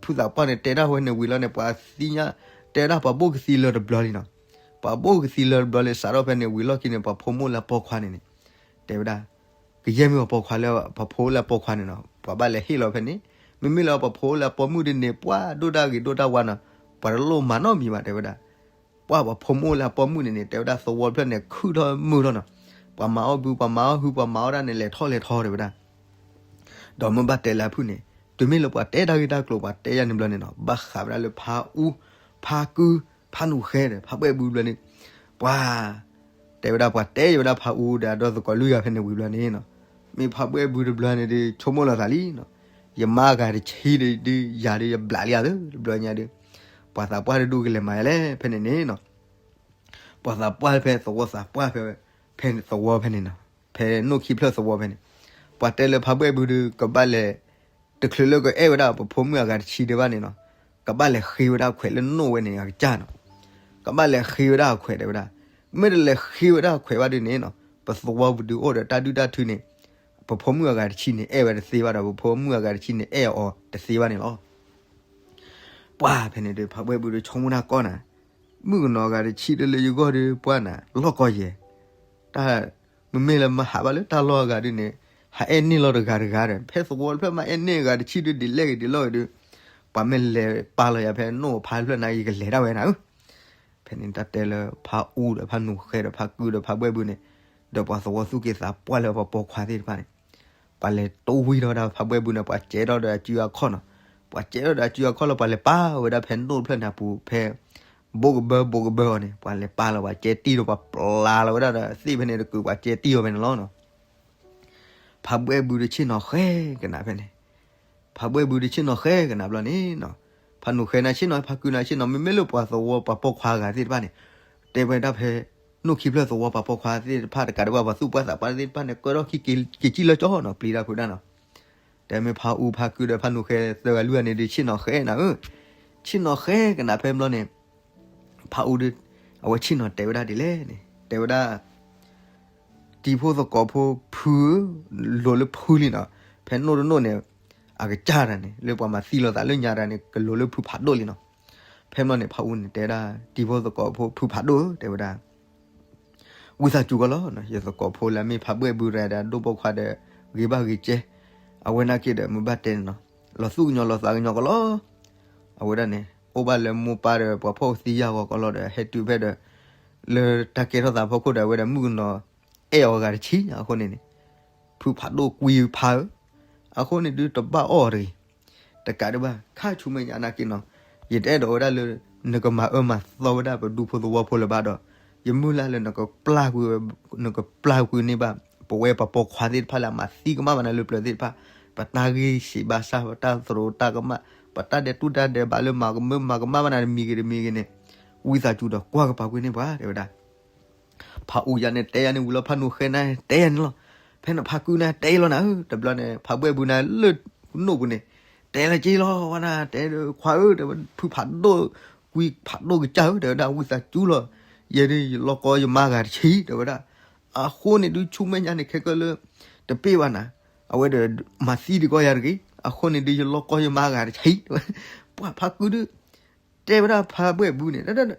ဖုသးပှၢ်န့ၣ် တဲဒၣ်ဝဲန့ၣ်ဝံၤလီၤန့ၣ် ပှၤသ့ၣ်ညါ တဲဝဲဒၣ်ပှၤဘိၣ်ကသံလၢတဘျီလံနီၤ, ပှၤဘိၣ်ကသံလၢတဘျီလံ စးထီၣ်ဖဲန့ၣ်ဝံၤလီၢ်ခံန့ၣ် ပှၤဖိမုၣ်လၢအပိာ်ခွါန့ၣ်န့ၣ် တဲဝဲဒၣ် ကယဲၢ်မ့ၢ်ပှၤပိာ်ခွါလၢ ပှၤဖိလၢအပိာ်ခွါန့ၣ်နီၤ ပှၤဘၣ်လဲၤဟ့ၣ်လီၤဖဲန့ၣ်, မ့မ့ၢ်လၢပှၤဖိလၢအပိာ်မုၣ်ဒ်န့ၣ် ပှၤဒိၣ်တၢ်ဂ့ၤဒိၣ်တၢ်ဝါနီၤ ပှၤတလိၣ်မၤနီတမံၤဘၣ် တဲဝဲဒၣ် ပှၤပှၤဖိမုၣ်လၢအပိာ်မုၣ်န့ၣ်န့ၣ် တဲဝဲဒၣ်သဝီဖျၢၣ်န့ၣ် ခုၣ်ထီၣ်မုာ်ထီၣ်နီၤ, ပှၤမၤအီၣ်ဘု ပှၤမၤအီၣ်ဟု ပှၤမၤအီၣ်ဒၣ်န့ၣ် လဲၤထီၣ်လဲၤထီတဲဝဲဒၣ် ဒီးမ့ၢ်ဘၣ်တဲလၢအဖုၣ်န့ၣ် တုၤမ့ၢ်လၢပှၤတဲတၢ်ဂ့ၢ်တၢ်ကျိၤ ပှၤတဲယၤန့ၣ်ဘျီန့ၣ်နီၤ ဘၣ်ဃးဝဲဒၣ်လၢဖါအူ, ဖါကု, ဖါနူၤဃဲဒီး ဖါဘှဲၣ်ဘုဘျီန့ၣ် ပှၤ တဲဝဲဒၣ်ပှၤတဲယၤဝဲဒၣ်ဖါအူဒီးအဒီသကိးလွံၢ်ဂၤဖဲန့ၣ်ဝံၤဘျီန့ၣ်နီၤ, မ့ၢ်ဖါဘှဲၣ်ဘုတဘျီန့ၣ်ဒုး ဆိကမိၣ်လီၤသးလံနီၤ, ယမါအဂၤတဆံဒုး ယၤဒုးယဘျးလံဧါသၢ တဘျီညါဒုး ပှၤသးပှၢ်တဒူၣ်ကလဲၤမၤယၤလဲၣ် ဖဲန့ၣ်န့ၣ်နီၤ ပှၤသးပှၢ်ဖဲသဝီသးပှၢ်ဖဲ ဖဲသဝီဖဲန့ၣ်နီၤ, ဖဲနိၣ်ခံဖျၢၣ်သဝီဖဲန့ၣ်, ပှၤတဲလၢဖါဘှဲၣ်ဘုဒုး ကဘၣ်လဲၤ တချုးလၢကအဲၣ်ဝဲဒၣ်ပဖိမုၣ်အဂၤတဆံဒံးဘၣ်န့ၣ်နီၤ, ကဘၣ်လဲၤဃ့ဝဲဒၣ်အခွဲးလၢနိၣ်ဝဲန့ၣ် အကစၢ်နီၤ, ကဘၣ်လဲၤဃ့ဝဲဒၣ်အခွဲးတဲဝဲဒၣ်, မ့ၢ်တလဲၤဃ့ဝဲဒၣ်အခွဲးဘၣ်ဒုးန့ၣ်နီၤ, ပသဝီပူၤဒုးအိၣ်ဒီးတၢ်ဒုၣ်တၢ်ထုန့ၣ်, ပဖိမုၣ်အဂၤတဆံန့ၣ် အဲၣ်ဝဲတသ့ဘၣ်ဒီး ပဖိမုၣ်အဂၤတဆံန့ၣ် အဲၣ်အီၤတသ့ဘၣ်န့ၣ်လီၤ. ပှၤဖဲန့ၣ်ဒုး ဖါဘှဲၣ်ဘုဒုးဆိကမိၣ်တၢ်ကီနၤ, မုၣ်ကနီၤအဂၤတဆံဒုးလၢယဂီၢ်ဒုး ပှၤနၤ လီၢ်ကီယဲၢ်, တၢ် မ့မ့ၢ်လၢမဟးဘၣ်လၢတၢ်လီၢ်အဂၤဒုးန့ၣ်, ဟးအဲၣ်န့ၢ်လီၤတဂၤတဂၤဒီး ဖဲသဝီတဖျၢၣ်မးအဲၣ်န့ၢ်အဂၤတဆံဒုး ဒ်လဲၣ်ဂ့ၤဒ်လဲၣ်ဂ့ၤဒုး, ပှၤမ့ၢ်လဲၤပာ်လီၤယၤဖဲနိၣ်အဖါတဖျၢၣ်န့ၣ် ယကလဲၤဒၣ်ဝဲနၤဧၢ, ဖဲန့ၣ်တၢ်တဲလၢဖါအူဒီးဖါနူၤဃဲဒီးဖါကုဒီးဖါဘှဲၣ်ဘုန့ၣ်, ဒီးပှၤသဝီသူၣ်က့သးပှၢ်လၢပှၤပိာ်ခွါသ့ၣ်တဖၣ်န့ၣ်, ပှၤလဲၤတိၢ်ဝံထီၣ်ဝဲဒၣ်ဖါဘှဲၣ်ဘုန့ၣ် ပှၤကဲထီၣ်ဒီးအစုအခီၣ်နီၤ, ပှၤကဲထီၣ်ဒီးအစုအခီၣ်လၢပှၤလဲၤပာ်ဝဲဒၣ်ဖဲနိၣ်တဖျၢၣ်န့ၣ်အပူၤဖဲ ဘိကဘၢဘိကဘၢအီၤန့ၣ် ပှၤလဲၤပာ်လီၤ ပှၤကဲတံၢ်ဒီးပှၤပျါလီၤဝဲဒၣ်ဒီးသ့ၣ်ဖဲန့ၣ်တကုး ပှၤကဲတံၢ်အီၤဖဲန့ၣ်လီၤနီၤ. ဖါဘှဲၣ်ဘုတဆ့ၣ်နီၤဃဲကနၣ်ဖဲန့ၣ်, ဖါဘှဲၣ်ဘုတဆ့ၣ်နီၤဃဲကနၣ်ဘျီန့ၣ်နီၤ, ဖါနူၤဃဲနၤဆ့ၣ်နီၤ ဖါကုနၤဆ့ၣ်နီၤ မ့မ့ၢ်လၢပှၤသဝီပှၤပိာ်ခွါဂၤသ့ၣ်တဖၣ်န့ၣ်, တဲဝဲဒၣ်ဖဲ နိၣ်ခံဖျၢၣ်သဝီပှၤပိာ်ခွါသ့ၣ်တဖၣ်တကးဒံးဘၣ် ပှၤသူၣ်ပှၢ်သးပှၢ်သ့ၣ်တဖၣ်န့ၣ် ကဲထီၣ်ခံက့ၤက့ၤကံၣ်လၢကၠီနီၤ ပျံၤတၢ်ဖုးတၢ်နီၤ. တဲမ့ၢ်ဖါအူဖါကုဒီးဖါနူၤဃဲသၢဂၤလွံၢ်ဂၤန့ၣ်ဒုး ဆ့ၣ်နီၤဃဲနၤဧၢ, ဆ့ၣ်နီၤဃဲကနၣ်ဖဲဘျီန့ၣ်, ဖါအူဒုး အဝဲဆ့ၣ်နီၤတဲဝဲဒၣ်ဒ်လဲၣ်န့ၣ် တဲဝဲဒၣ် တံၤဖိသကိးဖိဖုဧၢ, လိၤလၢဖုလံနီၤ, ဖဲနိၣ်တနိၣ်န့ၣ် အကစၢ်တၢ်န့ၣ် လၢပှၤမၤသံလိာ်သးလၢညါတၢ်န့ၣ် ကလိၤလၢဖုဖးဒိၣ်လံနီၤ. ဖဲဘျီန့ၣ် ဖါအူန့ၣ်တဲဒၣ် တံၤဖိသကိးဖိဖုဖးဒိၣ်ဧၢ တဲဝဲဒၣ် ဝံသးစူၤကီးလီၤ, ယသကိးဖိလၢအမ့ၢ်ဖါဘှဲၣ်ဘုရၤဒီး ဒိၣ်ပိာ်ခွါဒီး ဂ့ၤဘၣ်ဂ့ၤကဲ, အဝဲနာ်က့ဒီး မုၢ်ဘၣ်တဲန့ၣ်နီၤ, လီၤသူၣ်ကညီၤလီၤသးကညီၤကီးလီၤ. အဝဲဒၣ်န့ၣ် အိၣ်ဘၣ်လၢမိၢ်ပၢ်ဒီး ပှၤဖှီၣ်သံယာ်ဂီၤကီးလီၤဒီး ဟဲတုၤဖဲဒီး လၢတၢ်ကဲထီၣ်သးဖီခိၣ်ဒီး အဝဲဒၣ်မုၣ်ကနီၤ အဲၣ်အီၤဂၤတဆံ အဃိန့ၣ်န့ၣ် ဖုဖးဒိၣ်ကွံဖးဧၢ, အဃိန့ၣ်ဒုးတဘၣ်အီၣ်အီၤတဂ့ၤ. တကးဒံးဘၣ် ခါဆူမဲာ်ညါနာ်က့နီၤ, ယတအဲၣ်ဒိးဝဲဒၣ်လၢ နကမၤအၢမၤသီဝဲဒၣ်ပဒူဖိသဝီဖိလၢၤဘၣ်ဒီး ယမုၢ်လၢ်လၢ နကပျၢ်ကွံာ်န့ၢ်ဘၣ် ပဝဲပှၤပိာ်ခွါသ့ၣ်တဖၣ်လၢအမၤသံကမၣ်ဘၣ်နၤလၢပျၢၤသ့ၣ်တဖၣ်, ပတၢ်ဂ့ၢ်ဆံးဘၣ်ဆၣ် ပတၢ်သရူးတၢ်ကမၣ် ပတၢ်ဒဲးတူၢ်တၢ်ဒဲးဘးလၢမၤကမၢမၤကမၣ်ဘၣ်နၤတမံၤဂ့ၤတမံၤဂ့ၤန့ၣ်, ဝံသးစူၤဒီးကွၢ်ကပၤကွံာ်န့ၢ်ပှၤ တဲဝဲဒၣ် ဖးအူယၤန့ၣ် တဲယၤန့ၣ်ဝံၤလီၤ ဖးနူၤဃဲနၤ တဲယၤန့ၣ်လီၤ. ဖဲန့ၣ်ဖးကုနၤ တဲလီၤနၤဧၢ, တဘျီန့ၣ် ဖးဘှဲၣ်ဘုနၤလၢနိၣ်ပူၤန့ၣ် တဲလီၤက့ၤလီၤဝဲနၤ တဲခွါဧၢ တဲဝဲဖုဖးဒိၣ်ကွံဖးဒိၣ်ကစၢ်ဧၢ တဲဝဲဒၣ် ဝံသးစူၤလီၤ. ယဲဒၣ်ယလီၢ်ကီယမါဂၤတဆံ တဲဝဲဒၣ်. အဃိန့ၣ်ဒုးဆူမဲာ်ညါန့ၣ် ခဲကၢလၢ တပ့ၢ်ဘၣ်နၤ အဝဲဒီးမၤသံဒံးကီယၤတဂ့ၤ. အဃိန့ၣ်ဒုးယလီၢ်ကီယမါဂၤတဆံ တဲဝဲ. ပှၤဖးကုဒုး တဲဝဲဒၣ်ဖးဘှဲၣ်ဘုန့ၣ်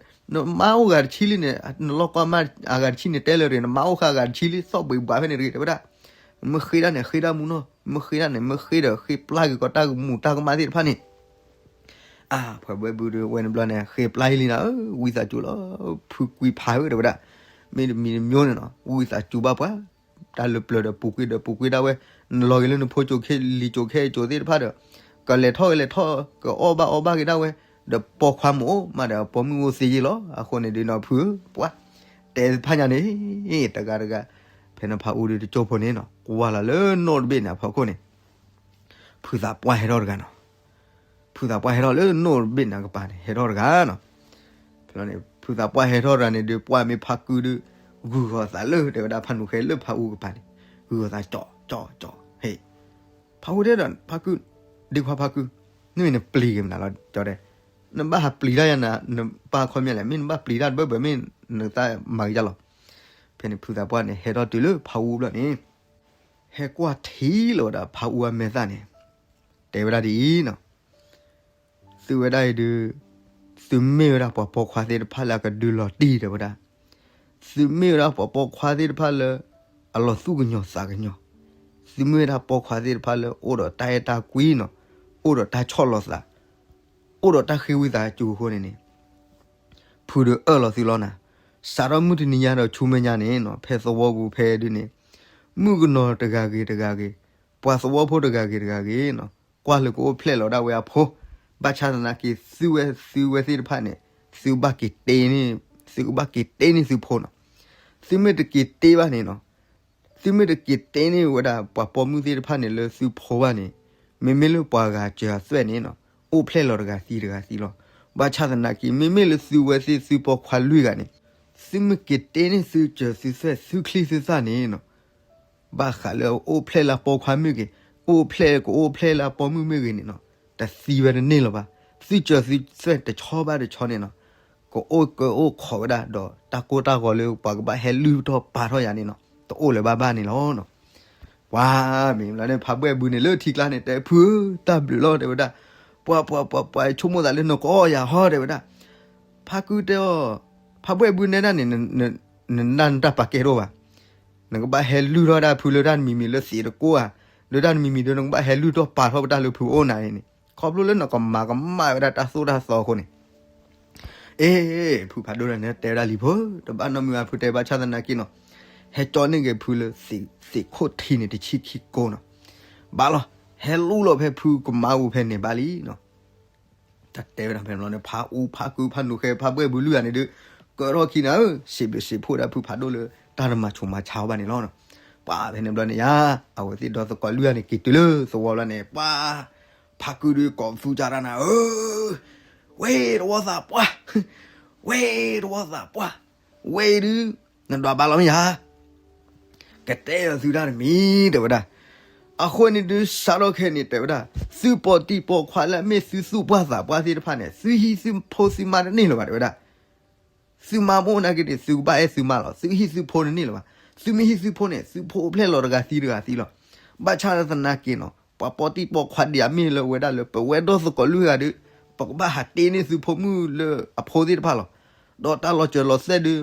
နမါအိၣ်ဂၤတဆံလံန့ၣ် နလီၢ်ကီမါအဂၤတဆံန့ၣ် တဲလၢၤတဂ့ၤ နမါအိၣ်ဃာ်ဂၤတဆံလံ သီၣ်ဘှံးဘှးဖဲန့ၣ်တဂ့ၤ တဲဝဲဒၣ်. မ့ၢ်ဃ့ဒၣ်န့ၣ် ဃ့ဒၣ်မူနီၤ မ့ၢ်ဃ့ဒၣ်န့ၣ် မ့ၢ်ဃ့ဒီးဃ့ပျၢ်က့ၤကီးတၢ်မူးတၢ်ကမၣ်သ့ၣ်တဖၣ်န့ၣ် အါ ဖှဲးဘှဲဘုဒုး ဝဲန့ၣ်ဘျီန့ၣ် ဃ့ပျၢ်ယလံနၤဧၢ, ဝံသးစူၤလီၤ, ဖုကွံာ်ဖးဧၢ တဲဝဲဒၣ်, မ့တမံၤတမံၤန့ၣ်နီၤ ဝံသးစူၤဘၣ်ပှၤ, တၢ်လၢပျၢၤဒီးပူၤကွံာ်ဒီးပူၤကွံာ်ဒၣ်ဝဲ, နလီၤက့ၤလၢနဖိကၠိခဲလံၤကၠိခဲကၠိသ့ၣ်တဖၣ်ဒီး ကလဲၤထီၣ်ကလဲၤထီၣ် ကအီၣ်ဘၣ်အီဘၣ်က့ၤဒၣ်ဝဲ, ဒီးပိာ်ခွါမ့ၢ်အိၣ်မးဒီးပိာ်မုၣ်အိၣ်သ့ယ့ၢ်လီၤ. အဃိန့ၣ်ဒုးနီၤ ဖုဧၢ, ပှၤ တဲဖးညါန့ၣ် တဂၤတဂၤ, ဖဲန့ၣ်ဖးအူဒုးတကၠိဖိန့ၣ်နီၤ ကွၢ်လီၤလၢနိၣ်တဘ့ၣ်န့ၣ်အဖီခိၣ်န့ၣ် ဖုသးပှၢ်ဟဲထီၣ်တဂၤနီၤ, ဖုသးပှၢ်ဟဲထီၣ်လၢနိၣ်တဘ့ၣ်န့ၣ်ကပၤန့ၣ် ဟဲထီၣ်တဂၤနီၤ. ဖဲန့ၣ် ဖုသးပှၢ်ဟဲထီၣ်တဂၤန့ၣ်ဒုး ပှၢ်မ့ၢ်ဖးကုဒုး ဂုာ်ဂီၤသးလၢ တဲဝဲဒၣ် ဖးနူၤဃဲလၢဖးအူကပၤန့ၣ်, ဂုာ်ဂီၤသး ကၠီ ကၠီ ကၠီ ဟ့ၣ်, ဖးအူတဲဒီး ဖးကု, ဒ့ခွါဖးကု, မ့ၢ်နပျံၤက့ၤမနုၤလီၤ ကၠီတဲ, နဘၣ်ဟးပျံၤတၢ်ယၤနၤ နပၢ်ခီပညီလဲၣ်, မ့ၢ်နဘၣ်ပျံၤတၢ်တဘၢဘၢ မ့ၢ်နတၢ်မၤက့ၤယါလီၤ. ဖဲန့ၣ်ဖုသးပှၢ်န့ၣ် ဟဲထီၣ်တုၤလၢဖးအူဘျီန့ၣ် ဟဲကွၢ်ထံလီၤဝဲဒၣ်ဖးအူအမဲာ်သၣ်န့ၣ်, တဲဝဲဒၣ်ဒ်အံၤနီၤ, သုဝဲဒၣ်အံၤဒုး သုမ့ၢ်ဝဲဒၣ်ပှၤပိာ်ခွါသ့ၣ်တဖၣ်လၢအကဒုးလီၤတံၢ် တဲဝဲဒၣ်, သုမ့ၢ်ဝဲဒၣ်ပှၤပိာ်ခွါသ့ၣ်တဖၣ်လၢ အလီၤသူၣ်ကညီၤသးကညီၤ, သုမ့ၢ်ဝဲဒၣ်ပိာ်ခွါသ့ၣ်တဖၣ်လၢ အိၣ်ဒီးတၢ်အဲၣ်တၢ်ကွံနီၤ, အိၣ်ဒီးတၢ်ဆီၣ်လီၤသး, အိၣ်ဒီးတၢ်ဃ့ဝံသးစူၤအဃိန့ၣ်န့ၣ် ဖုဒုးအၢၣ်လီၤသုလီၤနၤ, စးထီၣ်မုၢ်တနံၤညါဒီးဆူမဲာ်ညါန့ၣ်နီၤ ဖဲသဝီပူၤဖဲဒုးန့ၣ် မုၣ်ကနီၤတဂၤဂ့ၤတဂၤဂ့ၤ, ပှၤသဝီဖိတဂၤဂ့ၤတဂၤဂ့ၤနီၤ ကွၢ်လၢကအိၣ်ဖျဲၣ်လီၤဒၣ်ဝဲအဖိ, ဘၣ်ဆၣ်သနာ်က့ သုဝဲသုဝဲသ့ၣ်တဖၣ်န့ၣ် သုဘၣ်က့ၤတ့န့ၢ်, သုကဘၣ်က့ၤတ့န့ၢ်သုဖိနီၤ, သုမ့ၢ်တက့ၤတ့ဘၣ်န့ၣ်နီၤ သုမ့ၢ်တက့ၤတ့န့ၢ်ဝဲဒၣ်ပှၤပိာ်မုၣ်သ့ၣ်တဖၣ်န့ၣ်လၢသုဖိဘၣ်န့ၣ်, မ့မ့ၢ်လၢပှၤဂၤစၢၤအသွဲၣ်န့ၣ်နီၤ အိၣ်ဖျဲၣ်လီၤတဂၤသံတဂၤသံလီၤ. ဘၣ်ဆၣ်သနာ်က့ မ့မ့ၢ်လၢသုဝဲသ့ၣ်သုပိာ်ခွါလွံၢ်ဂၤန့ၣ် သုမ့ၢ်က့ၤတ့န့ၢ်သုစၢၤသုသွဲၣ်သုချံသုသၣ်န့ၣ်နီၤ ဘၣ်ဃးလၢအိၣ်ဖျဲၣ်လၢပိာ်ခွါမ့ၢ်ဂ့ၤ, အိၣ်ဖျဲၣ်ကအိၣ်ဖျဲၣ်လၢပိာ်မုၣ်မ့ၢ်ဂ့ၤန့ၣ်နီၤ တသံဝဲတန့ၢ်လၢၤဘၣ်. သုစၢၤသုသွဲၣ်တဆီဘၣ်တဆီန့ၣ်နီၤ ကအိၣ်ကၢအိၣ်ခိးဝဲဒၣ်ဒီးတၢ်ကိၢ်တၢ်ဂီၤလၢပှၤကဘၣ်ဟဲလုၢ်ထီၣ်ပာ်ထီၣ်ယၤန့ၣ်နီၤ တအိၣ်လၢၤဘၣ်ဘၣ်န့ၣ်လီၤ. ပှၤမ့ၢ်လၢန့ၣ် ဖးဘှဲၣ်ဘုန့ၣ်လၢထံကျါန့ၣ် တဲဖုဧၢ တၢ်ဘျုးလီၤ တဲဝဲဒၣ်, ပှၤပှၤပှၤပှၤဆိကမိၣ်သးလၢနကအီၣ်ယၤဟီ တဲဝဲဒၣ်, ဖးကုတဲအီၤ, ဖးဘှဲၣ်ဘုနဲဒၣ်န့ၣ် နနနတၢ်ပာ်ကဲတအိၣ်ဘၣ်. နကဘၣ်ဟဲလုၢ်ထီၣ်ဒၣ်ဖုလၢတၢ်တမံၤမံၤလၢသံးတကိးဧါ, လၢတၢ်တမံၤမံၤဒီး နကဘၣ်ဟဲလုၢ်ထီၣ်ပာ်ထီၣ်ပတၢ်လၢဖုအိၣ်နၤန့ၣ်န့ၣ် ခီဖျိလၢနကမၤကမၣ်ဝဲဒၣ်တၢ်သိၣ်တၢ်သီအဃိန့ၣ် အ့ ဖုဖးဒိၣ်န့ၣ်တဲဝဲဒၣ်လံဖိ, တဘၣ်နီတမံၤဘၣ် ဖုတဲဘၣ်ဆၣ်သနာ်က့နီၤ, ဟဲကၠီန့ၢ်က့ၤဖုလၢ သ့ၣ်ခိၣ်ထံန့ၣ်တဆံခံကိနီၤ, ဘၣ်လီၤ, ဟဲလူလီၤဖဲဖုကမါပူၤဖဲန့ၣ်ဘၣ်လံနီၤ. တၢ်တဲဝဲဒၣ်ဖဲန့ၣ်ဘျီန့ၣ် ဖးအူ ဖးကု ဖးနူၤဃဲ ဖးဘှဲၣ်ဘုလုၢ်ဂၤန့ၣ်ဒုး ကၢထီၣ်ခံနၤဧၢ, စံးဘျုးစံးဖှိၣ်ဒၣ်ဖုဖးဒိၣ်လၢ တၢ်တမၤဆူးမၤဆါအီၤဘၣ်န့ၣ်လီၤ. ပှၤဖဲန့ၣ်ဘျီန့ၣ်ယါ, အဝဲသ့ၣ်ဒီသကိးလွံၢ်ဂၤန့ၣ် က့ၤတုၤလၢသဝီဘျီန့ၣ် ပှၤ ဖးကုဒုးကိးသူကၢ်တၢ်နၤဧၢ, ဝဲတဝီသးပှၢ်, ဝဲတဝီသးပှၢ်, ဝဲဒုး နဒွးဘၣ်လီၤမ့ၢ်ယါ ကတဲအီၤသုတၢ်တမံၤ တဲဝဲဒၣ်. အဃိန့ၣ်ဒုး စးထီၣ်ခဲအံၤန့ၣ် တဲဝဲဒၣ်, သုပိာ်တံၢ်ပိာ်ခွါလၢအမ့ၢ်သုသူၣ်ပှၢ်သးပှၢ်သ့ၣ်တဖၣ်န့ၣ် သုဟံၣ်သုဖိသုမါတန့ၢ်လၢၤဘၣ် တဲဝဲဒၣ်. သုမါမ့ၢ်အိၣ်နာ်က့န့ၣ် သုကဘၣ်အဲၣ်သုမါလီၤ. သုဟံၣ်သုဖိတန့ၢ်လၢၤဘၣ်. သုမ့ၢ်ဟံၣ်သုဖိန့ၣ် သုဖိအိၣ်ဖျဲၣ်လီၤတဂၤသံတဂၤသံလီၤ. ဘၣ်ဆၣ်သနာ်က့နီၤ ပှၤပိာ်တံၢ်ပိာ်ခွါဒံးအမ့ၢ်လၢဝဲဒၣ်လၢ ပဝဲဒီသကိးလွံၢ်ဂၤဒီး ပကဘၣ်ဟးတ့န့ၢ်သုဖိမုၣ်လၢအဖိသ့ၣ်တဖၣ်လီၤ. ဒီးတၢ်လီၤစၢၤလီၤသွဲၣ်ဒုး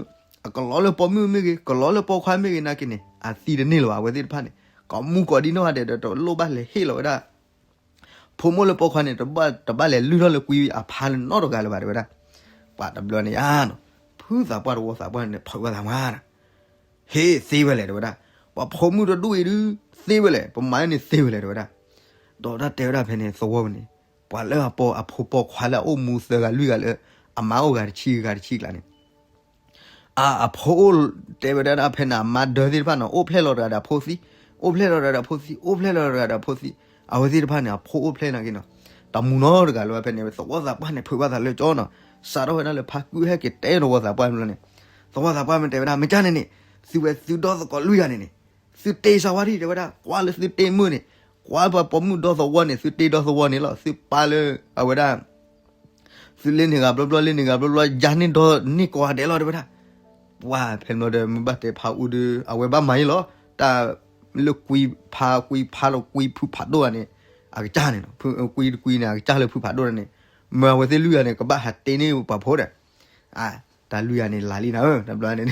အကလီလၢပိာ်မုၣ်မ့ၢ်ဂ့ၤ ကလီလၢပိာ်ခွါမ့ၢ်ဂ့ၤနာ်က့န့ၣ် အသံတန့ၢ်လၢၤဘၣ် အဝဲသ့ၣ်တဖၣ်န့ၣ် ကိးမူကိးဒံနီၢ်ဂၤဒဲးဒီး တလိၣ်ဘၣ်လဲၤဟ့ၣ်လီၤဝဲဒၣ် ဖိမုၣ်လၢပိာ်ခွါန့ၣ် တဘၣ်လဲၤလုၢ်ထီၣ်လၢကွံအဖါလၢနီတဂၤလၢၤဘၣ် တဲဝဲဒၣ်. ပှၤတဘျီန့ၣ်ယါနီၤ ဖုသးပှၢ်တဝီသးပှၢ်န့ၣ် ဖုးဝဲသးမါနီၤ ဟ့ၣ်သ့ဝဲလဲၣ် တဲဝဲဒၣ်. ပှၤဖိမုၣ်တဒူၣ်အံၤဒုး သ့ဝဲလဲၣ် ပမၤန့ၣ်သ့ဝဲလဲၣ် တဲဝဲဒၣ်. ဒီးတၢ်တဲဝဲဒၣ်ဖဲန့ၣ် သဝီပူၤန့ၣ် ပှၤလၢအပိာ်အဖိပိာ်ခွါလၢအအိၣ်မူသၢဂၤလွံၢ်ဂၤလၢ အမါအိၣ်ဂၤတဆံဂၤတဆံကျါန့ၣ် အဖိအိၣ် တဲဝဲဒၣ်ဖဲန့ၣ် အမါဒၢသ့ၣ်တဖၣ်န့ၣ် အိၣ်ဖျဲၣ်လီၤတဂၤဒီးအဖိသံ, အိၣ်ဖျဲၣ်လီၤတဂၤဒီးအဖိသံ, အိၣ်ဖျဲၣ်လီၤတဂၤဒီးအဖိသံ, အဝဲသ့ၣ်တဖၣ်န့ၣ် အဖိအိၣ်ဖျဲၣ်နာ်က့နီၤ. တမူနီတဂၤလၢၤဘၣ်ဖဲန့ၣ် သဝီသးပှၢ်န့ၣ် ဖုးဘၣ်သးလၢကၠီနီၤ. စးထီၣ်ဝဲဒၣ်လၢဖါကုဟဲက့ၤတဲသဝီသးပှၢ်န့ၣ်ဘျီန့ၣ် သဝီသးပှၢ်မ့ၢ်တဲဝဲဒၣ် မ့ၢ်ကၢ်န့ၣ်န့ၣ် သုဝဲသုဒီသကိးလွံၢ်ဂၤန့ၣ်န့ၣ် သုတ့စၢ်ဝါထံၣ် တဲဝဲဒၣ် ကွၢ်လၢသုတ့မုၢ်န့ၣ်, ကွၢ်ပှၤပိာ်မုၣ်ဒီသဝီန့ၣ် သုတ့ဒီသဝီန့ၣ်လီၤ. သုပာ်လၢ အဝဲဒၣ် သုလ့န့ၢ်ဂၤဘျီဘျီ လ့န့ၢ်ဂၤဘျီဘျီ ယၤန့ၢ်ဒီးန့ၢ်ကိးဂၤဒဲးလီၤ တဲဝဲဒၣ်. ပှၤဖဲန့ၣ်ဘျီဒီး မ့ၢ်ဘၣ်တဲဖါအူဒုး အဝဲဘၣ်မၤအံၤလီၤ. တၢ်လၢကွံဖါကွံဖါလီၤကွံဖုဖးဒိၣ်ဂၤန့ၣ် အကစၢ်န့ၣ်လီၤ. ကွံတကွံန့ၣ် အကစၢ်လၢဖုဖးဒိၣ်န့ၣ်, မ့ၢ်အဝဲသ့ၣ်လွံၢ်ဂၤန့ၣ် ကဘၣ်ဟးတ့န့ၢ်ပှၤဖိဒီး တၢ်လွံၢ်ဂၤန့ၣ် လၢ်လံနၤဧၢ, တဘျီန့ၣ်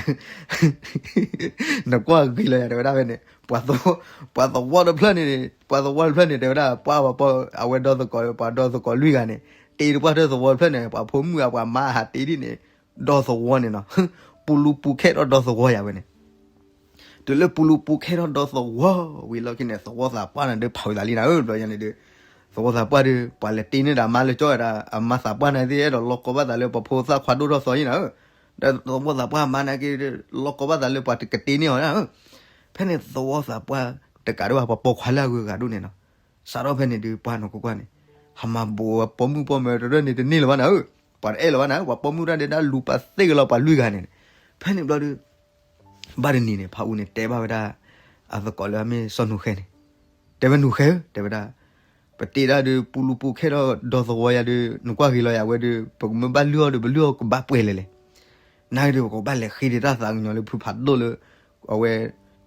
နကွၢ်ဂ့ၤလီၤယၤ တဲဝဲဒၣ်ဖဲန့ၣ်, ပှၤသဝီတဖျၢၣ်န့ၣ်, ပှၤသဝီတဖျၢၣ်န့ၣ် တဲဝဲဒၣ် ပှၤပှၤပှၤ အဝဲဒီသကိး ပှၤဒီသကိးလွံၢ်ဂၤန့ၣ် တ့တပှၢ်ထၢၣ်သဝီတဖျၢၣ်န့ၣ် ပှၤဖိမုၣ်အပှၤမါဟးတ့ဒ်န့ၣ်, ဒီသဝီန့ၣ်နီၤ, ပူလူပူခဲထီၣ်ဒီသဝီယၤဝဲန့ၣ်, တုၤလၢပူလူပူခဲထီၣ်ဒီသဝီဝံၤလီၢ်ခံန့ၣ် သဝီသးပှၢ်န့ၣ်ဒုးဖးဝံၤသးလံနၤဧၢ, ဘျီယၤန့ၣ်ဒုး, သဝီသးပှၢ်ဒုး ပှၤလဲၤတ့န့ၢ်ဒီးမါလၢကၠီဝဲဒၣ် အမါသးပှၢ်န့ၣ်သ့ၣ်အဲၣ်ဒိးလီၢ်ကီဘၣ်သးလၢပှၤဖိသၣ်ခွါဒိၣ်ထီၣ်သီယံနၤဧၢ, ဒီးသဝီသးပှၢ်မါန့ၣ်က့ၤ လီၢ်ကီဘၣ်သးလၢပှၤတကတ့န့ၢ်အီၤနၤဧၢ, ဖဲန့ၣ်သဝီသးပှၢ်တကးဒံးဘၣ်ပှၤပိာ်ခွါလၢအဂုၤအဂၤဒိၣ်န့ၣ်နီၤ, စးထီၣ်ဖဲန့ၣ်ဒုးပှၢ်နီၢ်ကွၢ်ကွၢ်န့ၣ်, ဟးမၤဘူးအပိာ်မုၣ်ပိာ်မၢၤတရၢၢ်န့ၣ်တန့ၢ်လၢၤဘၣ်နၤဧၢ, ပှၤတအဲၣ်လၢၤဘၣ်နၤဧၢ, ပှၤပိာ်မုၣ်တၢ်ဒဲးဒၣ်လူၤပာ်သ့ၣ်ကလီၤပှၤလွံၢ်ဂၤန့ၣ်, ဖဲန့ၣ်ဘျီဒုး ဘၣ်တနံၤန့ၣ် ဖးအူန့ၣ် တဲဘၣ်ဝဲဒၣ် အသကိးလၢအမ့ၢ်စီၤနူၤဃဲန့ၣ်, တဲဝဲနူၤဃဲဧၢ, တဲဝဲဒၣ်, ပတ့ဒၣ်ဒုး ပူလူပူခဲထီၣ်ဒီသဝီယၤဒုး နကွၢ်ဂ့ၤလီၤယၤဝဲဒုး ပကမ့ၢ်ဘၣ်လုၢ်အီၣ်ဒုး ပလုၢ်အီၣ်ကဘၣ်ပှဲၤလဲၣ်လဲၣ်, နၤဒုး ပကဘၣ်လဲၤဃ့ဒံးတၢ်သးကညီၤလၢဖုဖးဒိၣ်လၢ အဝဲ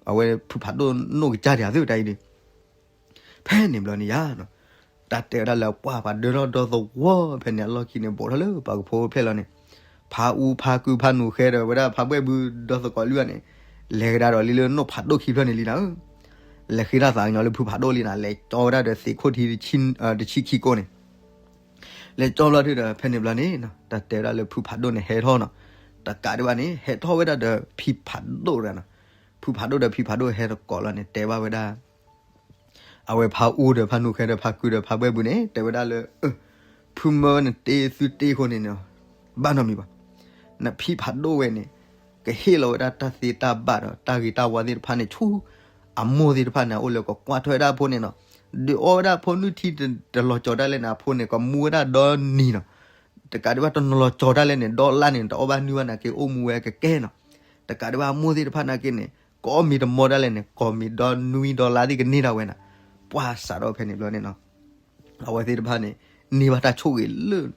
အဝဲဖုဖးဒိၣ်နိၣ်ကစၢ်ဒံးဧါသုတၢ်အံၤဒုး ဖဲန့ၣ်ဘျီန့ၣ်ယါနီၤ, တၢ်တဲဝဲဒၣ်လၢပှၢ်ပှၤဒၢထီၣ်ဒီသဝီဖဲန့ၣ်အလီၢ်ခံန့ၣ် ဘူးထီၣ်လၢပှၤကဖိဖျဲၣ်လီၤန့ၣ်, ဖးအူဖးကုဖးနူၤဃဲဒီးဝဲဒၣ်ဖးဘှဲၣ်ဘုဒီသကိးလွံၢ်ဂၤန့ၣ်, လဲၤကဒါဒီးလံလၢနိၣ်ဖးဒိၣ်ခံဖျၢၣ်န့ၣ်လံနၤဧၢ, လဲၤဃ့တၢ်သးကညီၤလၢဖုဖးဒိၣ်လံနၤ, လဲၤကၠီဝဲဒၣ်ဒီးသ့ၣ်ခိၣ်ထံ တဆံခံကိးန့ၣ် လဲၤကၠီဘျီဒုးဒီး ဖဲန့ၣ်ဘျီန့ၣ် တၢ်တဲဝဲဒၣ်လၢဖုဖးဒိၣ်န့ၣ်ဟဲထီၣ်နီၤ, တကးဒံးဘၣ်န့ၣ် ဟဲထီၣ်ဝဲဒၣ်ဒီးဖံဖးဒိၣ်တဂၤနီၤ, ဖုဖးဒိၣ်ဒီးဖံဖးဒိၣ်ဟဲတကိးလီၤန့ၣ် တဲဘၣ်ဝဲဒၣ် အဝဲဖးအူဒီးဖးနူၤဃဲဒီးဖးကုဒီးဖးဘှဲၣ်ဘုန့ၣ် တဲဝဲဒၣ်လၢ ဖုမၢနတ့သုတ့အဃိန့ၣ်နီၤ, ဘၣ်နီတမံၤဘၣ်, နဖံဖးဒိၣ်ဝဲန့ၣ် ကဟ့ၣ်လီၤဝဲဒၣ်တၢ်သ့တၢ်ဘၣ်ဒီးတၢ်ဂ့ၤတၢ်ဝါသ့ၣ်တဖၣ်န့ၣ်ဆူ အမိၢ်သ့ၣ်တဖၣ်န့ၣ် အအိၣ်လၢကကွၢ်ထွဲဝဲဒၣ်အဖိန့ၣ်နီၤ, ဒုးအီဝဲဒၣ်အဖိနုၢ်ထံတလီၤကၠီၤဒၣ်လဲာ်န့ၣ် အဖိန့ၣ် ကမူဝဲဒၣ်ဒီနံၤနီၤ, တကးဒံးဘၣ်တနီၤလီၤကၠီၤဒၣ်လဲာ်န့ၣ် ဒီလါန့ၣ် တအီၣ်ဘၣ်နုၢ်ဘၣ်နာ်က့ အိၣ်မူဝဲကကဲနီၤ, တကးဒံးဘၣ်အမိၢ်သ့ၣ်တဖၣ်နာ်က့န့ၣ် ကအီၣ်မ့ၤတမီၢ်ဒၣ်လဲာ်န့ၣ် ကိးမံၤဒီနွံဒီလါသ့ၣ်ကန့ၢ်ဒၣ်ဝဲနၤ, ပှၢ်စးထီၣ်ဖဲန့ၣ်ဘျီန့ၣ်နီၤ အဝဲသ့ၣ်တဖၣ်န့ၣ် န့ၢ်ဘၣ်တၢ်ဆိၣ်ဂ့ၤလၢ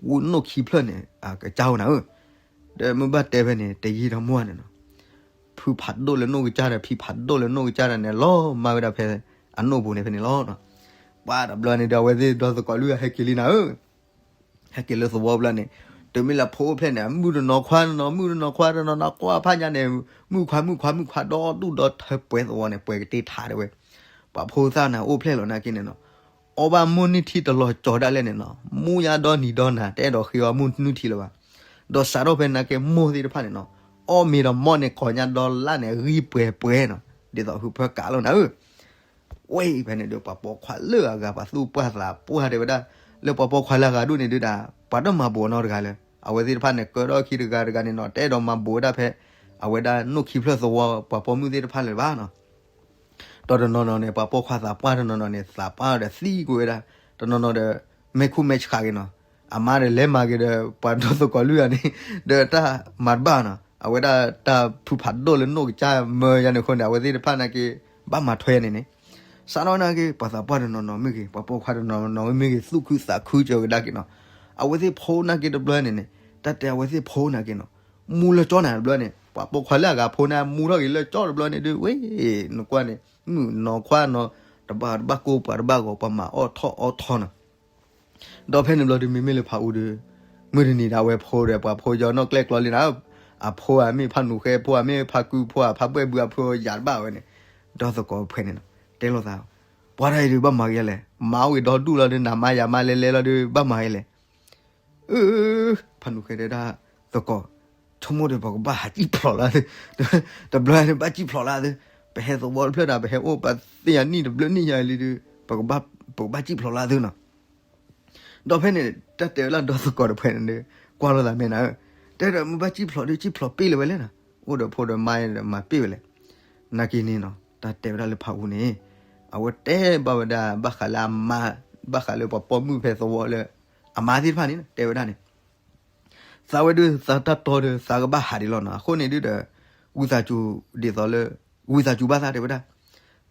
ဝူနိၣ်ခံဖျၢၣ်န့ၣ် အကစၢ်အိၣ်နၤဧၢ, ဒီးမ့ၢ်ဘၣ်တဲဖဲန့ၣ် တယံာ်တမီၢ်န့ၣ်နီၤ, ဖုဖးဒိၣ်လၢနိၣ်ကစၢ်ဒီး ဖံဖးဒိၣ်လၢနိၣ်ကစၢ်ဒီးန့ၣ် လီၤမၢ်ဝဲဒၣ်ဖဲအနိၣ်ပူၤန့ၣ်ဖဲန့ၣ်လီၤ. ပှၢ်တဘျီန့ၣ်ဒီး အဝဲသ့ၣ်ဒီသကိးလွံၢ်ဂၤဟဲက့ၤလံနၤဧၢ, ဟဲက့ၤလၢသဝီဘျီန့ၣ်, တုၤမ့ၢ်လၢဖိအိၣ်ဖျဲၣ်န့ၣ် မုၣ်တနီၤခွါတနီၤ မုၣ်တနီၤခွါတနီၤ နကွၢ်ဖးညါန့ၣ် မုၣ်ခွါ မုၣ်ခွါ မုၣ်ခွါ ဒီဒူၣ်ဒီထၢ ပှဲၤသဝီန့ၣ် ပှဲၤကတ့ထးတဲဝဲ, ပှၤဖိသၣ်န့ၣ် အိၣ်ဖျဲၣ်လီၤနာ်က့န့ၣ်နီၤ, အီၣ်ဘၣ်မိၢ်နုၢ်ထံတလီၤကၠီၤဒၣ်လဲာ်န့ၣ်နီၤ, မူညါဒီနံၤဒီနၤ တအဲၣ်ဒိးဃ့အီၣ်မိၢ်နုၢ်ထံလၢၤဘၣ်, ဒီးစးထီၣ်ဖဲနာ်က့မိၢ်သ့ၣ်တဖၣ်န့ၣ်နီၤ, အီၣ်မ့ၤဒီးမီၢ်န့ၣ် ကိးညါဒီလါန့ၣ် ဂံၢ်ပှဲၤပှဲၤနီၤ, ဒ်သိးဟုဖၢကးလီၤနၤဧၢ ဝဲဖဲန့ၣ်ဒီး ပှၤပိာ်ခွါလၢအဂၤ ပှၤသူၣ်ပှၢ်သးပှၢ်တဲဝဲဒၣ်, လၢပှၤပိာ်ခွါလၢအဂၤဒိၣ်န့ၣ်ဒုးဒၣ် ပှၤတမၤဘူးအီၤနီတဂၤလၢၤ, အဝဲသ့ၣ်တဖၣ်န့ၣ် ကၢထီၣ်ခံတဂၤတဂၤန့ၣ်နီၤ တအဲၣ်ဒိးမၤဘူးဝဲဒၣ်ဖဲ အဝဲဒၣ်နိၣ်ခံဖျၢၣ်သဝီ ပှၤပိာ်မုၣ်သ့ၣ်တဖၣ်လၢၤဘၣ်နီၤ. ဒီးတနီၤနီၤန့ၣ် ပှၤပိာ်ခွါသးပှၢ်တနီၤနီၤန့ၣ် သးပှၢ်ဒီးသံကွံာ်ဝဲဒၣ်, တနီၤနီၤဒီး မဲာ်ခူမဲာ်ဆှးက့ၤနီၤ, အမါဒီးလဲၤမၤက့ၤဒီး ပှၤဒီသကိးလွံၢ်ဂၤန့ၣ် ဒီးတၢ်မၤတဘၣ်နီၤ, အဝဲဒၣ်တၢ်ဖုဖးဒိၣ်လၢနိၣ်ကစၢ်မၢယါန့ၣ်အဃိန့ၣ် အဝဲသ့ၣ်တဖၣ်နာ်က့ ဘၣ်မၤထွဲန့ၣ်န့ၣ်, စးထီၣ်နာ်က့ ပှၤသးပှၢ်တနီၤနီၤမ့ၢ်ဂ့ၤ ပှၤပိာ်ခွါတနီၤနီၤမ့ၢ်ဂ့ၤ သူၣ်ခုသးခုစၢၤကဒါက့ၤနီၤ, အဝဲသ့ၣ်ဖိနာ်က့တဘျီန့ၣ်န့ၣ် တၢ်တဲအဝဲသ့ၣ်ဖိနာ်က့နီၤ, မူလၢကၠီနၤတဘျီန့ၣ် ပှၤပိာ်ခွါလၢအဂၤဖိန့ၣ် မူထီၣ်က့ၤလၢကၠီတဘျီန့ၣ်ဒုး ဝဲ နကွၢ်န့ၣ် မုၣ်နီၤခွါနီၤ တဘၣ်တဘၣ်ကိၢ်ပှၤတဘၣ်ဂီၤ ပှၤမၤအီၣ်ထီၣ်အီထီနီၤ ဒီးဖဲန့ၣ်ဘျီဒုး မ့မ့ၢ်လၢဖးအူဒုး မုၢ်တနံၤဒၣ်ဝဲဖိဒီး ပှၤဖိယီၤနီၣ်ကျဲၣ်ကျီလံနၤ, အဖိအမ့ၢ်ဖးနူၤဃဲ ဖိအမ့ၢ်ဖးကု ဖိအဖးဘှဲၣ်ဘုအဖိယၤတဘၣ်ဝဲန့ၣ်, ဒီသကိးဖဲန့ၣ်နီၤ တဲလိာ်သး, ပှၤတၢ်အံၤဒုး ဘၣ်မၤဂ့ၤလဲၣ်, မၤအိၣ်ဂ့ၤဒီဒူၣ်လီၤဒုး နၤမါယၤမါလဲလဲလီၤဒုး ဘၣ်မၤဂ့ၤလဲၣ် အၢ ဖးနူၤဃဲတဲဒၣ်သကိး, ဆိကမိၣ်ဒီး ပကဘၣ်ဟးစံၣ်ဖျိးလၢသု, တဘျီန့ၣ်ဘၣ်စံၣ်ဖျိးလၢသု, ပဟဲသဝီတဖျၢၣ်ဒၣ် ပဟဲအိၣ်ပှၤသ့ၣ်ညါနံၣ်တဘျုးနံၣ်ညါလံဒုး, ပကဘၣ်စံၣ်ဖျိးလၢသုနီၤ. ဒီးဖဲန့ၣ် တၢ်တဲဝဲလၢဒီသကိးတဖုန့ၣ်ဒီး ကွၢ်လိာ်သးမဲာ်နၤဧၢ, တဲဒီးမ့ၢ်ဘၣ်စံၣ်ဖျိးဒုး စံၣ်ဖျိးပ့ၢ်လၢၤဝဲလဲၣ်နီၤ, အိၣ်ဒီးဖိဒီးမါဒီးမၤပ့ၢ်ဝဲလဲၣ်. နာ်က့န့ၣ်နီၤ တၢ်တဲဝဲဒၣ်လၢဖးအူန့ၣ်, အဝဲတဲဘၣ်ဝဲဒၣ် ဘၣ်ဃးလၢအမါ, ဘၣ်ဃးလၢပှၤပိာ်မုၣ်ဖဲသဝီလၢ အမါသ့ၣ်တဖၣ်န့ၣ် တဲဝဲဒၣ်န့ၣ် သးဝဲဒုး သးတၢ်တီဒီး သးကဘၣ်ဟးဒံးလီၤနီၤ. အဃိန့ၣ်ဒုးဒီး ဝံသးစူၤဒ်သိးလၢ ဝံသးစူၤဘၣ်သးတဲဝဲဒၣ်,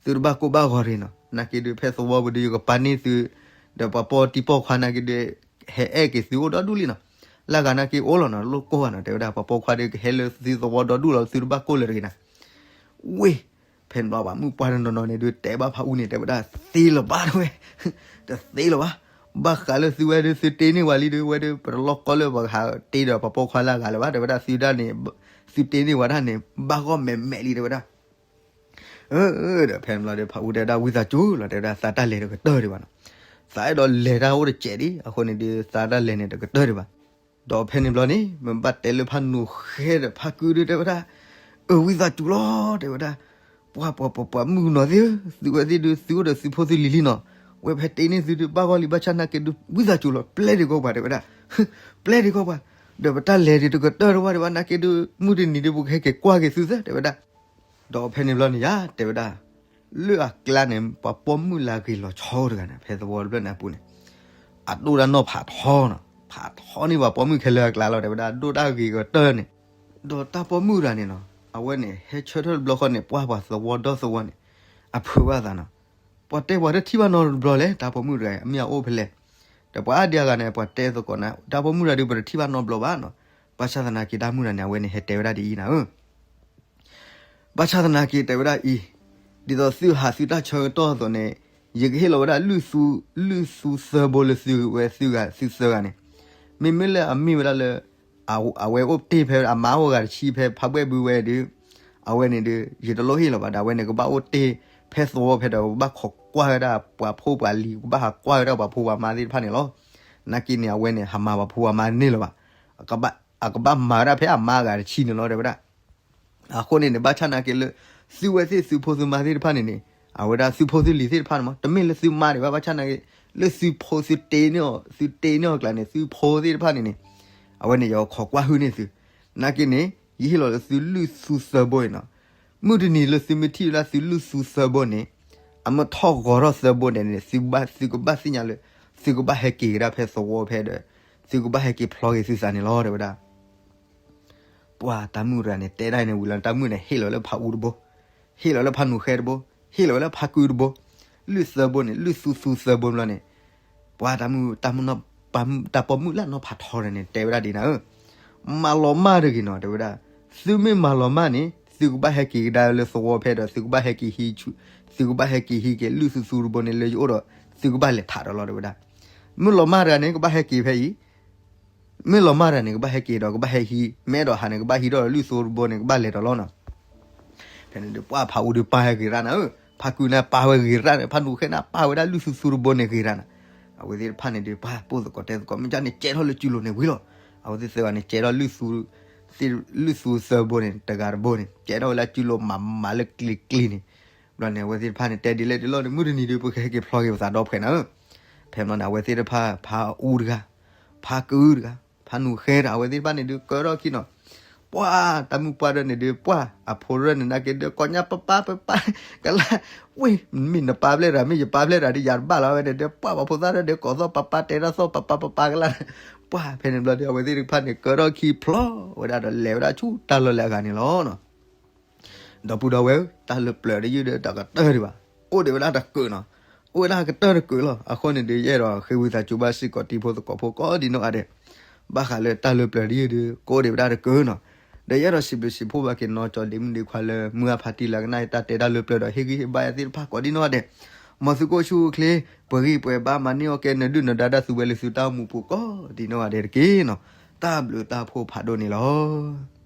သုတဘၣ်ကိၢ်ဘၣ်ဂီၤတဂ့ၤနီၤ. နာ်က့ဒုး ဖဲသဝီပူၤဒုး ယကပာ်န့ၢ်သု ဒီးပှၤပိာ်တံၤပိာ်ခွါနာ်က့ဒုး ဟဲအဲၣ်က့ၤသုအိၣ်ဒီဒူၣ်လံနီၤ. လၢဂၤနာ်က့အိၣ်လီၤနီၤ လိၣ်ကိၢ်ဘၣ်နီၤ တဲဝဲဒၣ် ပှၤပိာ်ခွါဒုးကဟဲလၢသုသဝီဒီဒူၣ်လီၤ သုတဘၣ်ကိၢ်လၢၤတဂ့ၤနီၤ. ဝ့ၢ် ဖဲန့ၣ်ဘျီပှၤမုၣ်ပှၢ်တနီၤနီၤန့ၣ်ဒုး တဲဘၣ်ဖးအူန့ၣ် တဲဝဲဒၣ် သ့လၢၤဘၣ်တဲဝဲ, တသ့လၢၤဘၣ်. ဘၣ်ဃးလၢသုဝဲဒုး သုတ့န့ၢ်ဝဲလံဒုး ဝဲဒုး ပတလိၣ်ကိၢ်လၢပှၤကဟးတ့ဒီးပှၤပိာ်ခွါလၢအဂၤလၢၤဘၣ် တဲဝဲဒၣ် သုဒၣ်န့ၣ် သုတ့န့ၢ်ဝဲဒၣ်န့ၣ် ဘၣ်ဂီၢ်မဲာ်မဲာ်လံတဲဝဲဒၣ်. အၢ ဒီးဖဲန့ၣ်ဘျီဒီး ဖးအူတဲဒၣ်ဝံသးစူၤလီၤ တဲဝဲဒၣ် သးတၢ်လဲၤတကတၢၢ်ဒံးဘၣ်နီၤ. သးအဲၣ်ဒိးလဲၤတၢ်အိၣ်တစဲးဒံး, အဃိန့ၣ်ဒီး သးတၢ်လဲၤန့ၣ်တကတၢၢ်ဒံးဘၣ်. ဒီးဖဲန့ၣ်ဘျီန့ၣ် မ့ၢ်ဘၣ်တဲလၢဖးနူာ်ဃဲဒီးဖးကုဒီး တဲဝဲဒၣ်, အၢ ဝံသးစူၤလီၤ တဲဝဲဒၣ်, ပှၤ ပှၤ ပှၤ ပှၤမုၣ်ကနီၤသ့ၣ်ဧၢ, သုဝဲသ့ၣ်ဒုး သုအိၣ်ဒီးသုဖိသုလံၤလံနီၤ, ဝဲဖဲတ့န့ၢ်သုဒုး ဘၣ်ဂီၢ်လံ ဘၣ်ဆၣ်နာ်က့ဒုး ဝံသးစူၤလီၤ ပျဲဒံးကီးပှၤ တဲဝဲဒၣ်, ပျဲဒံးကီးပှၤ, ဒီးပတၢ်လဲၤဒုးတကတၢၢ်တဝၢ်ဒံးဘၣ်, နာ်က့ဒုး မုၢ်တနံၤဒုး ပကဟဲက့ၤကွၢ်က့ၤသုသ့ တဲဝဲဒၣ်. ဒီးဖဲန့ၣ်ဘျီန့ၣ်ယါ တဲဝဲဒၣ်, လၢအကျါန့ၣ် ပှၤပိာ်မုၣ်လၢအဂ့ၤလီၤဆီတဂၤန့ၣ် ဖဲသဝီတဖျၢၣ်န့ၣ်အပူၤန့ၣ်, အဒိၣ်တၢ်နီၢ်ဖးထီနီၤ, ဖးထီန့ၢ်ပှၤပိာ်မုၣ်ခဲလၢာ်အကျါလီၤ တဲဝဲဒၣ်, ဒိၣ်တၢ်ဂ့ၤကတၢၢ်န့ၣ်, ဒီးတၢ်ပိာ်မုၣ်တဂၤန့ၣ်နီၤ အဝဲန့ၣ် ဟဲဆၢထၢၣ်တဘျီဃီန့ၣ် ပှၤပှၤသဝီဒီသဝီန့ၣ် အဖုးဘၣ်သးနီၤ, ပှၤတဲပှၤတထံၣ်ဘၣ်နီတဘျီလဲၣ် တၢ်ပိာ်မုၣ်တဂၤ အမ့ၢ်အအိၣ်ဖဲလဲၣ်, ဒီးပှၤအါဒံအါဂၤန့ၣ် ပှၤတဲသကိးန့ၣ် တၢ်ပိာ်မုၣ်တဂၤဒုး ပတထံၣ်ဘၣ်နီတဘျီဘၣ်နီၤ, ဘၣ်ဆၣ်သနာ်က့တၢ်မုၣ်တဂၤန့ၣ် အဝဲန့ၣ်ဟဲတဲဝဲဒၣ်ဒ်အံၤနၤဧၢ ဘၣ်ဆၣ်သနာ်က့တဲဝဲဒၣ်အံၤ, ဒ်သိးသုဟးသုတၢ်ဆၢကတီၢ်အသိးန့ၣ်, ယကဟ့ၣ်လီၤဝဲဒၣ် လုၢ်သူသၢဘိလၢသုဝဲသုဂၤသုသၢဂၤန့ၣ်, မ့မ့ၢ်လၢအမ့ၢ်ဝဲဒၣ်လၢ အဝဲအိၣ်တ့ၢ်ဖဲအမါအိၣ်ဂၤတဆံဖဲဖးဘှဲၣ်ဘုဝဲဒီး, အဝဲန့ၣ်ဒီး ယတလိၣ်ဟ့ၣ်လီၤဘၣ်ဒီး အဝဲန့ၣ်ကဘၣ်အိၣ်တ့ၢ်ဖဲသဝီဖဲဒီး ကဘၣ်ခိးကွၢ်ဝဲဒၣ်ပှၤဖိပှၤလံၤ ကဘၣ်ဟးကွၢ်ဝဲဒၣ်ပှၤဖိပှၤမါသ့ၣ်တဖၣ်န့ၣ်လီၤ. နာ်က့န့ၣ် အဝဲန့ၣ် ဟးမၤပှၤဖိပှၤမါန့ၣ်လၢၤဘၣ်. အကဘၣ်မၤဝဲဒၣ်ဖဲအမါအဂၤတဆံန့ၣ်လီၤ တဲဝဲဒၣ်. အဃိန့ၣ်န့ၣ် ဘၣ်ဆၣ်နာ်က့လၢ သုဝဲသ့ၣ်သုဖိသုမါသ့ၣ်တဖၣ်န့ၣ်န့ၣ်, အဝဲဒၣ်သုဖိသုလံၤသ့ၣ်တဖၣ်န့ၣ်မ့ၢ် တမ့ၢ်လၢသုမါဒံးဘၣ် ဘၣ်ဆၣ်နာ်က့ လၢသုဖိသုတ့န့ၢ်အီၤ သုတ့န့ၢ်အီၤကျါန့ၣ် သုဖိသ့ၣ်တဖၣ်န့ၣ်န့ၣ်, အဝဲန့ၣ်ယခိးကွၢ်ဟုၣ်န့ၢ်သု. နာ်က့န့ၣ် ယဟ့ၣ်လီၤလၢသုလုၢ်သူသၢဘိအံၤနီၤ. မုၢ်တနံၤလၢသုမ့ၢ်ထံၣ်ဝဲဒၣ်သုလုၢ်သူသၢဘိန့ၣ်, အမ့ၢ်ထီၣ်ဂီၤထီၣ်သၢဘိန့ၣ်န့ၣ် သုကဘၣ်သ့ၣ်ညါလၢ သုကဘၣ်ဟဲက့ၤကဒါဖဲသဝီဖဲဒီး သုကဘၣ်ဟဲက့ၤဖျီက့ၤသုသးန့ၣ်လီၤ တဲဝဲဒၣ်. ပှၤတၢ်မုၣ်တဂၤန့ၣ် တဲဒၣ်အံၤန့ၣ်ဝံၤလီၤ တၢ်မုၣ်န့ၣ် ဟ့ၣ်လီၤလၢဖးအူတဘိ, ဟ့ၣ်လီၤလၢဖးနူာ်ဃဲတဘိ, ဟ့ၣ်လီၤဝဲလၢဖးကုတဘိ, လုၢ်သၢဘိန့ၣ် လုၢ်သူသူသၢဘိဘျီန့ၣ်, ပှၤတၢ်မုၣ် တၢ်ပိာ်မုၣ်လၢနီၢ်ဖးထီန့ၣ် တဲဝဲဒၣ်ဒ်နၤဧၢ, မၤလီၤမၢ်တဂ့ၤနီၤ တဲဝဲဒၣ်. သုမ့ၢ်မၤလီၤမၢ်န့ၣ် သုကဘၣ်ဟဲက့ၤကဒါလၢသဝီဖဲဒီး သုကဘၣ်ဟဲက့ၤဟံး, သုကဘၣ်ဟဲက့ၤဟံးက့ၤလုၢ်သူသူတဘိန့ၣ် လၢယအိၣ်ဒီး သုကဘၣ်လဲၤထးဒီးလီၤ တဲဝဲဒၣ်. မ့ၢ်လီၤမၢ်တဂၤန့ၣ် ကဘၣ်ဟဲက့ၤဖဲအံၤ မ့ၢ်လီၤမၢ်တဂၤန့ၣ် ကဘၣ်ဟဲက့ၤဒီး ကဘၣ်ဟဲဟံး, မ့ၢ်အဲၣ်ဒိးဟးန့ၣ် ကဘၣ်ဟံးထီၣ်ဒီးလုၢ်သူတဘိန့ၣ် ကဘၣ်လဲၤဒီးလီၤနီၤ. ဖဲန့ၣ်ဒီး ပှၤဖးအူဒီးပာ်ဝဲဂ့ၤရၣ်နၤဧၢ, ဖးကုန့ၣ်ပာ်ဝဲဂ့ၤရၣ်န့ၣ်, ဖးနူာ်ဃဲန့ၣ် ပာ်ဝဲဒၣ်လုၢ်သူသူတဘိန့ၣ် ဂ့ၤရၣ်နၤ. အဝဲသ့ၣ်တဖၣ်န့ၣ်ဒီး ပှၤပိာ်သကိးတဲသကိး မ့ၢ်ဒ်န့ၣ် ကဲထီၣ်လၢစုလိၤန့ၣ်ဝံၤလီၤ. အဝဲသ့ၣ်သၢဂၤန့ၣ် ကဲထီၣ် လုၢ်သူသၢဘိန့ၣ် တဂၤတဘိန့ၣ် ကဲထီၣ်ဝဲလၢစုလိၤ မၤမၤလၢကျံၤကျံၤန့ၣ်. ဘျီန့ၣ် အဝဲသ့ၣ်တဖၣ်န့ၣ် တဲဒ်လဲၣ်ဒ်လဲၣ်န့ၣ် မုၢ်တနံၤဒီး ပကဟဲက့ၤဖျီက့ၤပသးဒီဖှဲးနၤဧၢ. ဖဲဘျီန့ၣ် အဝဲသ့ၣ်တဖၣ် ဖးအူတဂၤ, ဖးကုတဂၤ, ဖးနူာ်ဃဲတဂၤ အဝဲသ့ၣ်တဖၣ်န့ၣ်ဒီး ကၢထီၣ်ခံနီၤ. ပှၤတၢ်မုၣ်ပှၢ်ဒၢန့ၣ်ဒီး ပှၤအဖိဒၢန့ၣ် နာ်က့ဒီး ကိးညါ ပၢ်ပၢ် ပၢ်ပၢ် ကလါ, ဝ့ၢ် မ့ၢ်နပၢ်ဖျဲၣ်တဂၤ မ့ၢ်ယပၢ်ဖျဲၣ်တဂၤဒီး ယၤတဘၣ်လီၤ ဝဲန့ၣ်ဒီး ပှၤပှၤဖိသၣ်ဒၢဒီး ကိးသီၣ်ပၢ်ပၢ် တဲတၢ်သီၣ်ပၢ်ပၢ် ပၢ်ပၢ်ကလါ. ပှၤဖဲန့ၣ်ဘျီဒီး အဝဲသ့ၣ်တဖၣ်န့ၣ် ကၢထီၣ်ခံဖျီဝဲဒၣ်ဒီး လဲၤဝဲဒၣ်ဆူတၢ်လီၢ်လၢအဂၤန့ၣ်လီၤ. ဒီပုၢ်ဒီဝဲၢ်ဧၢ, တၢ်လၢပျၢၤတယုၢ်ဒီး တကတၢၢ်ဒံးဘၣ်, အိၣ်ဒံးဝဲဒၣ်တကုးနီၤ, အိၣ်ဝဲဒၣ်ကတၢၢ်တကုးလီၤ. အဃိန့ၣ်ဒီး ယအဲၣ်ဒိးဃ့ဝံသးစူၤဘၣ်စ့ၢ်ကီး တံၤဖိသကိးဖိကိးဒံနီၢ်ဂၤဒဲး, ဘၣ်ဃးလၢတၢ်လၢပျၢၤတယုၢ်ဒီး ကအိၣ်ဒံးဝဲဒၣ်တကုးနီၤ. ဒီးယအဲၣ်ဒိးစံးဘျုးစံးဖှိၣ်ဘၣ်က့ၤနီၢ်ကၠီဒ့မုၣ်ဒ့ခွါလၢ မုၢ်အဖးတံၢ်လၢကနၣ်အံၤ တၢ်တဲတၢ်လၢပျၢၤဒီး ဟ့ၣ်ဂံၢ်ဟ့ၣ်ဘါယၤသ့ၣ်တဖၣ်ကိးဒံနီၢ်ဂၤဒဲး, မ်သုကအိၣ်ဆူၣ်အိၣ်ချ့ ပှဲၤဂံၢ်ပှဲၤဘါ မၤန့ၢ်အီၣ်ကဲ နဒုၣ်နဒါတၢ်သူဝဲလၢသုတၢ်အိၣ်မူပူၤကိးဒံနီၢ်ဂၤဒဲးတက့ၢ်နီၤ. တၢ်ဘျုးတၢ်ဖှိၣ်ဖးဒိၣ်န့ၣ်လီၤ.